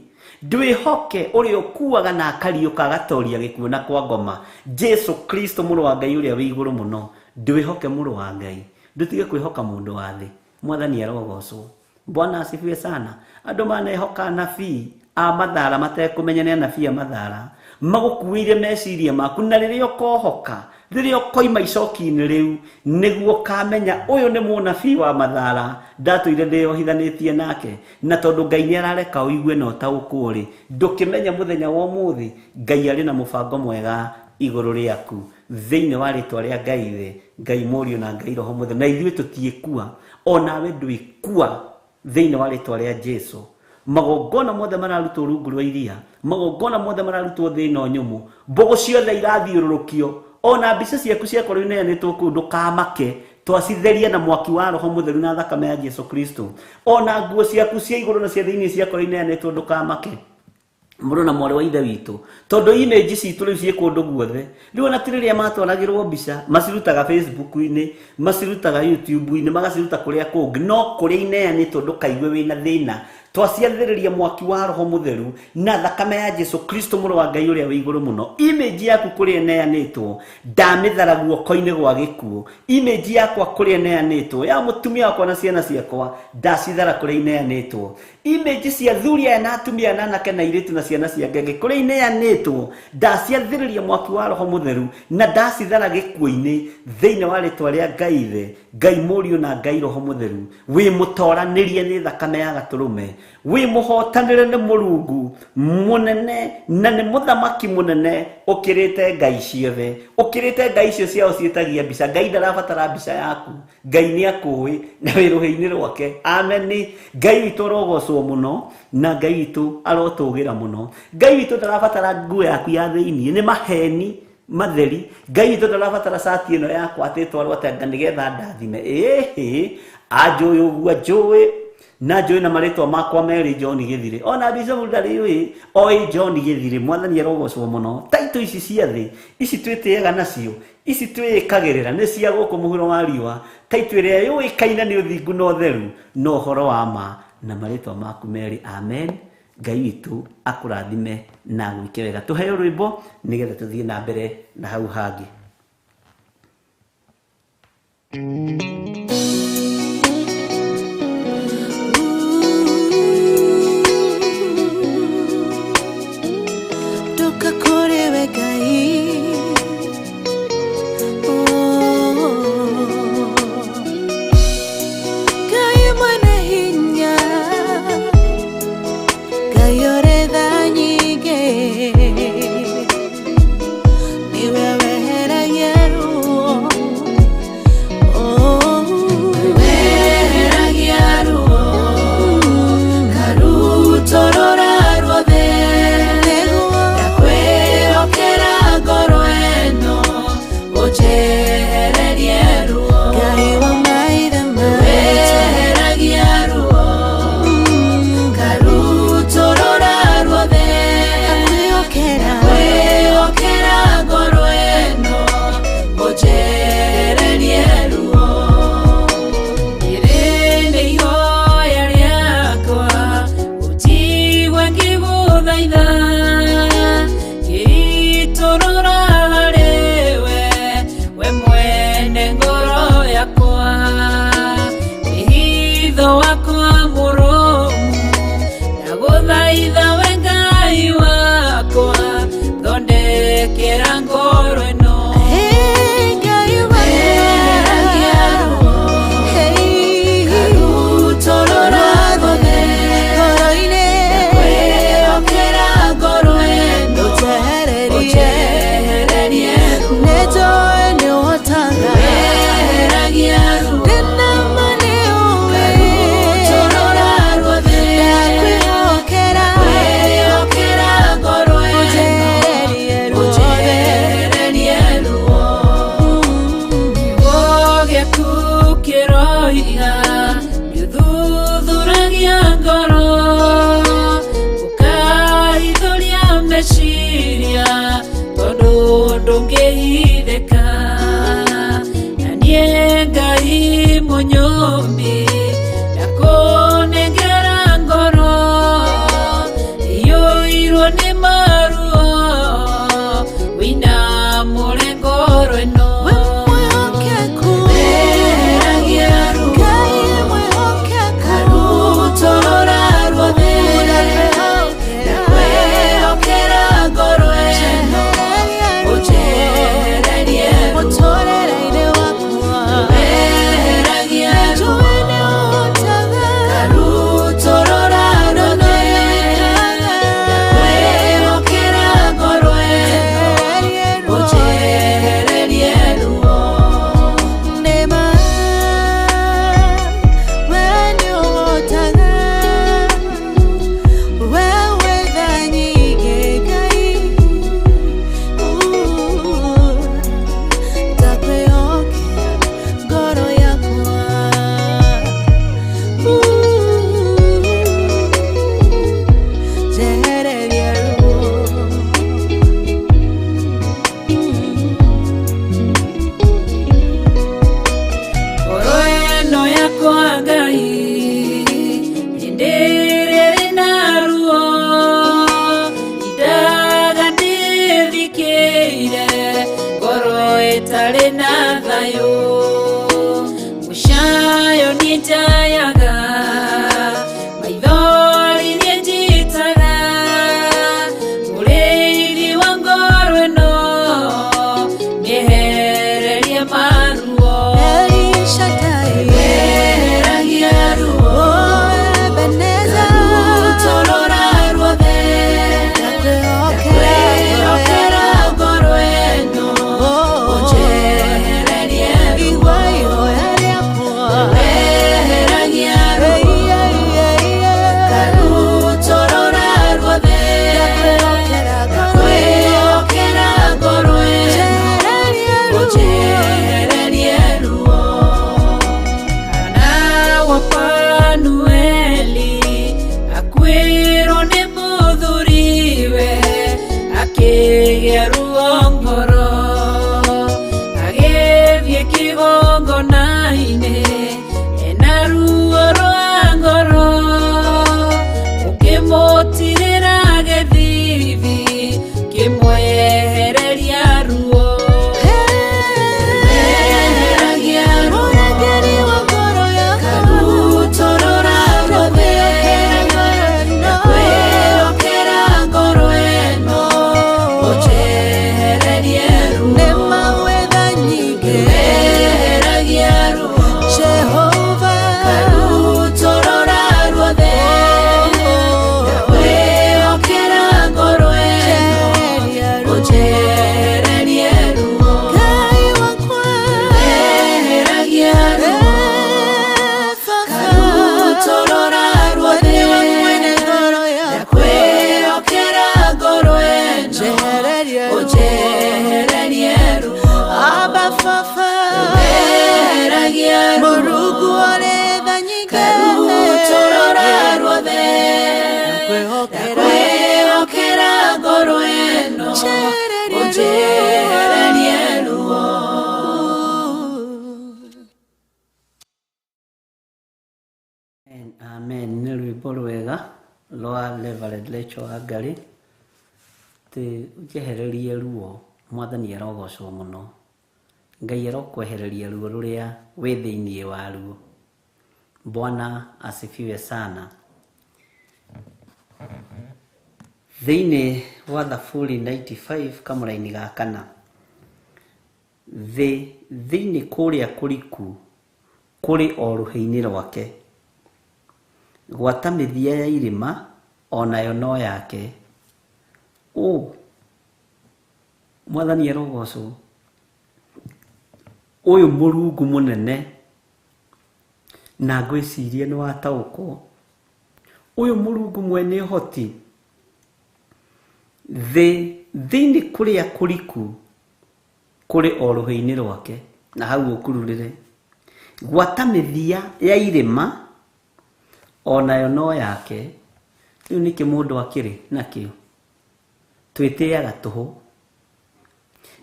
Ndwĩhoke ũrĩa ũkuaga na akariũka agatoria gĩkuũ na kwa ngoma, Jesu Kristo mũrũ wa Ngai ũrĩa wĩ igũrũ mũno. Ndwĩhoke mũrũ wa Ngai, ndũtige kwĩhoka mũndũ wa thĩ. Mwathani arogocwo. Bwana asifiwe sana. Andũ manehoka anabii a mathara matekũmenya nĩ anabii a mathara, magũkuĩire meciria maku, na rĩrĩa ũkohoka, rĩrĩa ũkoima icoki-inĩ rĩu, nĩguo ũkamenya ũyũ nĩ mũnabii wa mathara ndatũire ndĩyohithanĩtie nake. Na tondũ Ngai nĩ arareka ũigue na ũtaũkwo rĩ, ndũkĩmenya mũthenya wa ũmũthĩ Ngai arĩ na mũbango mwega igũrũ rĩaku thĩinĩ wa rĩtwa rĩa Ngai Ithe, Ngai Mũriũ na Ngai Roho Mũtheru. Na ithuĩ tũtiĩkua, onawe ndwĩkua thĩinĩ wa rĩtwa rĩa Jesu. Magongona mothe mararutwo rungu rwa iria, magongona mothe mararutwo thĩ ĩno nyũmũ, mbũgũ ciothe irathiũrũrũkio, ona mbica ciaku ciakorwo ineanĩtwo kũu, ndũkamake, twacitheria na mwaki wa Roho Mũtheru na thakame ya Jesu Kristo. Ona nguo ciaku cia igũrũ na cia thĩinĩ ciakorwo ineanĩtwo, ndũkamake, mũrũ na mwarĩ wa ithe witũ, tondũ image citũ rĩu ciĩ kũndũ guothe. Rĩu ona ti rĩrĩa matwaragĩrwo mbica, macirutaga Facebook-inĩ, macirutaga YouTube-inĩ, magaciruta kũrĩa kũngĩ, no kũrĩa ineanĩtwo ndũkaigue wĩna thĩna. Twaciathĩrĩria mwaki wa Roho Mũtheru na thakame ya Jesu Kristo mũrũ wa Ngai ũrĩa wĩ igũrũ mũno. Image yaku kũrĩa ĩneanĩtwo ndamĩthara guoko-inĩ gwa gĩkuũ. Image yakwa kũrĩa ĩneanĩtwo, ya mũtumia wakwa na ciana ciakwa, ndacithara kũrĩa ineanĩtwo. Image cia athuri aya na atumia na anake na airĩtu na ciana cia ngenge kũrĩa ineanĩtwo, ndaciathĩrĩria mwaki wa Roho Mũtheru na ndacithara gĩkuũ-inĩ thĩinĩ wa rĩtwa rĩa Ngai Ithe, Ngai Mũriũ na Ngai Roho Mũtheru. Wĩ mũtoranĩrie nĩ thakame ya gatũrũme, wĩ mũhotanĩre nĩ Mũrungu mũnene na nĩ mũthamaki mũnene ũkĩrĩte ngai ciothe, ũkĩrĩte ngai icio ciao ciĩtagia mbica. Ngai ndarabatara mbica yaku, Ngai nĩ akũĩ na wĩ rũhĩ-inĩ rwake. Ameni. Ngai witũ arogocwo mũno na Ngai witũ arotũgĩra mũno. Ngai witũ ndarabatara nguo yaku ya thĩinĩ, nĩ maheni matheri. Ngai witũ ndarabatara cati ĩno yakwa atĩ ĩtwarwo atĩ nĩgetha ndathime. Ĩhĩ, anjũĩ ũguo anjũĩ na njũĩ na marĩtwa makwa merĩ John Gĩthirĩ, ona Bishop ndarĩ ũĩ oĩ John Gĩthirĩ. Mwathani arogocwo mũno. Taitũ ici cia thĩ ici twĩtĩaga nacio, ici twĩĩkagĩrĩra nĩ cia gũkũ mũhuro wa riũa. Taitũ ĩrĩa yũĩkaine nĩ ũthingu na ũtheru na ũhoro wa ma na marĩtwa maku merĩ. Amen. Ngai witũ akũrathime na agwĩke wega. Tũheo rwĩmbo nĩgetha tũthiĩ na mbere na hau hangĩ. Ndoka kũrĩ we Ngai, Oh, Ngai mwene hinya, Ngai ũrĩ tha nyingĩ, nĩwe weheragia ruo. Oh, Ndũngĩhithĩka na niĩ Ngai mũnyũmbi ndakũnengera ngoro iyũirwo nĩ maruo wĩna mũrengoro ĩno. We mwĩhokeku, Weheragia ruo, Ngai mwĩhokeku, karutorora ruothe, ndakwĩhokera ngoro ĩno, ũnjehererie ruo. Mũtũrĩre-inĩ wakwa, Weheragia ruo, njũĩ nĩ ũhotaga, karutorora ruothe, ndakwĩhokera ngoro ĩno, ũnjehererie ruo. Nĩma, we nĩũhotaga, we wĩ tha nyingĩ Ngai, ndakwĩhokera ngoro yakwa, njehereria ruo. Ngoro ĩno yakwa Ngai hĩndĩ ĩrĩa ĩrĩ na ruo indaga ndĩthikĩire ngoro ĩtarĩ na thayũ mũcayo niĩ njayaga maithori niĩ njitaga mũrĩithi wa ngoro ĩno mĩehererie maruo. El Shaddai, Weheragia ruo, oh Ebenezer, karutorora ruothe, ndakwĩhokera ndakwĩhokera ngoro ĩno, ũnjehererie ruo. Igua ihoya rĩakwa, Weheragia ruo, karutorora ruothe, ndakwĩhokera ngoro ĩno, ndakwĩhokera ngoro ĩno, njehererie ruo. ũnjehererie ruo. Hana wa Panueli akuĩrwo nĩ mũthuriwe akĩgĩa ruo ngoro agĩthiĩ kĩgongona-inĩ ena ruo rwa ngoro ũkĩmũtirĩra gĩthithi kĩmwehereria ruo. Weheragia ruo, Mũrangĩri wa ngoro yakwa, karutorora ruothe, ndakwĩhokera ngoro ĩno, ũnjehererie ruo. Nĩma wĩ tha nyingĩ, Weheragia ruo, Jehova, karutorora ruothe, ndakwĩhokera ngoro ĩno, njehereria ruo. ũnjehererie ruo. Ngai wakwa, Weheragia ruo, karutorora ruothe, nĩwe mwene ngoro yakwa, ndakwĩhokera ngoro ĩno, njehereria ruo. ũnjehererie ruo. Abba Baba, Weheragia ruo, Mũrungu ũrĩ tha nyingĩ, karutorora ruothe, ndakwĩhokera ndakwĩhokera ngoro ĩno, Njehereria ruo. ũnjehererie ruo. Amen, amen. Nĩ rwĩmbo rwega rwa Reverend Rachel Wangari tĩ ũnjehererie ruo. Mwathani arogocwo mũno. Ngai arokwehereria ruo rũrĩa wĩ thĩinĩ waruo. Bwana asifiwe sana. Thĩinĩ wa Thaburi 95 kamũraini ga kana, thĩ thĩinĩ kũrĩa kũriku kũrĩ o rũhĩ-inĩ rwake, gwata mĩthia ya irĩma onayo no yake. Ũ Mwathani arogocwo. Ũyũ Mũrungu mũnene, na ngwĩciria nĩ wataũkwo. Ũyũ Mũrungu mwene ũhoti, thĩ thĩinĩ kũrĩa kũriku kũrĩ o rũhĩ-inĩ rwake, na hau ũkururĩre gwata mĩthia ya irĩma onayo no yake. Rĩu nĩkĩ mũndũ akĩrĩ nakĩo? Twĩtĩaga tũhũ.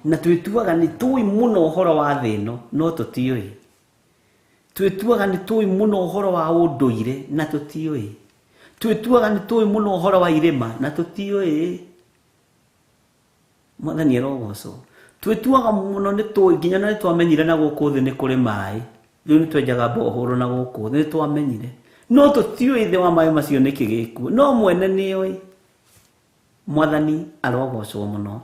Na twĩtuaga nĩ tũĩ mũno ũhoro wa thĩ ĩno, no tũtiũĩ. Twĩtuaga nĩ tũĩ mũno ũhoro wa ũndũire, na tũtiũĩ. Twĩtuaga nĩ tũĩ mũno ũhoro wa irĩma, na tũtiũĩ. Mwathani arogocwo. Twĩtuaga mũno nĩ tũĩ, nginya na nĩ twamenyire na gũkũ thĩ nĩ kũrĩ maĩ. Rĩu nĩ twenjaga mbohũrũ na gũkũ thĩ, nĩ twamenyire. No tũtiũĩ thĩ wa maĩ macio nĩkĩ gĩkuo. No mwene nĩoĩ. Mwathani arogocwo mũno.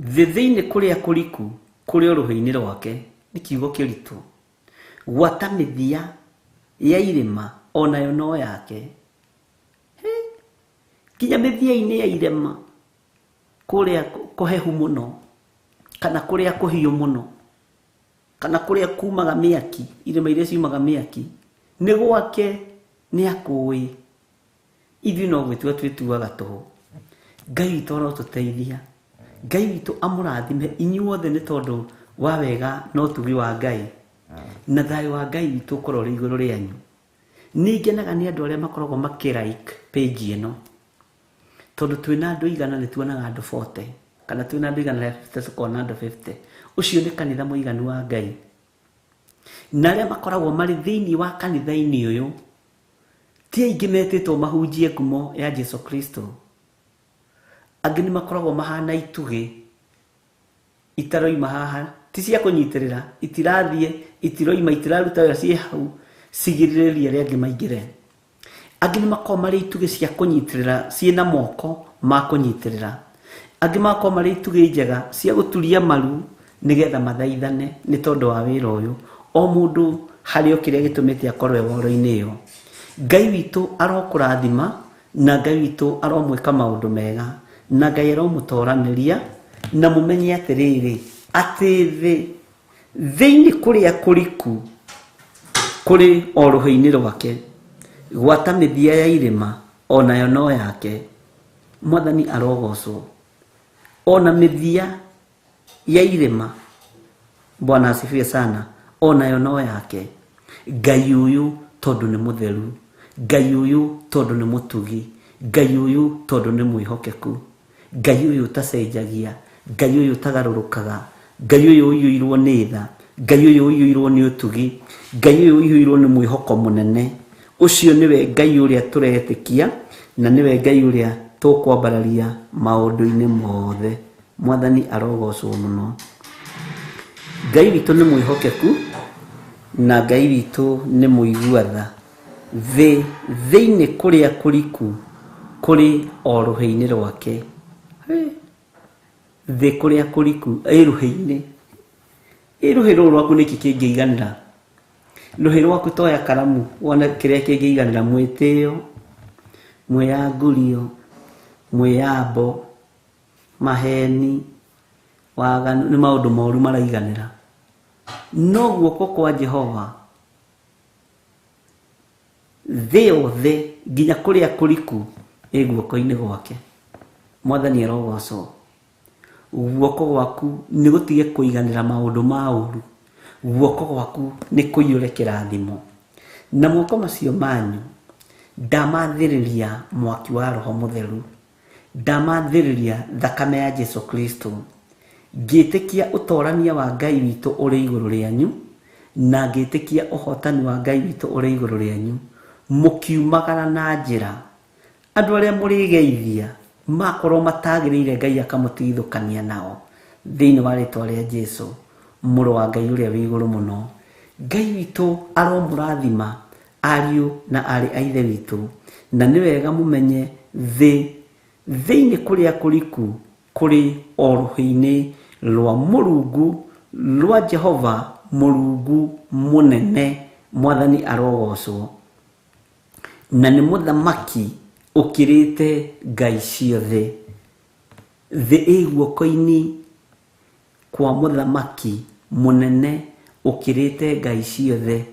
Thĩ thĩinĩ kũrĩa kũriku kũrĩ o rũhĩ-inĩ rwake, nĩ kiugo kĩritũ. Gwata mĩthia ya irĩma onayo no yake. Nginya mĩthia-inĩ ya irĩma kũrĩa kũhehu mũno, kana kũrĩa kũhiũ mũno, kana kũrĩa kumaga mĩaki, irĩma iria ciumaga mĩaki, nĩ gwake, nĩ akũĩ. Ithuĩ no gwĩtua twĩtuaga tũhũ. Ngai witũ arotũteithia. Ngai witũ amũrathime inyuothe nĩ tondũ wa wega na ũtugi wa Ngai, na thayũ wa Ngai witũ ũkorwo ũrĩ igũrũ rĩanyu. Nĩ ngenaga nĩ andũ arĩa makoragwo makĩ like page ĩno, tondũ twĩna andũ igana nĩ tuonaga andũ 40, kana twĩna andũ igana rĩa 50 tũkona andũ 50. Ũcio nĩ kanitha mũiganu wa Ngai. Na arĩa makoragwo marĩ thĩinĩ wa kanitha-inĩ ũyũ ti aingĩ metĩtwo mahunjie ngumo ya Jesu Kristo. Angĩ nĩ makoragwo mahana itugĩ itaroima haha, ti cia kũnyitĩrĩra, itirathiĩ, itiroima, itiraruta wĩra, ciĩ hau cigirĩrĩrie arĩa angĩ maingĩre. Angĩ nĩ makoragwo marĩ itugĩ cia kũnyitĩrĩra, ciĩna moko ma kũnyitĩrĩra. Angĩ magakorwo marĩ itugĩ njega cia gũturia maru nĩgetha mathaithane nĩ tondũ wa wĩra ũyũ. O mũndũ harĩ o kĩrĩa gĩtũmĩte akorwo e woro-inĩ ĩyo. Ngai witũ arokũrathima, na Ngai witũ aromwĩka maũndũ mega, na Ngai aromũtoranĩria, na mũmenye atĩrĩrĩ, atĩ thĩ thĩinĩ kũrĩa kũriku kũrĩ o rũhĩ-inĩ rwake, gwata mĩthia ya irĩma onayo no yake. Mwathani arogocwo. Ona mĩthia ya irĩma, Bwana asifiwe sana, onayo no yake. Ngai ũyũ tondũ nĩ mũtheru, Ngai ũyũ tondũ nĩ mũtugi, Ngai ũyũ tondũ nĩ mwĩhokeku, Ngai ũyũ ũtacenjagia, Ngai ũyũ ũtagarũrũkaga, Ngai ũyũ ũiyũirwo nĩ tha, Ngai ũyũ ũiyũirwo nĩ ũtugi, Ngai ũyũ ũiyũirwo nĩ mwĩhoko mũnene. Ũcio nĩwe Ngai ũrĩa tũretĩkia, na nĩwe Ngai ũrĩa tũkwambararia maũndũ-inĩ mothe. Mwathani arogocwo mũno. Ngai witũ nĩ mwĩhokeku, na Ngai witũ nĩ mũigua tha. Thĩ thĩinĩ kũrĩa kũriku kũrĩ o rũhĩ-inĩ rwake. Thĩ kũrĩa kũriku ĩ rũhĩ-inĩ. Ĩ rũhĩ rũrũ rwaku nĩkĩ kĩngĩiganĩra? Rũhĩ rwaku toya karamu wone kĩrĩa kĩngĩiganĩra. Mwĩtĩo, mwĩyangurio, mwĩyambo, maheni, waganu, nĩ maũndũ moru maraiganĩra. No guoko kwa Jehova thĩ yothe nginya kũrĩa kũriku ĩ guoko-inĩ gwake. Mwathani arogocwo. Guoko gwaku nĩ gũtige kũiganĩra maũndũ ma ũru. Guoko gwaku nĩ kũiyũre kĩrathimo. Na moko macio manyu ndamathĩrĩria mwaki wa Roho Mũtheru, ndamathĩrĩria thakame ya Jesu Kristo, ngĩtĩkia ũtorania wa Ngai witũ ũrĩ igũrũ rĩanyu, na ngĩtĩkia ũhotani wa Ngai witũ ũrĩ igũrũ rĩanyu, mũkiumagara na njĩra. Andũ arĩa mũrĩgeithia makorwo matagĩrĩire, Ngai akamũtigithũkania nao thĩinĩ wa rĩtwa rĩa Jesu, mũrũ wa Ngai ũrĩa wĩ igũrũ mũno. Ngai witũ aromũrathima ariũ na arĩ a ithe witũ, na nĩ wega mũmenye thĩ thĩinĩ kũrĩa kũriku kũrĩ o rũhĩ-inĩ rwa Mũrungu, rwa Jehova Mũrungu mũnene. Mwathani arogocwo. Na nĩ mũthamaki ũkĩrĩte ngai ciothe. Thĩ ĩ guoko-inĩ kwa mũthamaki mũnene ũkĩrĩte ngai ciothe.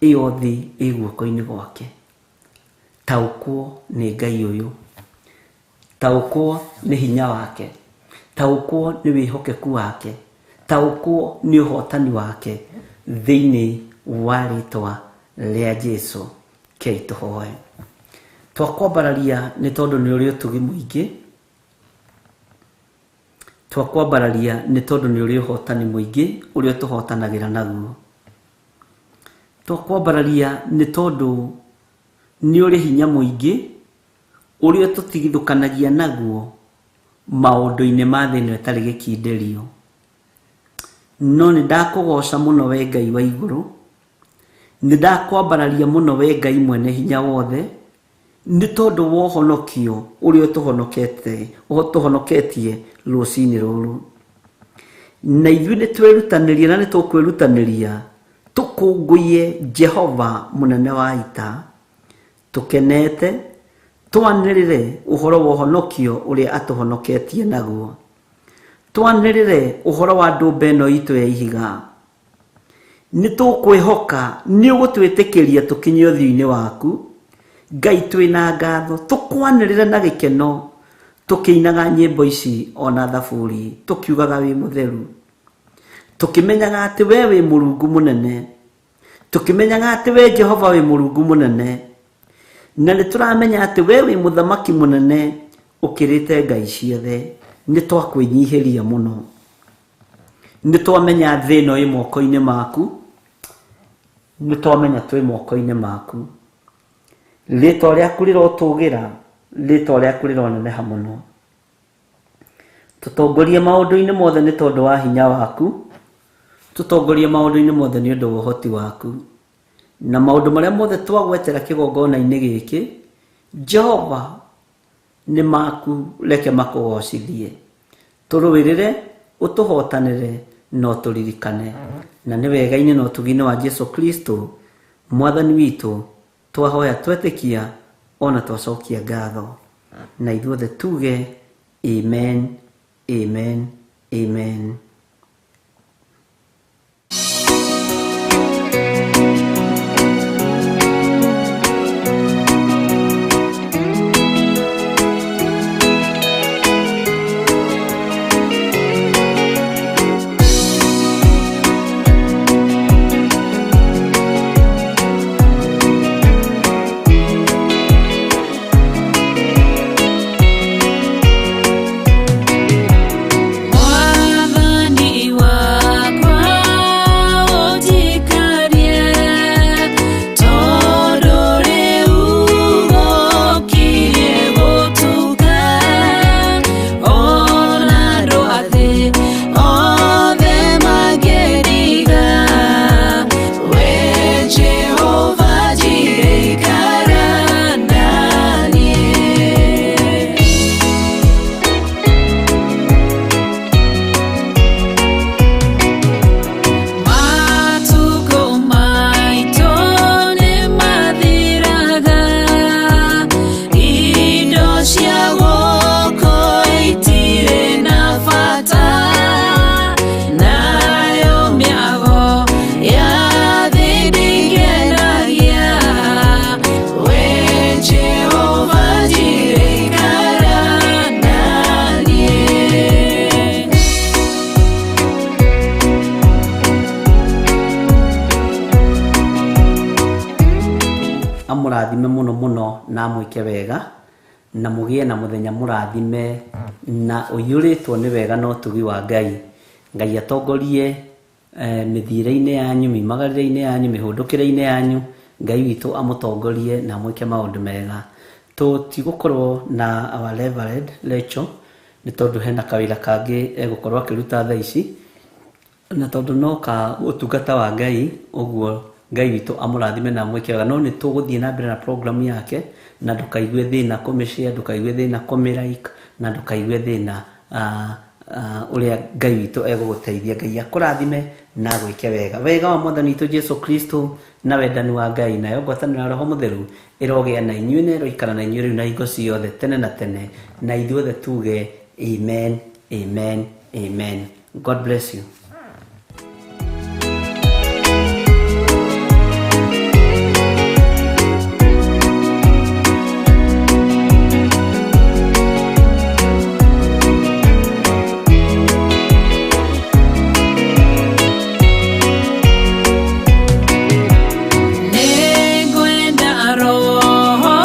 Ĩyo thĩ ĩ guoko-inĩ gwake. Taũkwo nĩ Ngai ũyũ, taũkwo nĩ hinya wake, taũkwo nĩ wĩhokeku wake, taũkwo nĩ ũhotani wake thĩinĩ wa rĩtwa rĩa Jesu. Kei tũhoe. Twakwambararia nĩ tondũ nĩ ũrĩ ũtugi mũingĩ. Twakwambararia nĩ tondũ nĩ ũrĩ ũhotani mũingĩ ũrĩa ũtũhotanagĩra naguo. Twakwambararia nĩ tondũ nĩ ũrĩ hinya mũingĩ ũrĩa ũtũtigithũkanagia naguo maũndũ-inĩ ma thĩ ĩno ĩtarĩ gĩkindĩrio. No nĩ ndakũgoca mũno we Ngai wa igũrũ, nĩ ndakwambararia mũno we Ngai mwene hinya wothe, nĩ tondũ wa ũhonokio ũrĩa ũtũhonoketie rũcinĩ rũrũ. Na ithuĩ nĩ twerutanĩria na nĩ tũkwĩrutanĩria tũkũngũiye Jehova mũnene wa ita, tũkenete twanĩrĩre ũhoro wa ũhonokio ũrĩa atũhonoketie naguo. Twanĩrĩre ũhoro wa ndũmba ĩno itũ ya ihiga. Nĩ tũkwĩhoka nĩ ũgũtwĩtĩkĩria tũkinye ũthiũ-inĩ waku. Ngai twĩna ngatho, tũkwanĩrĩre na gĩkeno tũkĩinaga nyĩmbo ici ona thaburi, tũkiugaga wĩ mũtheru, tũkĩmenyaga atĩ we wĩ Mũrungu mũnene, tũkĩmenyaga atĩ we Jehova wĩ Mũrungu mũnene, na nĩ tũramenya atĩ we wĩ mũthamaki mũnene ũkĩrĩte ngai ciothe. Nĩ twakwĩnyihĩria mũno, nĩ twamenya thĩ ĩno ĩ moko-inĩ maku, nĩ twamenya twĩ moko-inĩ maku. Rĩtwa rĩaku rĩrotũgĩra, rĩtwa rĩaku rĩroneneha mũno. Tũtongorie maũndũ-inĩ mothe nĩ tondũ wa hinya waku, tũtongorie maũndũ-inĩ mothe nĩ ũndũ wa ũhoti waku, na maũndũ marĩa mothe twagwetera kĩgongona-inĩ gĩkĩ, Jehova nĩ maku, reke makũgocithie. Tũrũĩrĩre, ũtũhotanĩre, na ũtũririkane. Na nĩ wega-inĩ na ũtugi-inĩ wa Jesu Kristo mwathani witũ twahoya twetĩkia ona twacokia ngatho. Na ithuothe tuge amen, amen, amen. Mwathani wakwa ũnjikarie, tondũ rĩu gũkirie gũtuka, ona andũ a thĩ othe mangĩriga, we Jehova Jireh ikara na niĩ. Matukũ maitũ nĩmathiraga, indo cia gũkũ itirĩ na bata, nayo mĩago ya thĩ ndĩngenagia, we Jehova Jireh ikara na niĩ. Amũrathime mũno mũno na amwĩke wega, na mũgĩe na mũthenya mũrathime na ũiyũrĩtwo nĩ wega na ũtugi wa Ngai. Ngai atongorie mĩthiĩre-inĩ yanyu, miumagarĩre-inĩ yanyu, mĩhũndũkĩre-inĩ yanyu. Ngai witũ amũtongorie na amwĩke maũndũ mega. Tũtigũkorwo na our Reverend Rachel nĩ tondũ hena kawĩra kangĩ egũkorwo akĩruta thaa ici, na tondũ no ka ũtungata wa Ngai, ũguo Ngai witũ amũrathime na amwĩke wega. No nĩ tũgũthiĩ na mbere na program yake, na ndũkaigue thĩna kũmĩshare, ndũkaigue thĩna kũmĩlike, na ndũkaigue thĩna ũrĩa Ngai witũ egũgũteithia. Ngai akũrathime na agwĩke wega. Wega wa Mwathani witũ Jesu Kristo na wendani wa Ngai nayo ngwatanĩro ya Roho Mũtheru ĩrogĩa na inyuĩ na ĩroikara na inyuĩ rĩu na hingo ciothe tene na tene, na ithuothe tuge amen, amen, amen. God bless you. Nĩngwenda Roho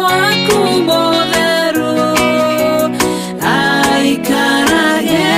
waku mũtheru aikarage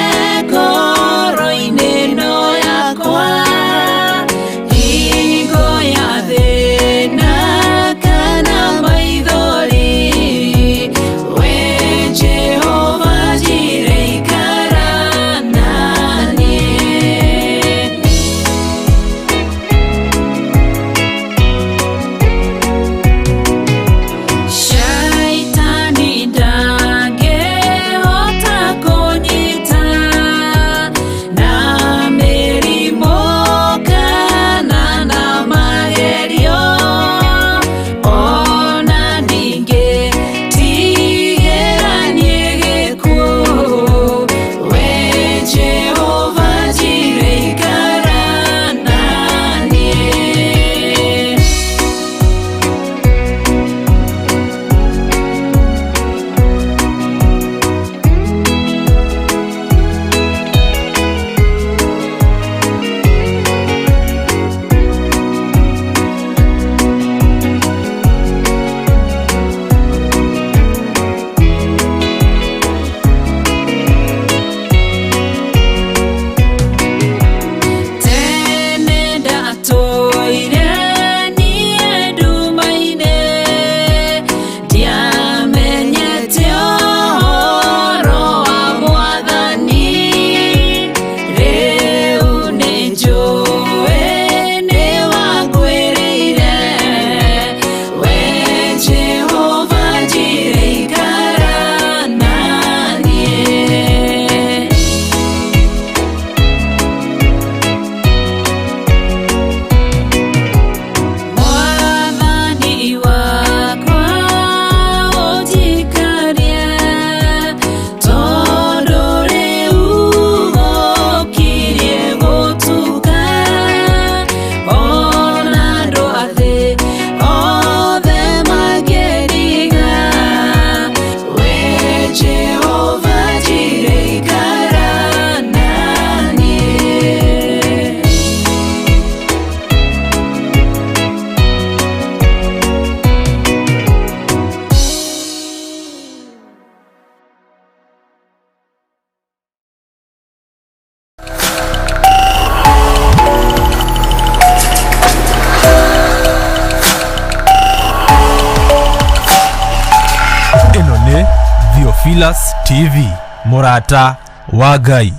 Theophilus TV, mũrata wa Ngai.